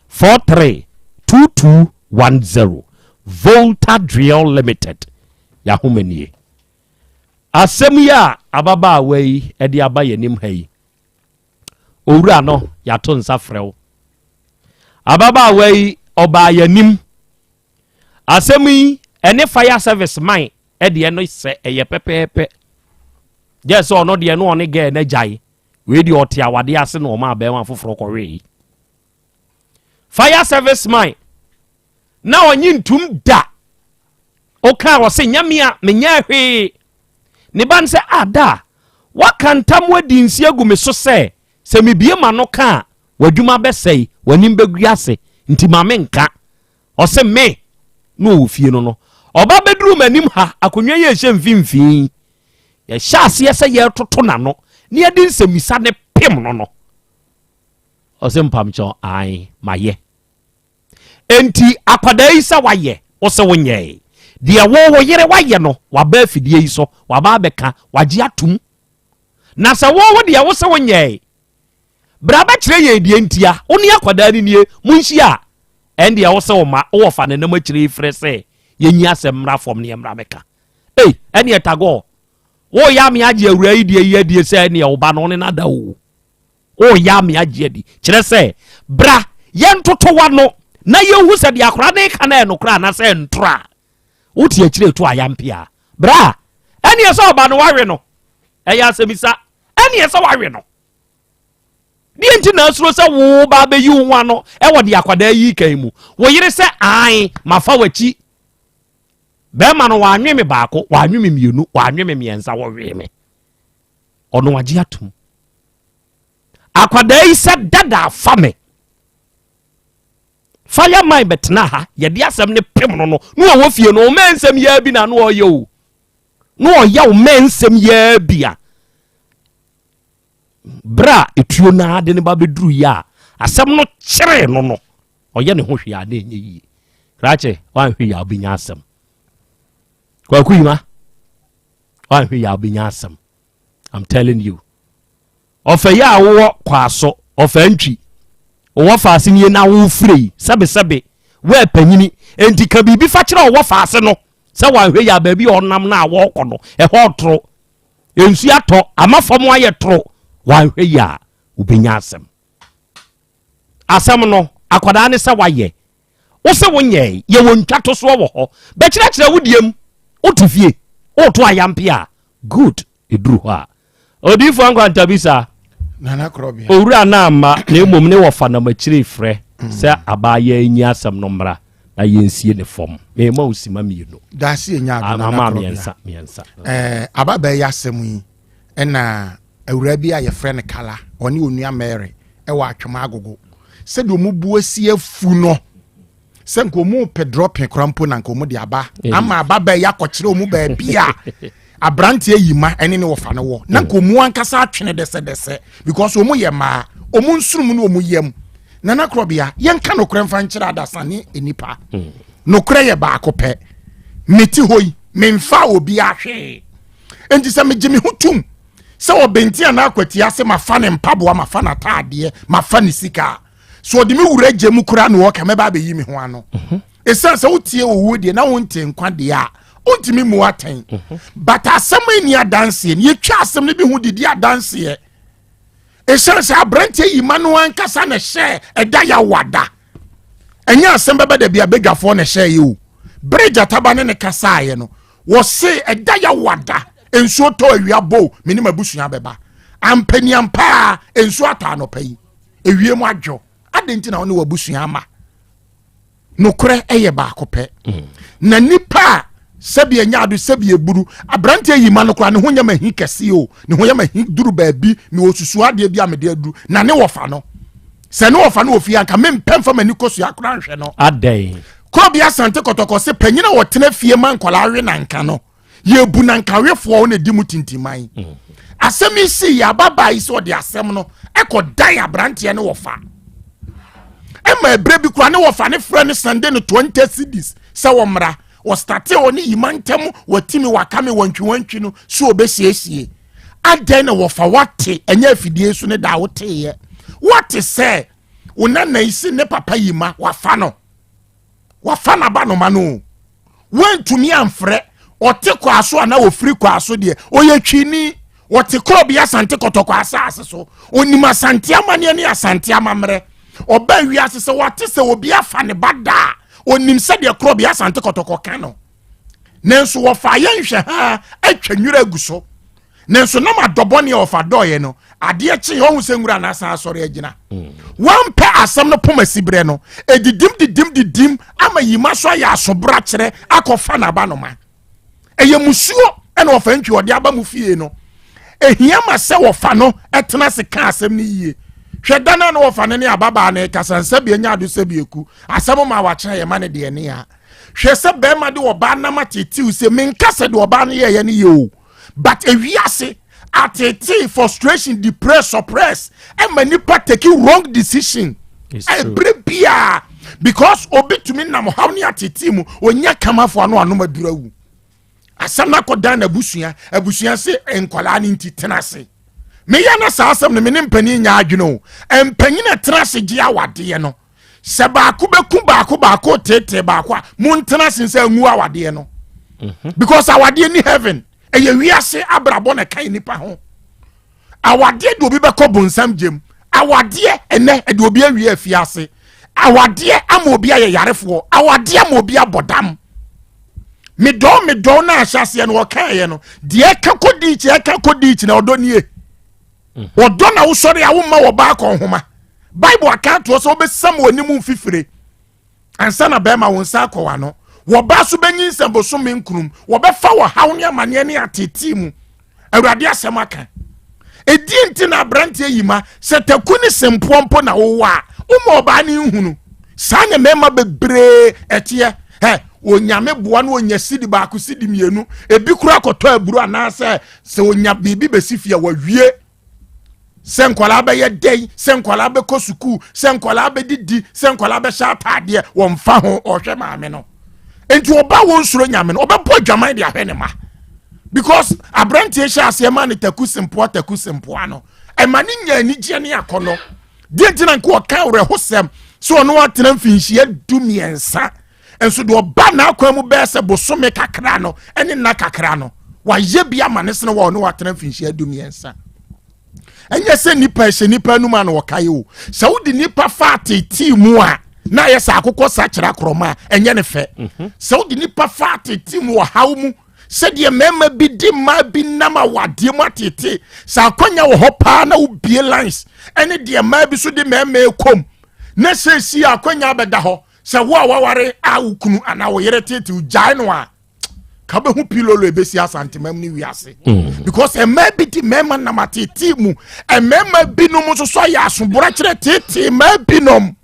43 2210. Volta Drill Limited. Yɛahoma nie. Asɛm yi a ababaawa yi ɛde aba yɛn anim ha yi, owura no yɛato nsa frɛ wo. Ababaawa yi ɔbaa yɛn asɛm yi ɛne fire service man ɛdeɛ no sɛ ɛyɛ pɛpɛɛpɛ. Gye sɛ ɔno deɛ no ɔne gɛɛ no agyae. Wei deɛ ɔte awadeɛ ase na ɔma abɛɛma foforɔ kɔwee. Fire service man na ɔnye ntum da. Ɔka ɔse nyame a menyɛ hwee. Ne ba no sɛ ada waka ntam adi nsi agu me so sɛ sɛ mebie ma no ka a w'adwuma bɛsɛe, w'anim bɛgu ase, nti ma menka. Ɔse me na ɔwɔ fie no no ɔba bɛduru m'anim ha akonnwa yi ɛhyɛ mfimfini. Yɛhyɛ aseɛ sɛ yɛretoto n'ano na yɛde nsɛmmisa ne pem no no. Ɔse mpamkyɛw ae mayɛ. Enti akwadaa yi sɛ wayɛ, wo sɛ wonyɛe. Deɛ wo wo yere wayɛ no, waba afidie yi so, waba abɛka, wagye atum. Na sɛ wo wo deɛ wo sɛ wonyɛe, bra bɛkyerɛ yɛn deɛ ntia, wo ne akwadaa no nie, monhyia a, ɛndeɛ wo sɛ wo ma, wowɔ fa ne nam akyire yi frɛ sɛ yɛnyi asɛm mmra fam ne yɛmmra mɛka. Ei, ɛneɛ Tagore, woyɛ ame agye awura yi deɛ yi adie sɛ ɛneɛ wo ba no wo ne no ada o. Woyɛ ame agye adi. Kyerɛ sɛ, bra yɛntoto w'ano na yɛnhu sɛ deɛ akwadaa no reka no yɛ nokorɛ anaasɛ ntorɔ a. Wote akyire to ayampe a, bra, ɛneɛ sɛ ɔba no wawe no. Ɛyɛ asɛmisa. Ɛneɛ sɛ wawe no. Deɛ nti na asuro sɛ wo ba bɛyi wo ho ano ɛwɔ deɛ akwadaa yi kan mu. Wo yere sɛ ae, mafa w'akyi. Bɛrima no wanwe me baako, wanwe me mmienu, wanwe me mmiɛnsa, wɔwee me. Ɔno agye atom. Akwadaa yi sɛ dada afa me. Fireman bɛtena ha, yɛde asɛm ne pem no no, na ɔwɔ fie no, ɔmɛ nsɛm yɛ bi na na ɔyɛ o. Na ɔyɛ ɔmɛ nsɛm yɛ bi a. Berɛ a etuo no ade ne ba bɛduru yi a, asɛm no kyeree no no, ɔyɛ ne ho hwee a na ɛnyɛ yie. Krakye, woanhwɛ yie a wobɛnya asɛm. Kwaku Yima, woanhwɛ yie a wobɛnya asɛm. I'm telling you. Ɔfɛ yi a wowɔ kwaaso, ɔfɛ ntwi, wowɔ faase nie na wofire yi, sɛbesɛbe, woɛ panyini, enti ka biribi fa kyerɛ ɔwɔ faase no sɛ wanhwɛ yi a baabi a ɔnam no a wɔrekɔ no, ɛhɔ ɔtoro. Nsuo atɔ, ama fam ayɛ toro, wanhwɛ yi a wobɛnya asɛm. Asɛm no, akwadaa ne sɛ wayɛ, wo sɛ wonyɛe, yɛwɔ ntwatosoɔ wɔ hɔ, bɛkyerɛkyerɛ wo deɛ mu, wote fie, woto ayampe a, good. Ɛduru hɔ a, Odiyifoɔ Nkwantabisa, Nana Korɔbea. Owura no amma, na mmom ne wɔfa nam akyire refrɛ sɛ abaayaa yi nyi asɛm no mmra na yɛnsie ne fam. Merema wo sima mmienu. Daase enya ado Nana Ama Korɔbea. mmiɛnsa, mmiɛnsa. Ɛɛ, ababaa yi asɛm yi, ɛna awuraa bi a yɛfrɛ no Kala, ɔne onua Mary ɛwɔ Atwom Agogo. Sɛdeɛ wɔn bu asi afu no, sɛ nka ɔmu pɛ drɔpin kora mpo na nka ɔmu de aba ama aba bɛɛ akɔkyerɛ ɔmu baabi a aberanteɛ yi ma ɛne ne wɔfa no wɔ na nka ɔmu ankasa atwene dɛsɛdɛsɛ because ɔmu yɛ mmaa ɔmu nsurum ne ɔmu yam nana korɔbea yɛnka nokorɛ mfa nkyerɛ adasa ne nnipa hmm. nokorɛ yɛ baako pɛ mete hɔ yi memfa obi ahwee nti sɛ megye me ho tum sɛ ɔbɛnti anaa akwatia ase mafa ne mpaboa mafa n'ataadeɛ mafa ne sika so ɔde me wura gya mu koraa na ɔka mɛba abɛyi me ho ano mhm. ɛsiane sɛ wotie owuo deɛ na wonte nkwa deɛ a wontumi mmu atɛn mhm. but asɛm ani adanseɛ no yɛtwa asɛm no bi ho didi adanseɛ ɛsiane sɛ aberanteɛ yi ma no ankasa na ɛhyɛ ɛda yɛawada ɛnyɛ asɛm bɛbɛ da bi abadwafoɔ na ɛhyɛ yɛ o bere gyataba ne ne kasaeɛ no wɔse ɛda yɛawada nsuo tɔ awia bo me ne m'abusua bɛba ampaniampaa nsuo atɔ anɔpa yi ewiem adwo adɛn nti na wo ne w'abusua ama nokorɛ ɛyɛ baako pɛ mm. na nipa a sɛbi ɛnya ado sɛbi eburu aberanteɛ yi ma no koraa ne ho nyɛ ma hi kɛse o ne ho yɛ ma hi duru baabi na osusu adeɛ bi a mede aduru na ne wɔfa no sɛ ne wɔfa no wɔ fie anka mempɛ mfa m'ani kɔ sua koraa nhwɛ no adɛn kɔbi asante kɔtɔkɔ se panyin a wɔtena fie ma nkwadaa we nanka no yɛbu na nkawefoɔ na ɛdi mu tintiman mm. asɛm yi si yɛ ababaa yi sɛ ɔde asɛm no ɛkɔ dan aberanteɛ ne wɔfa ɛma ɛberɛ bi kora ne wɔfa ne frɛ no sɛnde no 20 cities sɛ wɔmmra wɔstate ɔne yima ntɛm wɔatimi wakame wɔntwiwantwi no so ɔbɛsiesie adɛn na wɔfa wate ɛnyɛ afidie so ne daa woteeɛ wate sɛ wo nana yi si ne papa yima wafa no wafa n'abanoma no o wantumi amfrɛ ɔte kwaaso anaa ofiri kwaaso deɛ ɔyɛ twini wɔte korɔbea asante kɔtɔkɔ asase so onim asante amanneɛ ne asante amammerɛ ɔba wiase sɛ wate sɛ obi afa ne ba daa onim sɛdeɛ korɔbea asante kɔtɔkɔ ka no nanso wɔfa yɛ nhwɛ ha atwa nwura agu so nanso nam adɔbɔne a ɔfa dɔɔyɛ no adeɛ kye ɔhu sɛ nwura no asan asɔre agyina mm. wampɛ asɛm no poma siberɛ no ɛdidim didim didim ama yima so ayɛ asobra kyerɛ akɔfa n'abanoma ɛyɛ musuo ɛna ɔfa ntwi ɔde aba mu fie no ehia ma sɛ wɔfa no ɛtena ase ka asɛm no yie hwɛ da no na wɔfa no ne ababaa no kasa nsɛ bi anya ado sɛ bi eku asɛm ma wakyerɛ yɛ ma ne deɛ ne ya hwɛ sɛ bɛrima de ɔbaa nam atetew sɛ menka sɛ de ɔbaa no yɛyɛ no yɛ o but ewiase atetee frustration depress suppress ɛma nipa take wrong decision ɛbere biara because obi tumi nam haw ne atetee mu onya kamafo ano anom aduru awu asɛm no akɔdan n'abusua abusua se nkwadaa no nti tena ase meyɛ na saa asɛm no me ne mpanin nya adwene o mpanyin a tena ase gye awadeɛ no sɛ baako bɛku baako baako teetee baako a montena ase sɛ ngu awadeɛ no mhm. because awadeɛ ni heaven ɛyɛ wiase abrabɔ na ɛka nipa ho awadeɛ de obi bɛkɔ bonsam gyem awadeɛ ɛnɛ ɛde obi awie afiase awadeɛ ama obi ayɛ yarefoɔ awadeɛ ama obi abɔ dam medɔw medɔw no ahyɛ aseɛ no wɔkaeɛ no deɛ ɛka kɔ diikyi ɛka kɔ diikyi na ɔdɔ nie mhm. ɔdɔ na wosɔre a womma wɔ baa kɔ nhoma bible aka atoɔ sɛ wobɛsam w'anim mfifire ansa na bɛrima wo nsa akɔ w'ano wɔba so bɛnyinsɛn bosome nkunum wɔbɛfa wɔ haw ne amanneɛ ne atetee mu awurade asɛm aka ɛdi nti na aberanteɛ yi ma sɛ taku ne sempoɔ mpo na wowɔ a woma ɔbaa ne nhunu saa ne mmarima bebree ɛteɛ ɛ onyame boa no onya sidi baako sidi mmienu ebi kura kɔtɔ aburo anaasɛ sɛ onya biribi bɛsi fie a wawie. Sɛ nkwadaa bɛyɛ dɛn, sɛ nkwadaa bɛkɔ sukuu, sɛ nkwadaa bɛdidi, sɛ nkwadaa bɛhyɛ ataadeɛ, wɔmfa ho, ɔhwɛ maame no. Nti ɔba wɔn nsuro nyame no, ɔbɛbɔ adwaman de ahwɛ ne ma. Because aberanteɛ hyɛ aseɛ ma ne taku sempoa taku sempoa no, ɛma ne nya anigyeɛ ne akɔnnɔ. Deɛ nti na nka ɔka awerɛhosɛm sɛ ɔno atena mfinhyia 13 nso deɛ ɔba n'akwan mu bɛyɛ sɛ bosome kakra no ne nna kakra no, wayɛ bi ama ne sene wɔ ɔno atena mfinhyia 13. Ɛnyɛ sɛ nipa ɛhyɛ nipa anum a na ɔkae o. Sɛ wode nipa fa atetee mu a, na ayɛ sɛ akokɔ sa kyerɛ akorɔma a, ɛnyɛ ne fɛ. Sɛ wode nipa fa atetee mu ɔhaw mu, sɛdeɛ mmarima bi di mmaa bi nam awadeɛ mu atete, sɛ akwanya wɔ hɔ paa na wobie lines ɛne deɛ mmaa bi so de mmarima ɛkɔm, na sɛsi akwanya abɛda hɔ sɛ wo a waware a wo kunu anaa wo yere tete gyae no a, ka bɛhu pilolo ebesi asantemam ne wiase. Because mmaa bi di mmarima nam atete mu, mmarima binom nso so ayɛ asobora kyerɛ tete mmaa binom.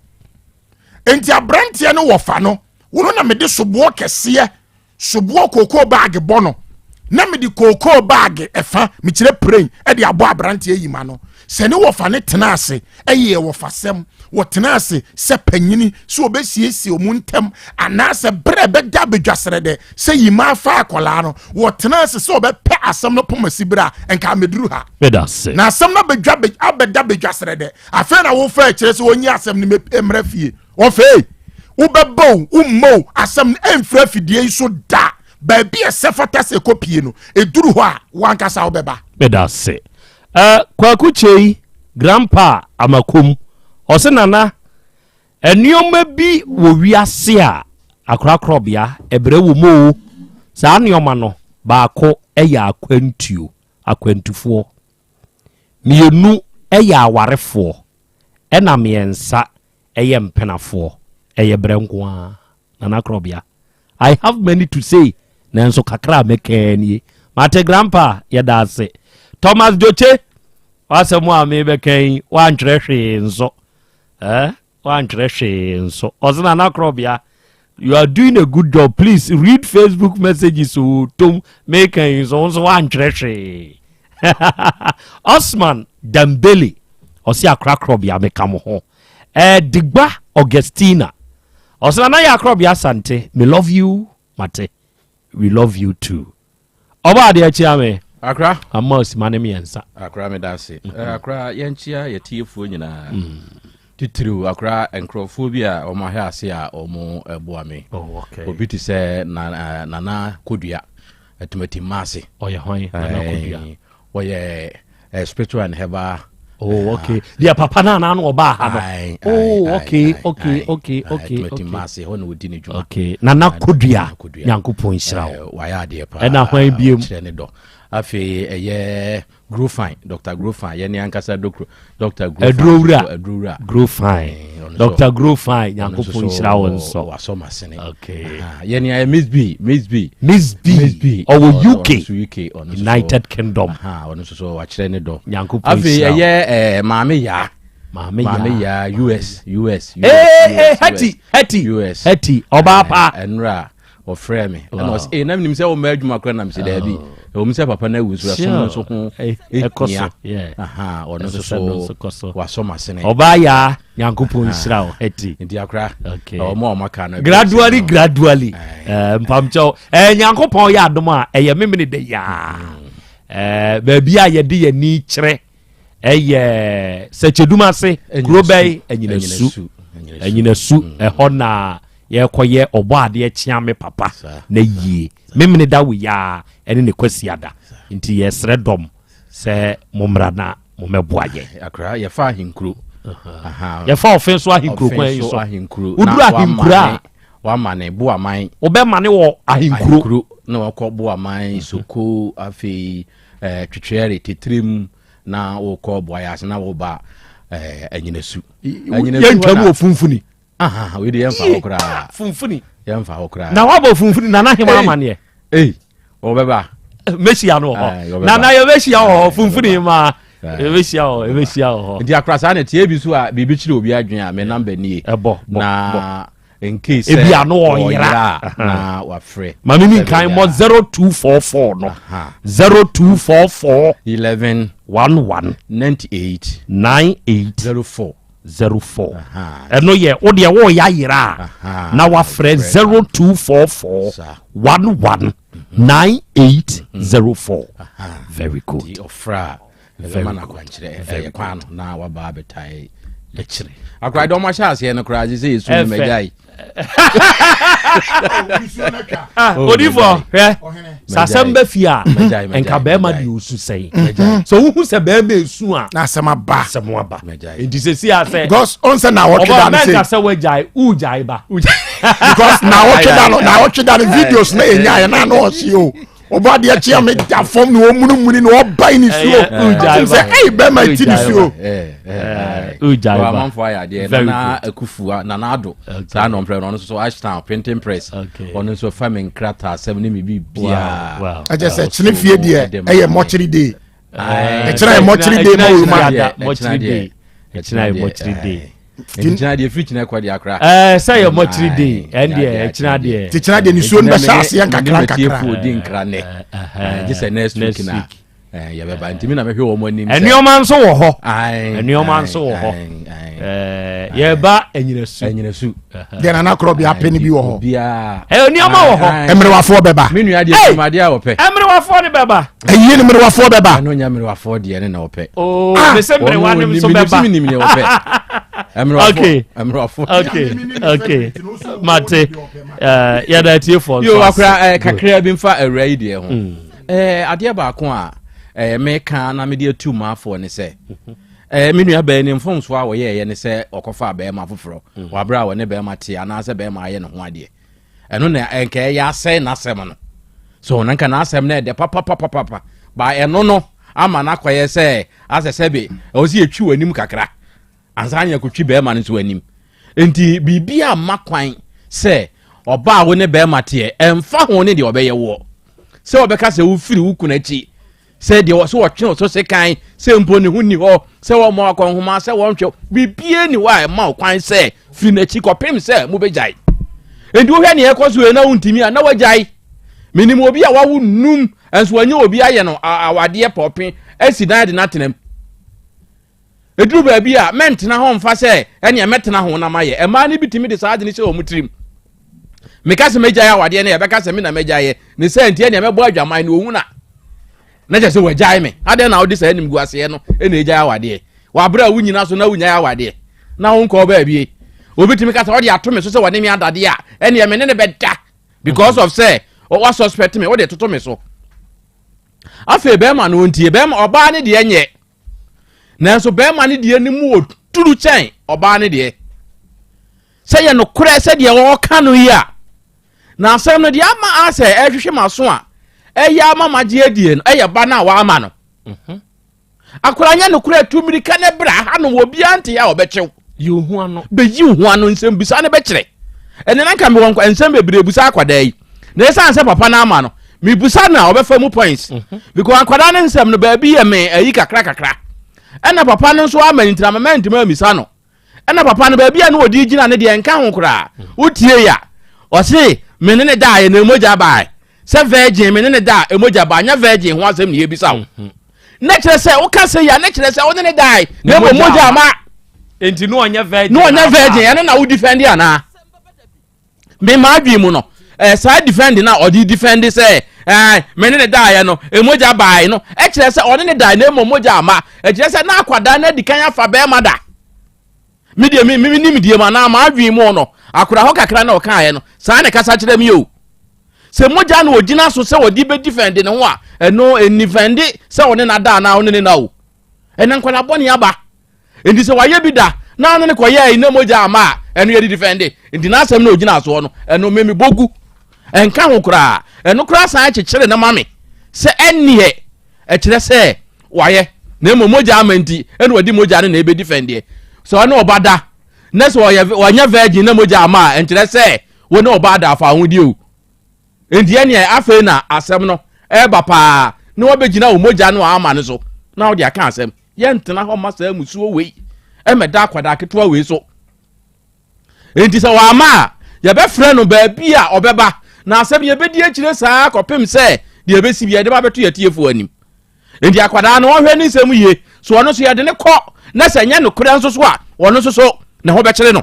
Nti aberanteɛ no wɔfa no, wɔn na mede soboɔ kɛseɛ, soboɔ kookoo baage bɔ no, na mede kookoo baage ɛfa mekyerɛ prɛn ɛde abɔ aberanteɛ yi ma no. Sɛ ne wɔfa ne tena ase ɛyɛ wɔfasɛm, wɔtena ase sɛ panyini sɛ wɔbɛsiesie wɔn ntam, anaasɛ berɛ bɛda abɛdwasrɛ dɛ sɛ yi ma afa akɔlaa no, wɔtena ase sɛ wɔbɛpɛ asɛm no poma si berɛ a nka amɛduru ha. Na asɛm no abɛdwa abɛda bɛdwasrɛ dɛ, afei na wofa akyerɛ sɛ wɔnyi asɛm no mmerɛ fie. Wɔfei wobɛbɔ o, wommɔ o, asɛm no ɛmfiri afidie yi so da. Baabi a ɛsɛ fata sɛ ɛkɔpie no, ɛduru hɔ a wankasa wobɛba. Meda ase. Kwaku Kyei, Grandpa Amakom, ɔse Nana, nneɛma bi wɔ wiase a akorakorɔbea ɛbrɛ wɔ mu o. Saa nneɛma no, baako yɛ akwantuo, akwantufoɔ. Mmienu yɛ awarefoɔ, ɛna mmiɛnsa ɛyɛ mpenafoɔ. Ɛyɛ brɛ nko ara. Nana Korɔbea, I have many to say, nanso kakra a mɛka nie. Mate grandpa, yɛda ase. Thomas Joche, w'asɛm a mebɛka yi, woantwerɛ hwee nso. Eh? Woantwerɛ hwee nso. Ɔse Nana Korɔbea, you are doing a good job. Please read Facebook messages o tom meka yi nso, wo nso woantwerɛ hwee. Osman Dambele, ɔse akora Korɔbea meka mo ho. Digba Augustina, ɔsɛ Nana yɛ Akorɔbea Asante, me love you, mate, we love you too. Ɔba adeɛ kyea me. Akra. Ama osima ne mmiɛnsa. Akra meda ase. Akra yɛnkyea yɛtiefoɔ nyinaa. Titiriw akra nkurɔfoɔ bi a wɔn ahwɛ ase a wɔn boa me. Oh, okay. Obi te sɛ Nana Kodua, Atumati Mmaase. Ɔyɛ hwan? Nana Kodua. Wɔyɛ spiritual and herbal. Oh, okay. Deɛ papa no anaa no ɔbaa ha no. Oh, okay, okay, okay, okay. Atumati Mmaase hɔ na ɔdi ne dwuma. Okay. Nana Kodua, Nyankopɔn nhyira wo. Wayɛ adeɛ paa. Ɛna hwan biem? Kyerɛ ne dɔ. Afei ɛyɛ Grofine, Dr. Grofine, yɛne ankasa Dr. Grofine. Adurowura. Adurowura. Grofine. Dr. Grofine, Nyankopɔn nhyira wo nso. Wasɔ masene. Okay. Yɛne ayɛ Miss B, Miss B. Miss B. Miss B. Ɔwɔ UK. UK. United Kingdom. Ɔno nso so wakyerɛ ne dɔ. Nyankopɔn Afei nhyira wo. ɛyɛ Maame Yaa. Maame Yaa. Maame Yaa, US, US, US. Hey, Hetty, Hetty. US. Hetty, ɔbaa pa. Ɛnora ɔfrɛ me ɛna ɔsɛ ee na menim sɛ wɔma adwuma koraa, nam sɛ daabi, ɛwɔ mu sɛ papa no awu nso ɛsom no nso ho ɛkɔ so. Aha, ɔno nso so wasɔ m'asene. Ɔbaa yaa, Nyankopɔn nhyira wo, Hetty. Nti akora ɔmo a ɔmo aka no gradually gradually, mpamkyɛw, Nyankopɔn yɛ adom a ɛyɛ memene da yaa, baabi a yɛde yɛni kyerɛ ɛyɛ Sɛkyɛdum ase kuro bɛyi Anyinasu, Anyinasu ɛhɔ na yɛkɔyɛ ɔbɔ adeɛ kyea me papa na yie memene da wo yaa ɛne ne kwasi ada, nti yɛsrɛ dɔm sɛ mommra na mommɛboa yɛn. Akra yɛfa ahenkuro. Yɛfa ɔfe so ahenkuro kwan yi so, woduru ahenkuro a wama ne Boaman. Wobɛma ne wɔ ahenkuro na wakɔ Boaman Soko, afei Twitwɛre Tetirem na wokɔ Boayɛ ase na woba Anyinasu. Yɛntwam wɔ Funfuni. Wei de yɛmfa hɔ koraa. Funfuni yɛmfa hɔ koraa. Na wabɔ Funfuni Nana Hema amaneɛ. Ei, wɔbɛba. Mɛhyia no wɔ hɔ Nana, yɛbɛhyia wɔ hɔ Funfuni ma yɛbɛhyia wɔ yɛbɛhyia wɔ hɔ. Nti akora saa na tie bi so a biribi kyerɛ obi adwene a, me number nie. Ɛbɔ na. In case sɛ ebi ano ɔyera a, na wafrɛ. Maame mi nkan mɔ 0244 no 0244 11 11 98 98 04 04. Ɛno yɛ wo deɛ wɔɔyɛ ayera a na wafrɛ 0244 11 9804. Very good. Ɔfrɛ a ɛbɛma no akwankyerɛ ɛyɛ kwan no na waba abɛtae akyire. Akora deɛ ɔmo ahyɛ aseɛ no koraa gye sɛ yɛsu no magyae. Odifo hwɛ sɛ asɛm bɛ fie a nka bɛrima deɛ ɔsu sɛn sɛ wohu sɛ bɛrima ɛsu a na asɛm aba, asɛm aba. Nti sɛ si a sɛ because ɔn sɛ na wɔtwe da no sɛ mɛnka sɛ woagyae wogyae ba because na wɔtwe da no, na wɔtwe da no videos na ɛnya yɛ na na ɔhye o ɔbɔ adeɛ kyea me da fam na ɔmunumuni na ɔbae ne suo sɛ ɛyi bɛrima ti ne suo. Amanfoɔ ayɛ adeɛ. Nana Akufu, Nana Ado, saa na ɔmprɛ no. Ɔno nso so Ashtown printing press, ɔno nso fa me nkrataa asɛm ne me biribiaa. Ɛkyɛ sɛ kyene fie deɛ ɛyɛ mɔkyere day, ɛkyerɛ yɛ mɔkyere day ma owuruma. Mɔkyere day, ɛkyerɛ yɛ mɔkyere day. Nti deɛ firi kyinɛ kɔ deɛ akora. Ɛɛ sɛ yɛ mɔkyere day, ɛn deɛ ɛkyerɛ deɛ. Ti kyerɛ deɛ nisuo no bɛhyɛ aseɛ nkakra nkakra. Mene di nkra nɛ gye sɛ next week na yɛbɛba, nti mi na mehwɛ wɔn anim. Nneɛma nso wɔ hɔ, nneɛma nso wɔ hɔ. Yɛba Anyinasu. Anyinasu. Deɛ nana korɔ bi apɛ ni bi wɔ hɔ. Ɛɛ nneɛma wɔ hɔ. Mmerewafoɔ bɛba. Mi nua deɛ ɛmu adeɛ a wɔpɛ. Mmerewafoɔ ne bɛba. Ɛyie ni mmerewafoɔ bɛba. Ɛno nya mmerewafoɔ deɛ ne na wɔpɛ. Oo mese mmerewa ne nso bɛba. Mi nim deɛ wɔpɛ. Okay. Mmerewafoɔ. Okay, mate. Yɛda atiefoɔ nso. Yo akora kakra bi nfa awura yi deɛ ho. Adeɛ baako a meka na mede atu maafoɔ ne sɛ me nua bɛɛ ne mfomsoɔ a wɔyɛɛyɛ ne sɛ ɔkɔfa bɛrima foforɔ waberɛ a wɔne bɛrima te anaasɛ bɛrima ayɛ ne ho adeɛ. Ɛno na ɛnka ɛyɛ asɛe n'asɛm no so na nka n'asɛm no ɛdɛ papapapapa ba ɛno no ama no akɔyɛ sɛ asɛ sɛ bi ɛwɔ sɛ yɛtwi w'anim kakra ansa ne yɛkɔtwi bɛrima no nso anim. Nti biribi a ma kwan sɛ ɔbaa wo ne bɛrima teɛ, ɛmfa ho ne deɛ ɔbɛyɛ woɔ, sɛ ɔbɛka sɛ wofiri wo kunu akyi, sɛ deɛ sɛ wɔtwe wo so sekan, sɛ mpo ne ho nni hɔ, sɛ wɔmmɔ akɔnhoma, sɛ wɔnhwɛ biribiara ni hɔ a ɛma wo kwan sɛ firi n'akyi kɔpem sɛ mobɛgyae. Nti wohwɛ neɛ ɛkɔ so na wontumi a na wagyae. Menim obi a wawo num nso wanyɛ obi ayɛ no awadeɛ pɔpe asi dan de no atenam. Ɛduru baabi a mɛntena hɔ mfa sɛ ɛneɛ mɛtena ho na mayɛ. Mmaa no bi tumi de saa ade no hyɛ wɔn tirim. Meka sɛ mɛgyae awadeɛ no, yɛbɛka sɛ me na mɛgyaeɛ ne sɛ nti ɛneɛ mɛbɔ adwaman no ɔhu na na kyɛ sɛ wagyae me. Adɛn na wode saa animguaseɛ no ɛna ɛgyae awadeɛ? Wabrɛ a wonyina so na wonyae awadeɛ na wonkɔɔ baabie. Obi tumi ka sɛ ɔde ato me so sɛ wɔne me adadeɛ a ɛneɛ me ne ne bɛda because of sɛ wa suspect me, wode toto me so. Afei bɛrima no ɔntie, bɛrima ɔbaa ne deɛ nyɛ, nanso bɛrima no deɛ no mu ɔduru kyɛn ɔbaa no deɛ. Sɛ yɛ nokorɛ sɛ deɛ wɔka no yi a, na asɛm no deɛ ama asɛ ɛhwehwɛ m'aso a ɛyɛ ama magye adie no ɛyɛ ba no a wɔama no. Akora nyɛ nokorɛ, tu mmirika ne bra hanom, obiara nte a ɔbɛkyew. Yi wo ho ano. Bɛyi wo ho ano, nsɛm bisa no bɛkyerɛ. Ɛnɛ na nka mewɔ nsɛm bebree busa akwadaa yi, na ɛsiane sɛ papa no ama no mebusa no a ɔbɛfa mu points because akwadaa no nsɛm no baabi yɛ me ayi kakra kakra, ɛna papa no nso ama ntina mama ntoma amisa no, ɛna papa no baabi a no wɔde gyina no deɛ nka ho koraa. Wotie ya ɔse me ne ne daeɛ na emogya bae sɛ virgin, me ne ne da a emogya ba anya virgin ho asɛm ne yɛbisa wo. Na kyerɛ sɛ woka sɛ ya na kyerɛ sɛ wo ne ne dae na mmom mogya ama. Enti no ɔnyɛ virgin. No ɔnyɛ virgin, ɛno na wo defend anaa? Me maa adwene mu no saa defend na ɔde defend sɛ me ne ne daeɛ no emogya bae no ɛkyerɛ sɛ ɔne ne dae na mmom mogya ama, ɛkyerɛ sɛ na akwadaa no adi kan afa bɛrima da. Me deɛ me me nim deɛ mu anaa maa adwene mu no akora hɔ kakra na ɔkaeɛ no saa na ɛkasa kyerɛ mi o. Sɛ mogya na ɔgyina so sɛ ɔde bɛ defend ne ho a, ɛno ɛnifɛnde sɛ ɔne na da anaa ɔne ne na o. Ɛnɛ nkwadaa bɔne aba. Nti sɛ wayɛ bi da na ɔne ne kɔyɛɛ na mogya ama a, ɛno yɛde defend. Nti n'asɛm na ɔgyina soɔ no, ɛno me mebɔ gu. Ɛnka ho koraa. Ɛno koraa san kyekyere no ma me sɛ ɛnneɛ ɛkyerɛ sɛ wayɛ na mmom mogya ama nti ɛna ɔde mogya no na ɛbɛ defend deɛ. Sɛ ɔne ɔba da na sɛ ɔyɛ ɔnyɛ virgin na mogya ama a, ɛnkyerɛ sɛ wo ne ɔbaa da afa ahodie o. Nti ɛneɛ afei na asɛm no ɛreba paa na wabɛgyina wo mogya no a ama no so na wode aka asɛm. Yɛntena hɔ ma saa musuo wei ɛmɛda akwadaa ketewa wei so. Nti sɛ wama a, Yɛbɛfrɛ no baabi a ɔbɛba, na asɛm yɛbɛdi akyire saa kɔpem sɛ deɛ ɛbɛsi bi yɛde ba bɛto yɛtiefoɔ anim. Nti akwadaa no ɔnhwɛ ne nsɛm yie, so ɔno nso yɛde ne kɔ na sɛ nyɛ nokorɛ nso so a, ɔno nso so ne ho bɛkyere no.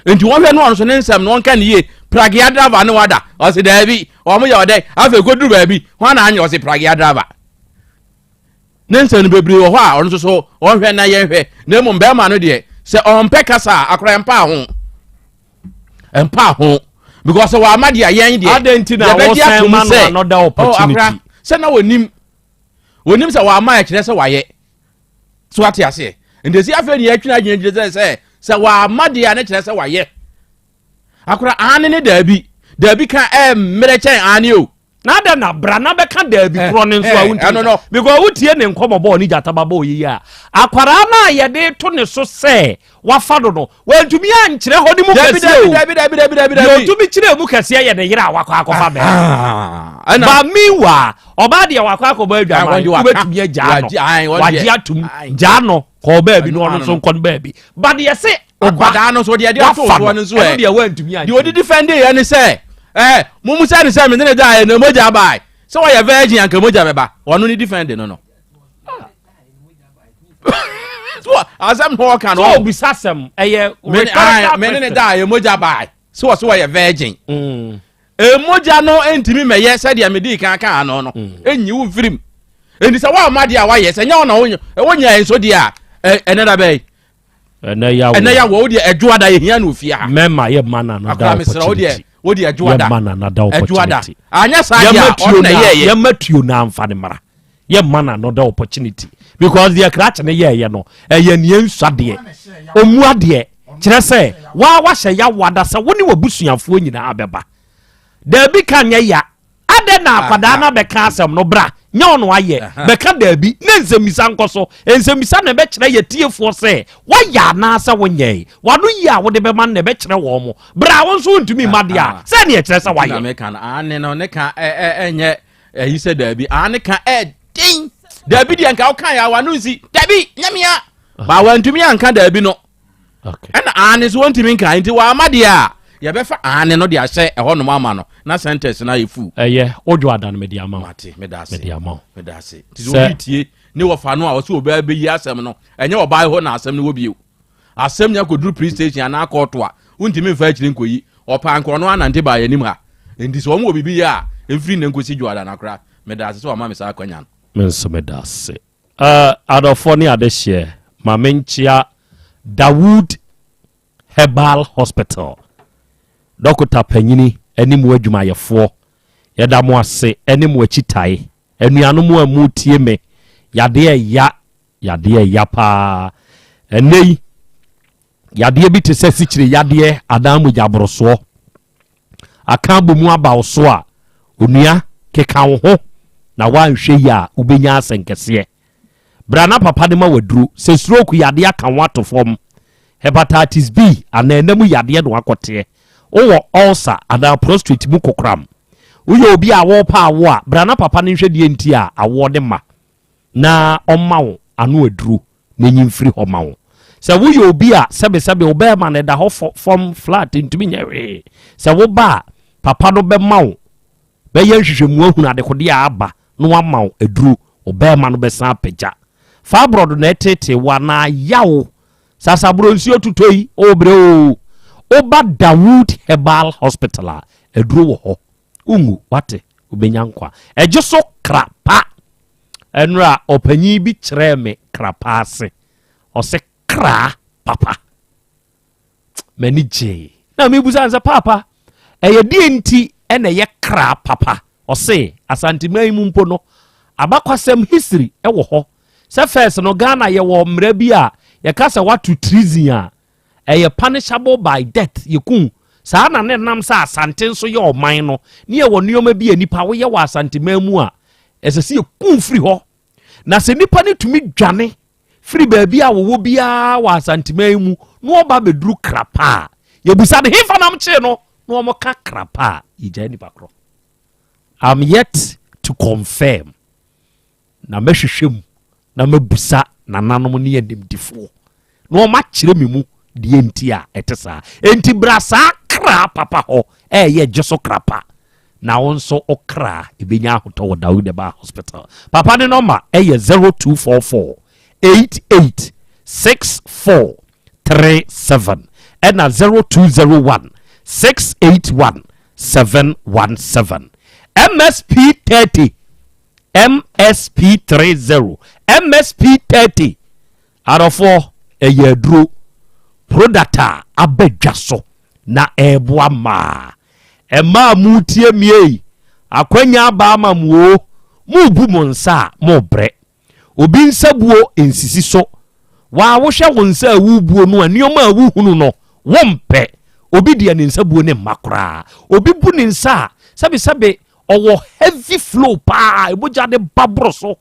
Nti wɔhwɛ no ɔno nso ne nsɛm no ɔnka ne yie. Pragea driver ne wada, ɔse daabi, wɔn yɛ ɔdɛ, afei kɔduru baabi, hwan na anyɛ, ɔse pragea driver. Ne nsɛm no bebree wɔ hɔ a ɔno nso so ɔnhwɛ na yɛnhwɛ, na mmom bɛrima no deɛ sɛ ɔmpɛ kasa a akora ɛmpa ho, ɛmpa ho, because sɛ wɔama deɛ yɛn deɛ adɛn nti na yɛbɛgye wɔsan ato mu ma no sɛ another oh, akora opportunity? sɛ na wɔnim, wɔnim sɛ wɔama ɛkyerɛ sɛ wɔayɛ so, ate aseɛ? Nti esi afei ne yɛtwene adwene gyina sɛ wɔama deɛ a ne kyerɛ sɛ wɔayɛ. Akora aane ne daabi, daabi ka ɛmmerɛ kyɛn aane o. Na adɛn na bra na bɛka daabi korɔ ne nso a wontumi ɛno no. Because wotie ne nkɔmmɔ bɔɔ ne gyataba bɔɔ yiyi a, akwaraa no a yɛde to ne so sɛ wafa no no, wantumi ankyerɛ hɔ ne mu Dabi, kɛseɛ o. dabi, dabi, dabi, dabi, Deɛ dabi. ɔtumi kyerɛ mu kɛseɛ yɛ ne yere a wakɔ akɔfa bɛrima. Ɛna- But meanwhile, ɔbaa deɛ wakɔ akɔbɔ adwaman, Ah, wɔn de waka. wobɛtumi agyaa no. Wagye, ae, wɔn Wagye deɛ. atom, gyaa no kɔɔ baabi na ɔno nso nkɔ no baabi. But deɛ se akwadaa no nso deɛ deɛ ɔto wafa soɔ no, no nso ɛno ɛ deɛ wantumi deɛ ɔde defend yɛ ne sɛ ɛ mumu sɛ ne sɛ mene ne da yɛ na mogya bae sɛ wɔyɛ virgin anka mogya bɛba, ɔno ne defend no so asɛm na ɔka no. So obisa asɛm ɛyɛ rhetorical mene ne question. da yɛ mogya bae sɛ wɔ sɛ wɔyɛ virgin, mogya no ntumi mɛyɛ sɛdeɛ mede kan kan ano no ɛnyi wo mfirim. Enti sɛ woamma deɛ a woayɛ sɛ nyɛ wo na wonya nso deɛ a ɛnɛ da bɛyi ɛnɛ yawo, ɛnɛ yawo, wo deɛ ɛdwoada yɛhia no ofie ha. Mɛma yɛ ma na another Akora mesrɛ wo deɛ opportunity. wo deɛ ɛdwoada Yɛ ma na another ɛdwoada opportunity. Anyɛ saa deɛ a Yɛma tuo ɔno na na ɛyɛɛyɛ. Yɛma tuo na anfa ne mmara, yɛ ma na another opportunity because deɛ krakye ne yɛɛyɛ no ɛyɛ nea nsua deɛ ɔmu adeɛ kyerɛ sɛ waa wahyɛ yawada sɛ wo ne w'abusuafoɔ nyinaa bɛba daabi ka nyɛ ya. Adɛn na akwadaa no abɛka asɛm no bra nyɛ ɔno ayɛ bɛka daabi na nsɛmmisa nkɔ so. Nsɛmmisa na ɛbɛkyerɛ yɛ tiefoɔ sɛ woayɛ anaasɛ wonyɛe. Wano yie a wode bɛma no na ɛbɛkyerɛ wɔn mo berɛ a wo nso wontumi mma deɛ a sɛ neɛ ɛkyerɛ sɛ Nti na woayɛ. meka no aane no ne ka ɛnyɛ ɛyi sɛ daabi aane ka ɛden daabi deɛ nka woka yɛ awa no nsi daabi nyamea ba wantumi anka daabi no ɛna aane so wɔntumi nka, nti wama deɛ a yɛbɛfa aane no de ahyɛ ɛhɔnom ama no na sentence no ayɛ full. Ɛyɛ wodwo ada no mede ama wo. Mate, meda ase. Mede ama wo. Meda ase. Nti sɛ obi tie ne wɔfa no a ɔsɛ ɔbaa bɛyi asɛm no, ɛnyɛ ɔbaa hɔ na asɛm no wɔ bio. Asɛm nya kɔduru police station anaa kɔɔto a, wontumi mfa akyire nkɔyi. Ɔpaa nka ɔno anante baa yɛnim ha. Nti sɛ wɔn wɔ biribi yɛ a, ɛmfiri nnɛ nkɔsi dwoada no akora. Meda ase sɛ wama me saa akwanya no. Me nso meda ase. Adɔfoɔ ne adehyeɛ, ma menkyea Dawood Herbal Hospital dɔkota panyini ne mu adwumayɛfoɔ. Yɛda mo ase ne mo akyitae. Anuanom a motie me, yadeɛ ɛya, yadeɛ ɛya paa. Ɛnnɛ yi, yadeɛ bi te sɛ sikyire yadeɛ anaa mogyaborosoɔ aka abɔ mu aba wo so a, onua, keka wo ho na woanhwɛ yie a wobɛnya asɛnkɛseɛ. Bra na papa no ma waduro. Sɛ stroke yadeɛ aka wo ato fam, hepatitis B anaa ɛna mu yadeɛ na wakɔteɛ, wowɔ ulcer anaa prostrate mu kokoram, woyɛ obi a worepɛ awoɔ a, bra na papa no nhwɛ deɛ nti a awoɔ no mma na ɔmma wo ano aduro na enyi mfiri hɔ ma wo. Sɛ woyɛ obi a sɛbesɛbe wo bɛrima no ɛda hɔ fam flat ntumi nyɛ hwee, sɛ woba a, papa no bɛma wo bɛyɛ nhwehwɛmu ahunu adekodeɛ a aba na wama wo aduro, wo bɛrima no bɛsan apagya. Fibroid na ɛtetee wo anaa yaw, sasaborɔ nsuo totɔ yi, o brɛ o. Woba Dawood Herbal Hospital a, aduro wɔ hɔ. Wonwu, wate, wobɛnya nkwa. Ɛgye so kra pa. Ɛnora ɔpanyin bi kyerɛɛ me kra pa ase. Ɔse kra papa. M'ani gyee. Na mebusa no sɛ, paapa, ɛyɛ deɛ nti ɛna ɛyɛ kra papa? Ɔse Asanteman mu mpo no, abakwasɛm history ɛwɔ hɔ. Sɛ first no Ghana yɛwɔ mmara bi a yɛka sɛ wato treason a, ɛyɛ punishable by death, yɛku. Saa na ne nam sɛ Asante nso yɛ ɔman no, ne yɛwɔ nneɛma bi a nipa woyɛ wɔ Asanteman mu a, ɛsɛ sɛ yɛku firi hɔ. Na sɛ nipa no tumi dwane firi baabi a wɔwɔ biara wɔ Asanteman yi mu na ɔba bɛduru Krapa a, yɛbusa no hefa nam kyee no na wɔka Krapa a, yɛgyae nipa korɔ. I'm yet to confirm. Na mɛhwehwɛ mu na mabusa nananom ne animdifoɔ na wɔakyerɛ me mu deɛ nti a ɛte saa. Enti bra saa kra kra papa hɔ ɛyɛ gye so krapa na wo nso wo kra ɛbɛnya ahotɔ wɔ Dawud Herbal Hospital. Papa ne nɔma ɛyɛ 0244 88 64 37 ɛna 0201 681 717. MSP 30, MSP 30, MSP 30. Adɔfoɔ, ɛyɛ aduro product a aba dwa so na ɛreboa mmaa. Mmaa a moretie me ei, akwanya aba ama mo o, morebu mo nsa a morebrɛ. Obi nsa buo nsisi so. Waa wohwɛ wo nsa a worebuo no a, nneɛma a wohunu no, wompɛ. Obi deɛ ne nsa buo ne mma koraa. Obi bu ne nsa a, sɛbesɛbe ɔwɔ heavy flow paa, mogya de ba boro so.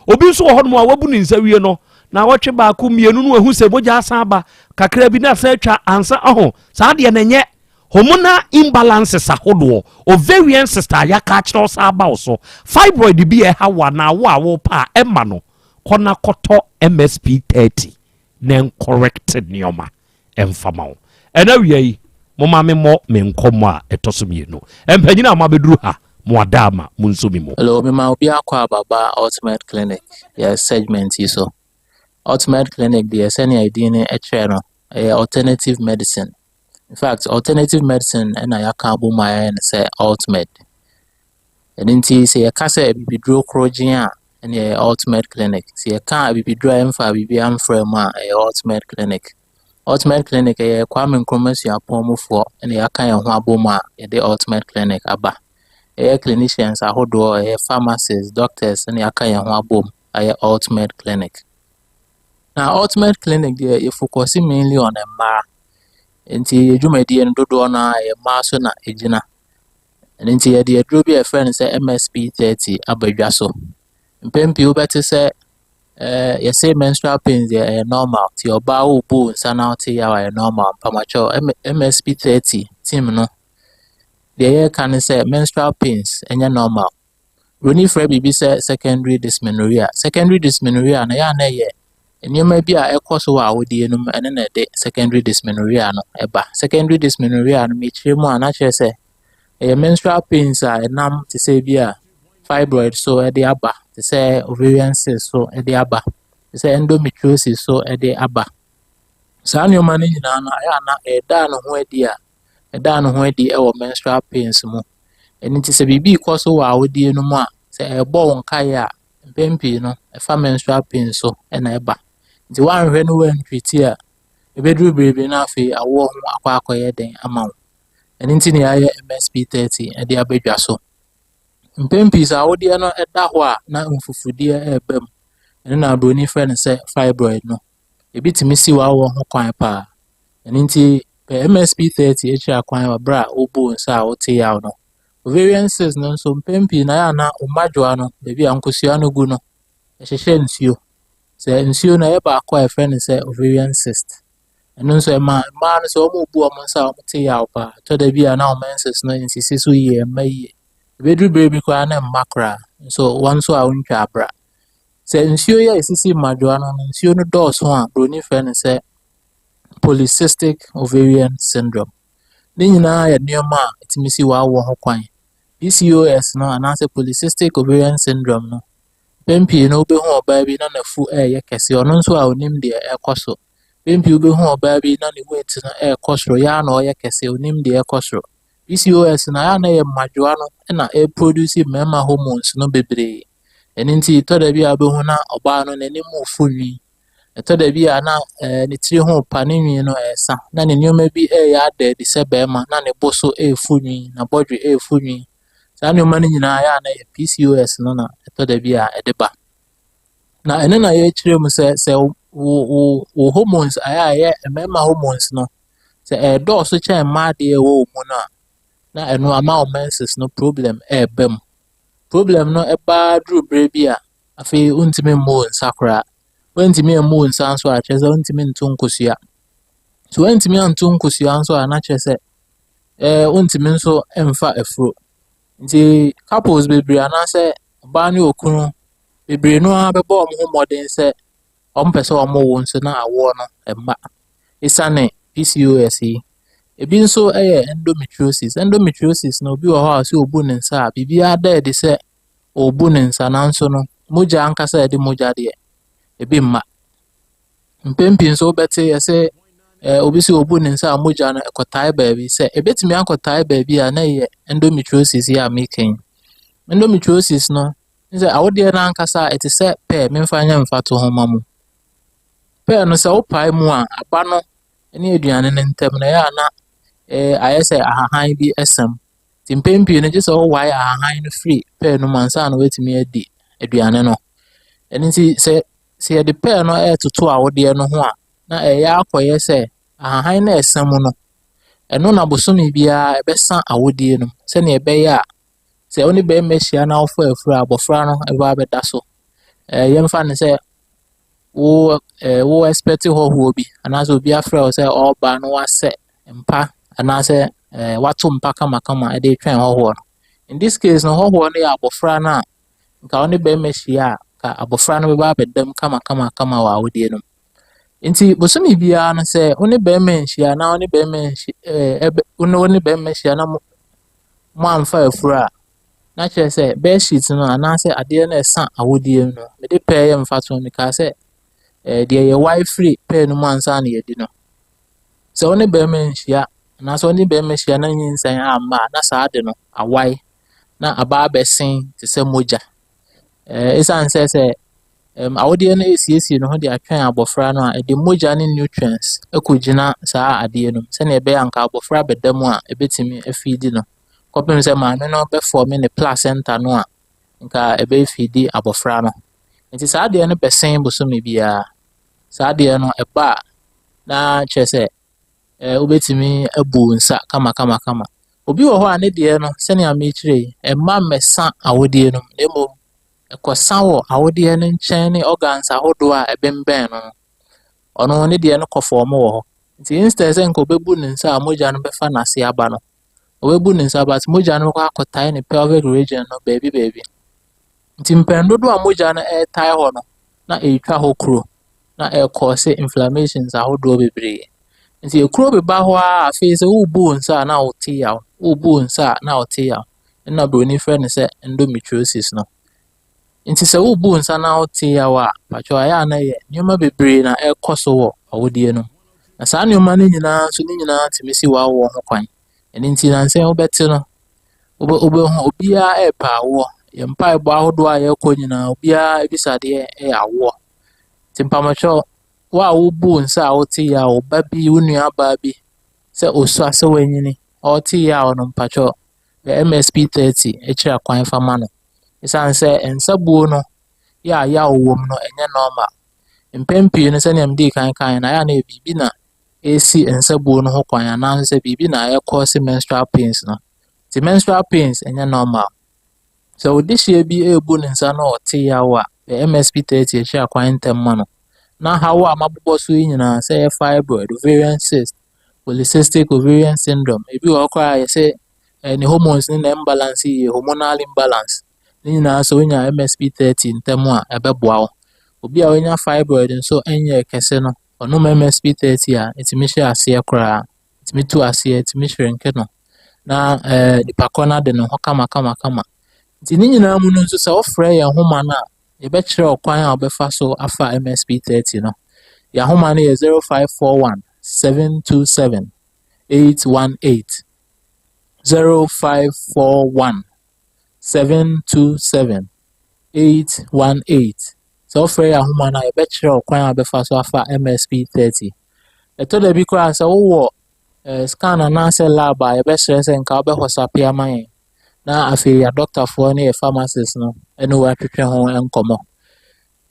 Obi nso wɔ hɔnom a wabu ne nsa wie no, na wɔtwe baako mmienu no wahu sɛ mogya asan aba kakra bi na asan atwa ansa ɔho. Saa deɛ na ɛnyɛ hormonal imbalances ahodoɔ, ovarian cyst a yɛaka akyerɛ wo saa aba wo so, fibroid bi a ɛha wo anaa wo a wopa a ɛma no kɔ na kɔtɔ MSP 30 na ɛncorrect nneɛma ɛmfa ma wo. Ɛna awia yi, momma me mmɔ me nkɔmmɔ a ɛtɔ so mmienu. Mpanyin a moabɛduru ha, mo ada ama mo nso me mu. Hello, mema obi akɔ ababa Ultimate Clinic yɛ segment yi so. Ultimate Clinic deɛ sɛnea edin no kyerɛ no, ɛyɛ alternative medicine. In fact, alternative medicine ɛna yɛaka abom a yɛayɛ no sɛ Ultimate. Ɛno nti sɛ yɛka sɛ abibiduro korogyen a, ɛne ɛyɛ Ultimate Clinic. Sɛ yɛka abibiduro a ɛmfa biribiara mfra mu a, ɛyɛ Ultimate Clinic. Ultimate Clinic ɛyɛ Kwame Nkrumah Suapɔn mufoɔ ɛna yɛaka yɛn ho abom a yɛde Ultimate Clinic aba. Ɛyɛ clinicians ahodoɔ, ɛyɛ pharmacists, doctors ɛna yɛaka yɛn ho abom ayɛ Ultimate Clinic. Na Ultimate Clinic deɛ yɛfocus mainly on mmaa. Nti yɛ dwumadie no dodoɔ no ara ɛyɛ mmaa so na ɛgyina. Ɛno nti yɛde aduro bi a yɛfrɛ no sɛ MSP 30 aba dwa so. Mpɛn pii wobɛte sɛ yɛsɛ menstrual pains deɛ ɛyɛ normal. Nti ɔbaa wobu wo nsa na wote yaw a ɛyɛ normal. Mpamakyɛw MSP 30 team no deɛ yɛreka ne sɛ menstrual pains ɛnyɛ normal. Broni frɛ biribi sɛ secondary dysmenorrhea. Secondary dysmenorrhea no ɛyɛ a na ɛyɛ nneɛma bi a ɛkɔ so wɔ awodeɛ no mu ɛno na ɛde secondary dysmenorrhea no ɛba. Secondary dysmenorrhea no mekyerɛ mu a na kyerɛ sɛ ɛyɛ menstrual pains a ɛnam te sɛ bi a fibroid so ɛde aba, te sɛ ovarian cyst so ɛde aba, te sɛ endometriosis so ɛde aba. Saa nneɛma no nyinaa no ɛyɛ a na ɛda ne ho adi a ɛda ne ho adi ɛwɔ menstrual pains mu. Ɛno nti sɛ biribi rekɔ so wɔ awodeɛ no mu a, sɛ ɛbɔ wo nkaeɛ a, mpɛn pii no ɛfa menstrual pains so ɛna ɛba. Nti woanhwɛ no woantreat a, ɛbɛduru baabi na afei awoɔ ho akɔ akɔyɛ den ama wo. Ɛno nti na yɛayɛ MSP 30 ɛde aba dwa so. Mpɛn pii sɛ awodeɛ no ɛda hɔ a na mfufudeɛ ɛreba mu. Ɛno na aburoni frɛ no sɛ fibroid no. Ebi tumi si w'awoɔ ho kwan paa. Ɛno nti pɛ MSP 30 akyiri akwan wɔ berɛ a wobu wo nsa a wote yaw no. Ovarian cyst no nso mpɛn pii na ɛyɛ a na wo mmadwoa no baabi a nkosua no gu no ɛhyehyɛ nsuo. Sɛ nsuo no ɛyɛ baako a yɛfrɛ no sɛ ovarian cyst. Ɛno nso ɛma mmaa no sɛ wɔrebu wɔn nsa a wɔte yaw paa. Ɛtɔ da bi a na wɔn menses no nsisi so yie ɛmma yie. Ɛbɛduru berɛ bi koraa na ɛmma koraa nso wɔn nso a wontwa abra. Sɛ nsuo yi a ɛsisi mmadwoa no no nsuo no dɔɔso a buroni frɛ no sɛ polycystic ovarian syndrome. Ne nyinaa yɛ nneɛma a ɛtumi si w'awoɔ ho kwan. PCOS no anaasɛ polycystic ovarian syndrome no, mpɛn pii no wobɛhu ɔbaa bi na n'afu ɛreyɛ kɛse ɔno nso a onim deɛ ɛrekɔ so. Mpɛn pii wobɛhu ɔbaa bi na ne weight no ɛrekɔ soro yɛ a na ɔyɛ kɛse onim deɛ ɛrekɔ soro. PCOS no ayɛ a na ɛyɛ mmadwoa no na ɛreproduce mmarima hormones no bebree. Ɛno nti ɛtɔ da bi a wobɛhu na ɔbaa no n'anim refu nwi. Ɛtɔ da bi a na ne tiri ho repa ne nwi no ɛresa na ne nneɛma bi ɛreyɛ ada adi sɛ barima na ne bo so ɛrefu nwi, n'abɔdwe ɛrefu nwi. Saa nneɛma no nyinaa ɛyɛ a na ɛyɛ PCOS no na ɛtɔ da bi a ɛde ba. Na ɛno na yɛrekyerɛ mu sɛ sɛ wo wo wo hormones ayɛ a ɛyɛ mmarima hormones no sɛ ɛredɔɔso kyɛn mmaa deɛ ɛwɔ wo mu no a na ɛno ama wo menses no problem ɛreba mu. Problem no ɛbaa duru berɛ bi a afei wontumi mmu wo nsa koraa. Wontumi mmu wo nsa nso a kyerɛ sɛ wontumi nto nkosua. So woantumi anto nkosua nso a na kyerɛ sɛ wontumi nso mfa afuro. Nti couples bebree anaasɛ ɔbaa ne okunu bebree no ara bɛbɔ wɔn ho mmɔden sɛ wɔmpɛ sɛ wɔwo nso na awoɔ no mma. Esiane PCOS yi. Ebi nso yɛ endometriosis. Endometriosis no, obi wɔ hɔ a ɔsɛ ɔbu ne nsa a, biribiara da adi sɛ ɔrebu ne nsa nanso no, mogya ankasa a ɛde mogya deɛ, ebi mma. Mpɛn pii nso wobɛte yɛsɛ obi sɛ ɔbu ne nsa a mogya no ɛkɔtae baabi. Sɛ ɛbɛtumi akɔtae baabi a na ɛyɛ endometriosis yi a meka yi. Endometriosis no, sɛ awodeɛ no ankasa a ɛte sɛ pɛɛ, memfa nyɛ mfatoho ma mu. Pɛɛ no sɛ wopae mu a, aba no ne aduane no ntam no ɛyɛ a na ayɛ sɛ ahahan bi ɛsam. Nti mpɛn pii no gye sɛ wowae ahahan no firi pɛɛ no mu ansa na woatumi adi aduane no. Ɛno nti sɛ yɛde pɛɛ no ɛretoto awodeɛ no ho a, na ɛyɛ akɔyɛ sɛ ahahan no a ɛsa mu no, ɛno na bosome biara ɛbɛsa awodeɛ no mu sɛnea ɛbɛyɛ a sɛ wo ne barima hyia na wofa afuru a abɔfra no ɛbɛba abɛda so. Yɛmfa no sɛ wo expect hɔhoɔ bi anaasɛ obi afrɛ wo sɛ ɔreba na wasɛ mpa anaasɛ wato mpa kamakama de retwɛn hɔhoɔ no. In this case no, hɔhoɔ no yɛ abɔfra no a nka wo ne barima hyia a nka abɔfra no bɛba abɛda mu kamakamakama wɔ awodeɛ no mu. Nti bosome biara no sɛ wo ne barima nhyia na wo ne barima nhyia ɛbɛ wo ne barima hyia na mo amfa afuru a, na kyerɛ sɛ bed sheet no anaasɛ adeɛ no a ɛsa awodeɛ mu no, mede pɛɛ yɛ mfatoho, mekaa sɛ deɛ yɛwae firi pɛɛ no mu ansa na yɛadi no. Sɛ wo ne barima nhyia anaasɛ wo ne barima hyia na nyinsɛn amma a, na saa ade no awae na aba abɛsen te sɛ mogya. Ɛsiane sɛ awodeɛ no resiesie ne ho de atwɛn abɔfra no a, ɛde mogya ne nutrients kɔgyina saa adeɛ no mu sɛdeɛ ɛbɛyɛ a nka abɔfra bɛda mu a ɛbɛtumi afiidi no kɔpem sɛ maame no bɛfɔme ne placenta no a nka ɛbɛfiidi abɔfra no. Nti saa adeɛ no bɛsen bosome biara. Saa adeɛ no ɛba a na kyerɛ sɛ wobɛtumi abu wo nsa kamakamakama. Obi wɔ hɔ a ne deɛ no sɛnea mekyerɛ yi, ɛmma mmɛsa awodeɛ no mu na mmom ɛkɔsa wɔ awodeɛ no nkyɛn ne organs ahodoɔ a ɛbɛnbɛn no no. Ɔno ne deɛ no kɔ fɔm wɔ hɔ. Nti instead sɛ nka ɔbɛbu ne nsa a mogya no bɛfa n'ase aba no, ɔbɛbu ne nsa but mogya no bɛkɔ akɔtae ne pelvic region no baabi baabi. Nti mpɛn dodoɔ a mogya no ɛretae hɔ no, na ɛretwa hɔ kuro, na ɛrekɔɔse inflammations ahodoɔ bebree. Nti ekuro beba hɔ ara afei sɛ worebu wo nsa a na wote yaw, worebu wo nsa a na wote yaw. Ɛna buroni frɛ no sɛ endometriosis no. Nti sɛ worebu wo nsa na wote yaw a, patwɛ ayɛ a na ɛyɛ nneɛma bebree na ɛrekɔ so wɔ awodeɛ no mu. Na saa nneɛma no nyinaa nso ne nyinaa tumi si w'awoɔ ho kwan. Ɛno nti nansa yi wobɛte no, wobɛhu obiara ɛrepɛ awoɔ. Yɛn mpaebɔ ahodoɔ a yɛrekɔ nyinaa, obiara abisadeɛ yɛ awoɔ. Nti mpamokyɛw, wo a wobu wo nsa a wote yaw, wo ba bi, wo nuabaa bi, sɛ osua sɛ wanyini, ɔrete yaw no mpakyɛw, pɛ MSP 30 akyiri akwan fa ma no. Ɛsiane sɛ nsabuo no yɛ a yaw wɔ mu no, ɛnyɛ normal. Mpɛn pii no sɛnea medii kan kaeɛ no, ayɛ a na ɛyɛ biribi na ɛresi nsabuo no ho kwan anaasɛ sɛ biribi na ɛrekɔɔse menstrual pains no. Nti menstrual pains ɛnyɛ normal. Sɛ wo dehyeɛ bi rebu ne nsa na ɔte yaw a, pɛ MSP 30 akyiri akwan ntɛm ma no. Na haw a mabobɔ so yi nyinaa, sɛ ɛyɛ fibroid, ovarian cyst, polycystic ovarian syndrome, ebi wɔ hɔ koraa a yɛsɛ ne hormones no na imbalance yie, hormonal imbalance. Ne nyinaa sɛ wonya MSP 30 ntɛm a, ɛbɛboa wo. Obi a wanya fibroid nso nyɛɛ kɛse no, ɔnom MSP 30 a, ɛtumi hyɛ aseɛ koraa, ɛtumi tu aseɛ, ɛtumi shrinke no, na nipa korɔ no ade ne ho kamakamakama. Nti ne nyinaa mu no nso sɛ wofrɛ yɛn nhoma no a, yɛbɛkyerɛ ɔkwan a wobɛfa so afa MSP 30 no. Yɛn ahoma no yɛ 0541 727 818. 0541 727 818. Sɛ wofrɛ yɛn ahoma no a, yɛbɛkyerɛ ɔkwan a wobɛfa so afa MSP 30. Ɛtɔ da bi koraa sɛ wowɔ scan anaasɛ lab a, yɛbɛsrɛ sɛ nka wobɛhɔsape ama yɛn na afei yɛ adɔktafoɔ ne yɛ pharmacist no ne wo atwetwe ho nkɔmmɔ.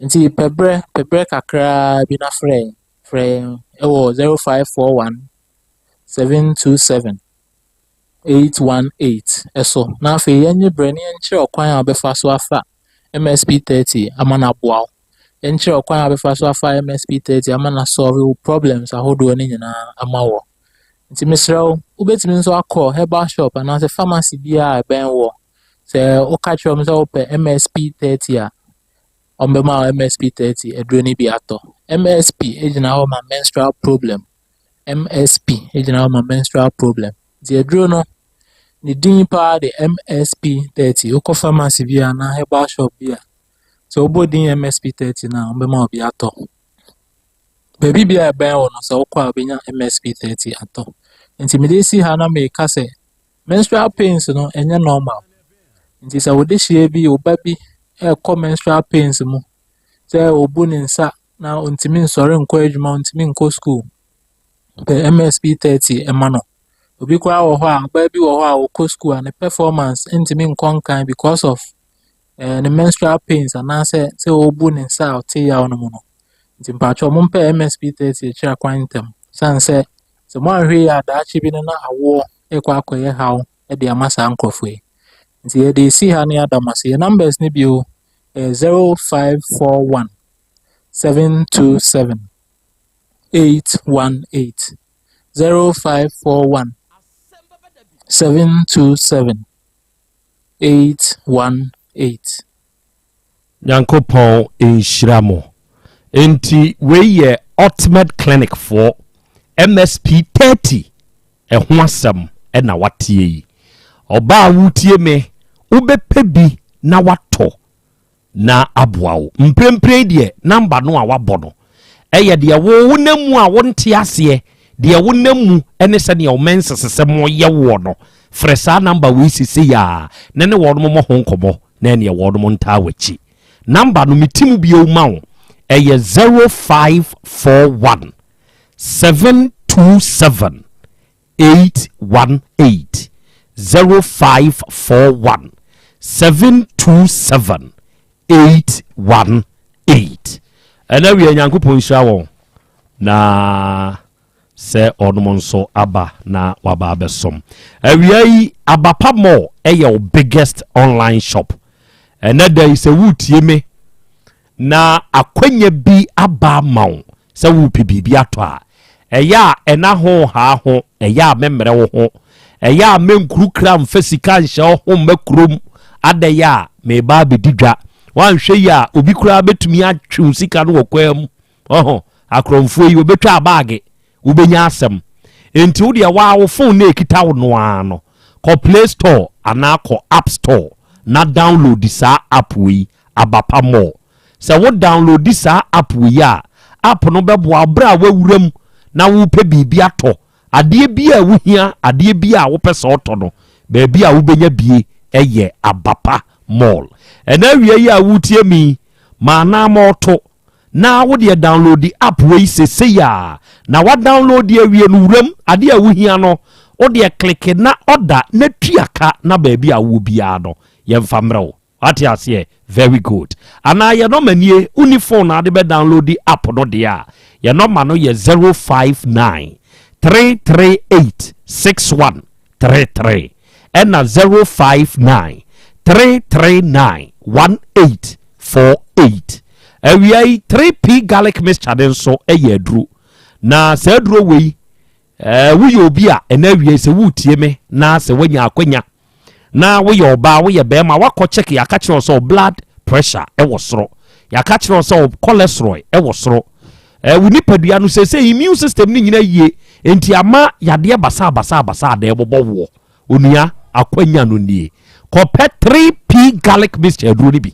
Nti pɛ berɛ kakraa bi na frɛ yɛn. Frɛ yɛn wɔ 0541 727 818 so na afei yɛnnye berɛ na yɛnkyerɛ ɔkwan a wobɛfa so afa MSP 30 ama no aboa wo. Yɛnkyerɛ ɔkwan a wobɛfa so afa MSP 30 ama no asɔlve wo problems ahodoɔ no nyinaa ama wɔ. Nti mesrɛ wo, wobɛtumi nso akɔ herbal shop anaasɛ pharmacy biara a ɛbɛn wɔ. Sɛ woka kyerɛ wɔn sɛ wopɛ MSP 30 a, wɔbɛma wo MSP 30 aduro no bi atɔ. MSP gyina hɔ ma menstrual problem. MSP gyina hɔ ma menstrual problem. Nti aduro no, ne din paa de MSP 30. Wokɔ pharmacy bi anaa herbal shop bi a, sɛ wobɔ din MSP 30 no a, wɔbɛma wo bi atɔ. Baabi biara a ɛbɛn wo no, sɛ wokɔ a wobɛnya MSP 30 atɔ. Nti mede si ha na meka sɛ menstrual pains no ɛnyɛ normal. Nti sɛ wo dehyeɛ bi, wo ba bi ɛrekɔ menstrual pains mu, sɛ obu ne nsa na ontumi nsɔre nkɔ adwuma, ontumi nkɔ school, pɛ MSP 30 ɛma no. Obi koraa wɔ hɔ a, ɔbaa bi wɔ hɔ a ɔkɔ school a ne performance ntumi nkɔ nkan because of ne menstrual pains anaasɛ sɛ ɔrebu ne nsa a ɔte yaw no mu no. Nti mpakyɛw mompɛ MSP 30 akyiri akwan ntɛm. Sane sɛ moanhwɛ yie a daakye bi no na awoɔ rekɔ akɔyɛ haw de ama saa nkurɔfoɔ yi. Nti yɛde esi ha na yɛada mo ase. Yɛn numbers no bio ɛyɛ 0541 727 818 0541 727 818. Nyankopɔn nhyira mo. Enti wei yɛ Ultimate Clinic foɔ MSP 30 ɛho asɛm ɛna watie yi. Ɔbaa a wotie me, wobɛpɛ bi na watɔ na aboa wo. Mprempren deɛ number no a wabɔ no ɛyɛ deɛ wo wonam mu a wonte aseɛ, deɛ wonam mu ɛne sɛdeɛ wo mensesesɛm yɛ woɔ no. Frɛ saa number wei sesei a na ne wɔnom mmɔ ho nkɔmmɔ na ɛneɛ wɔnom ntaa w'akyi. Number no meti mu bio ma wo, ɛyɛ 0541 727 818 0541 727 818. Ɛna wie Nyankopɔn nhyira wɔn na sɛ ɔnom nso aba na waba abɛsom. Awia yi Abapa Mall ɛyɛ wo biggest online shop. Ɛnɛ da yi sɛ woretie me na akwanya bi aba ama wo sɛ worepɛ biribi atɔ a, ɛyɛ a ɛna ho haa ho, ɛyɛ a mɛmmerɛ wo ho, ɛyɛ a mɛnkurukura mfa sika nhyɛ wo ho mma kurom adɛyɛ a meba abɛdi dwa. Woanhwɛ yi a obi koraa bɛtumi atwe wo sika no wɔ kwan mu. Ɔho akorɔmfoɔ yi wɔbɛtwa abaage, wobɛnya asɛm. Enti wo deɛ waa wo phone na ɛkita wo no ara no, kɔ Play Store anaa kɔ App Store na download saa app wei, Abapa Mall. Sɛ wo download saa app wei a, app no bɛboa wo berɛ a woawura mu na wopɛ biribi atɔ. Adeɛ bi a wohia, adeɛ bi a wopɛ sɛ ɔtɔ no, baabi a wobɛnya bie ɛyɛ Abapa Mall. Ɛna awia yi a wotie mi, ma anaa ma ɔto na wodeɛ download app wei sesei a na wa download awie no, wuram adeɛ a wohia no, wodeɛ click na ɔda na tua ka na baabi a wowɔ biara no yɛmfa mmerɛ wo. Wate aseɛ? Very good. Anaa yɛ number nie, woni phone na ade bɛ download app no deɛ a, yɛ number no yɛ 059 338 6133 ɛna 059 339 1848. Awia yi 3P garlic mixture de nso yɛ aduro na saa aduro wei woyɛ obi a ɛna awia yi sɛ woretie me na sɛ woanya akwanya na woyɛ ɔbaa, woyɛ bɛrima, wakɔ check, yɛaka kyerɛ wo sɛ wo blood pressure ɛwɔ soro, yɛaka kyerɛ wo sɛ wo cholesterol ɛwɔ soro, wo nipadua no sɛ immune system no nyina yie enti ama yadeɛ basaa basaa basaa da ɛbobɔ woɔ. Onua, akwanya no nie, kɔpɛ 3P garlic mixture aduro no bi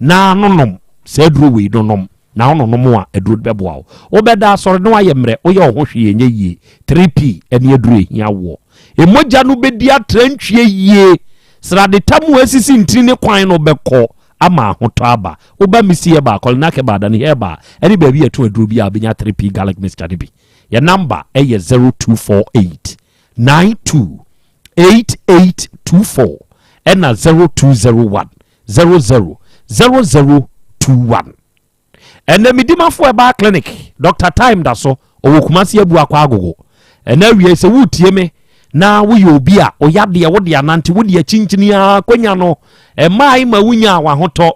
na nonom. Saa aduro wei nonom na wononom a, aduro no bɛboa wo. Wobɛda asɔre na wayɛ mmerɛ, woyɛ wo ho hwee ɛnyɛ yie. 3P ɛne aduro ɛhia woɔ. Emogya no bɛdi atrantwie yie, sradeta mu asisi ntini ne kwan no bɛkɔ ama ahotɔ aba. Woba Misi Herbal, Kɔlinak Herbal, Dani Herbal ɛne baabi yɛto aduro bi a wobɛnya 3P garlic mixture no bi. Yɛ number ɛyɛ 0248 92 8824 ɛna 0201 00 0021. Ɛnɛ medimafo ɛbaa clinic, Dr Time da so ɔwɔ Kumasi abu akɔ agogo. Ɛnɛ awie sɛ woretie me na woyɛ obi a ɔyadeɛ wode anante wode akyinkyini a kwanya no ɛmaa ma wonya wahotɔ,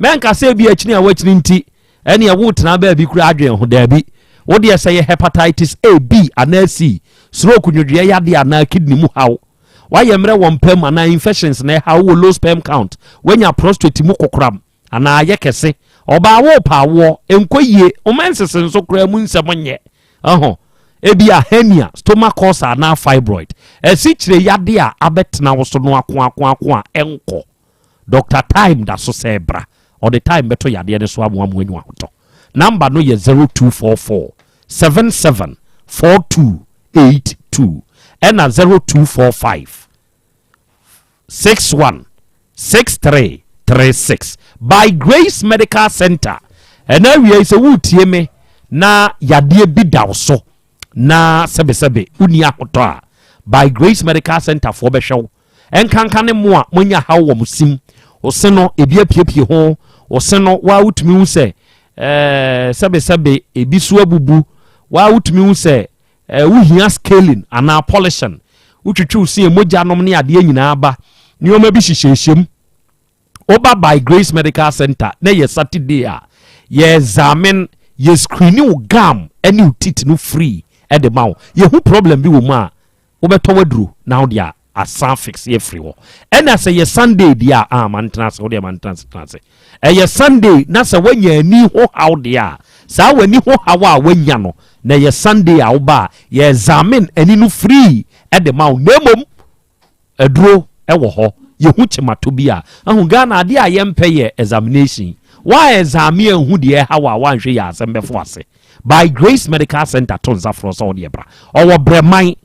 mɛnka sɛ bi akyini a wakyini nti ɛneɛ wotena baabi kura adwene ho. Daabi, wodeɛ sɛ yɛ hepatitis A, B anaa C, stroke, nwodwoeɛ yadeɛ anaa kidney mu haw, wayɛ mmerɛ wɔ mpam anaa infections na ɛha wowɔ low sperm count, woanya prostate mu kokoram anaa ayɛ kɛse, ɔbaa wo pa awoɔ nkɔ yie, wo menses nso koraa mu nsɛm nyɛ ɛho. Ebia hernia, stomach ulcer anaa fibroid. Asikyire yadeɛ a abɛtena wo so no akoakoako a ɛnkɔ. Doctor Time da so sɛ bra. Ɔde time bɛto yadeɛ no so amoa mo anya ahotɔ. Number no yɛ 0244 77 4282 ɛna 0245 61 63 36. By Grace Medical Center. Ɛna awia yi sɛ woretie me na yadeɛ bi da wo so na sɛbesɛbe wonni ahotɔ a, By Grace Medical Center foɔ bɛhwɛ wo. Ɛnkanka ne mo a moanya haw wɔ mo sim, wo se no ebi apiepie ho, wo se no waa wotumi hu sɛ ɛɛ sɛbesɛbe ebi so abubu, waa wotumi hu sɛ ɛɛ wohia scaling anaa polishing, wotwitwi wo se mogya nom ne adeɛ nyinaa ba, nneɛma bi hyehyɛhyɛ mu. Woba By Grace Medical Center na yɛ Saturday a, yɛ examine, yɛ screen wo gum ne wo teeth no free de ma wo. Yɛhu problem bi wɔ mu a, wobɛtɔ w'aduro na wode a asan fix afiri hɔ. Ɛna sɛ yɛ Sunday deɛ a, ah, mantena ase, wodeɛ mantena ase, tena ase. Ɛyɛ Sunday na sɛ woanya ani ho haw deɛ a, saa w'ani ho haw a woanya no, na ɛyɛ Sunday a woba a, yɛ examine ani no free de ma wo. Na mmom, Aduro wɔ hɔ, yɛhu kyemato bi a, ahu Ghana adeɛ a yɛmpɛ yɛ examination. Wa exame anhu deɛ ɛha wo a wanhwɛ yie a asɛm bɛfo ase. By Grace Medical Center to nsa frɛ wo sɛ wodeɛ bra. Ɔwɔ Brɛman,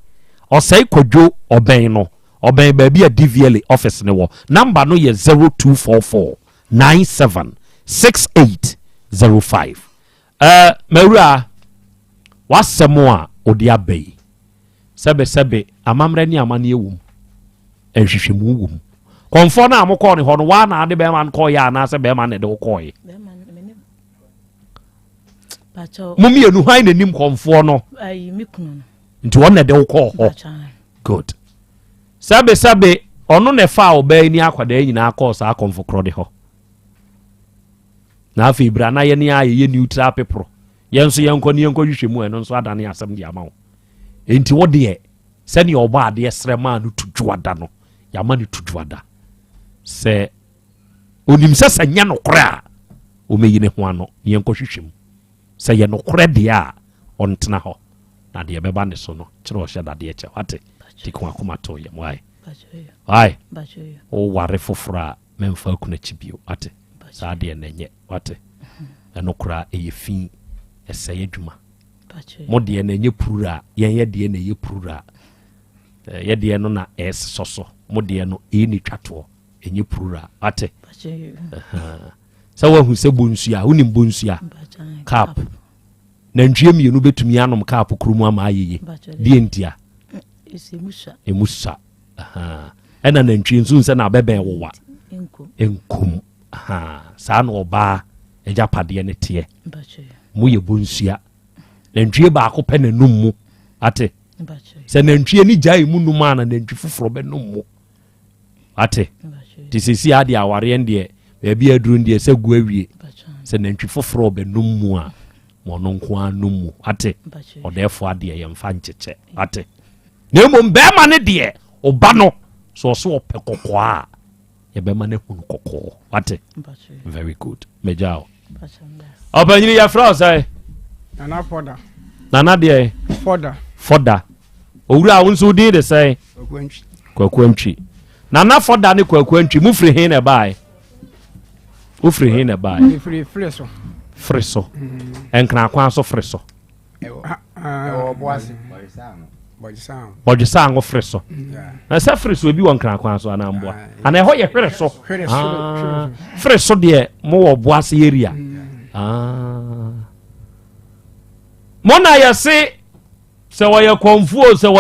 Ɔsɛe Kwadwo ɔbɛn no, ɔbɛn baabi a DVLA office no wɔ. Number no yɛ 0244 97 68 05. Eh, m'awura, w'asɛm a wode aba yi, Sɛbesɛbe, amammerɛ ne amanneɛ wom, nhwehwɛmu wom. Kɔmfoɔ no a mokɔɔ ne hɔ no, woa na ade bɛrima no kɔɔeɛ anaasɛ bɛrima no na ɛde wo kɔɔeɛ? Mo mmienu hwan na nim kɔmfoɔ no? Nti ɔno na ɛde wo kɔɔ hɔ. Good. Sɛbesɛbe, ɔno na ɛfaa ɔbaa yi ne akwadaa nyinaa kɔɔ saa kɔmfo korɔ de hɔ. Na afei bra na yɛne a yɛyɛ neutral people. Yɛn nso yɛnkɔ ne yɛnkɔ hwehwɛ mu ɛno nso adane asɛm de ama wo. Enti wo deɛ, sɛdeɛ ɔbɔ adeɛ srɛ maa no tu dwoada no, yɛama no tu dwoada. Sɛ onim sɛ sɛ nyɛ nokorɛ a, ɔmɛyi ne ho ano na yɛnkɔhwehwɛ mu. Sɛ yɛ nokorɛ deɛ a, ɔntena hɔ na deɛ ɛbɛba ne so no, kyerɛ ɔhyɛ dadeɛ kyɛ. Wate? Nti ka w'akoma to yam. Why? Why? Woware foforɔ a, mɛmfa akunu akyi bio. Wate? Saa deɛ na ɛnyɛ. Wate? Ɛno koraa ɛyɛ fi, ɛsɛe adwuma. Mo deɛ no ɛnyɛ plural, yɛn yɛ deɛ na ɛyɛ plural. Eh, yɛ deɛ no na ɛsosɔ so, mo deɛ no ɛyɛ ne twa toɔ, ɛnyɛ plural. Wate? Sɛ woahu sɛ bonsua, wonim bonsua? Cup. Nantwie mmienu bɛtumi anom cup koro mu ama ayeye. Deɛ ntia? Ɛmu sua. Ɛna nantwie nso nsɛ na abɛbɛn wowa. Nkom. Saa na ɔbaa agyapadeɛ no teɛ. Moyɛ bonsua. Nantwie baako pɛ na num mu. Ate? Sɛ nantwie no gyae mu num a na nantwi foforɔ bɛnum mu. Ate? Te sɛsi adeɛ awareɛ no deɛ baabi aduru no deɛ sɛ gu awie. Sɛ nantwi foforɔ bɛnum mu a ma ɔno nko ara num mu. Ate? Ɔdɛɛfoɔ adeɛ yɛmfa nkyekyɛ. Ate? Na mmom bɛrima no deɛ ɔba no sɛ ɔso ɔpɛ kɔkɔɔ a yɛbɛma no ahunu kɔkɔɔ wate very good megya o ɔpanyini yɛfrɛ wo sɛ nana fɔda nana deɛ fɔda fɔda owura wo nso wodin de sɛn kwaku antwi nana fɔda ne kwaku antwi mo firi he na ɛbaeɛ wofiri he na ɛbaeɛ firi so firi so nkranakwan so firi so Bɔdwesa ango fere so na sɛ fere so ebi wɔ nkran so anaa mboa anaa ɛhɔ yɛ hwere so ah, fere so deɛ mo wɔ boase area mm. ah. mo na yɛse sɛ wɔyɛ kɔnfuo sɛ wɔ.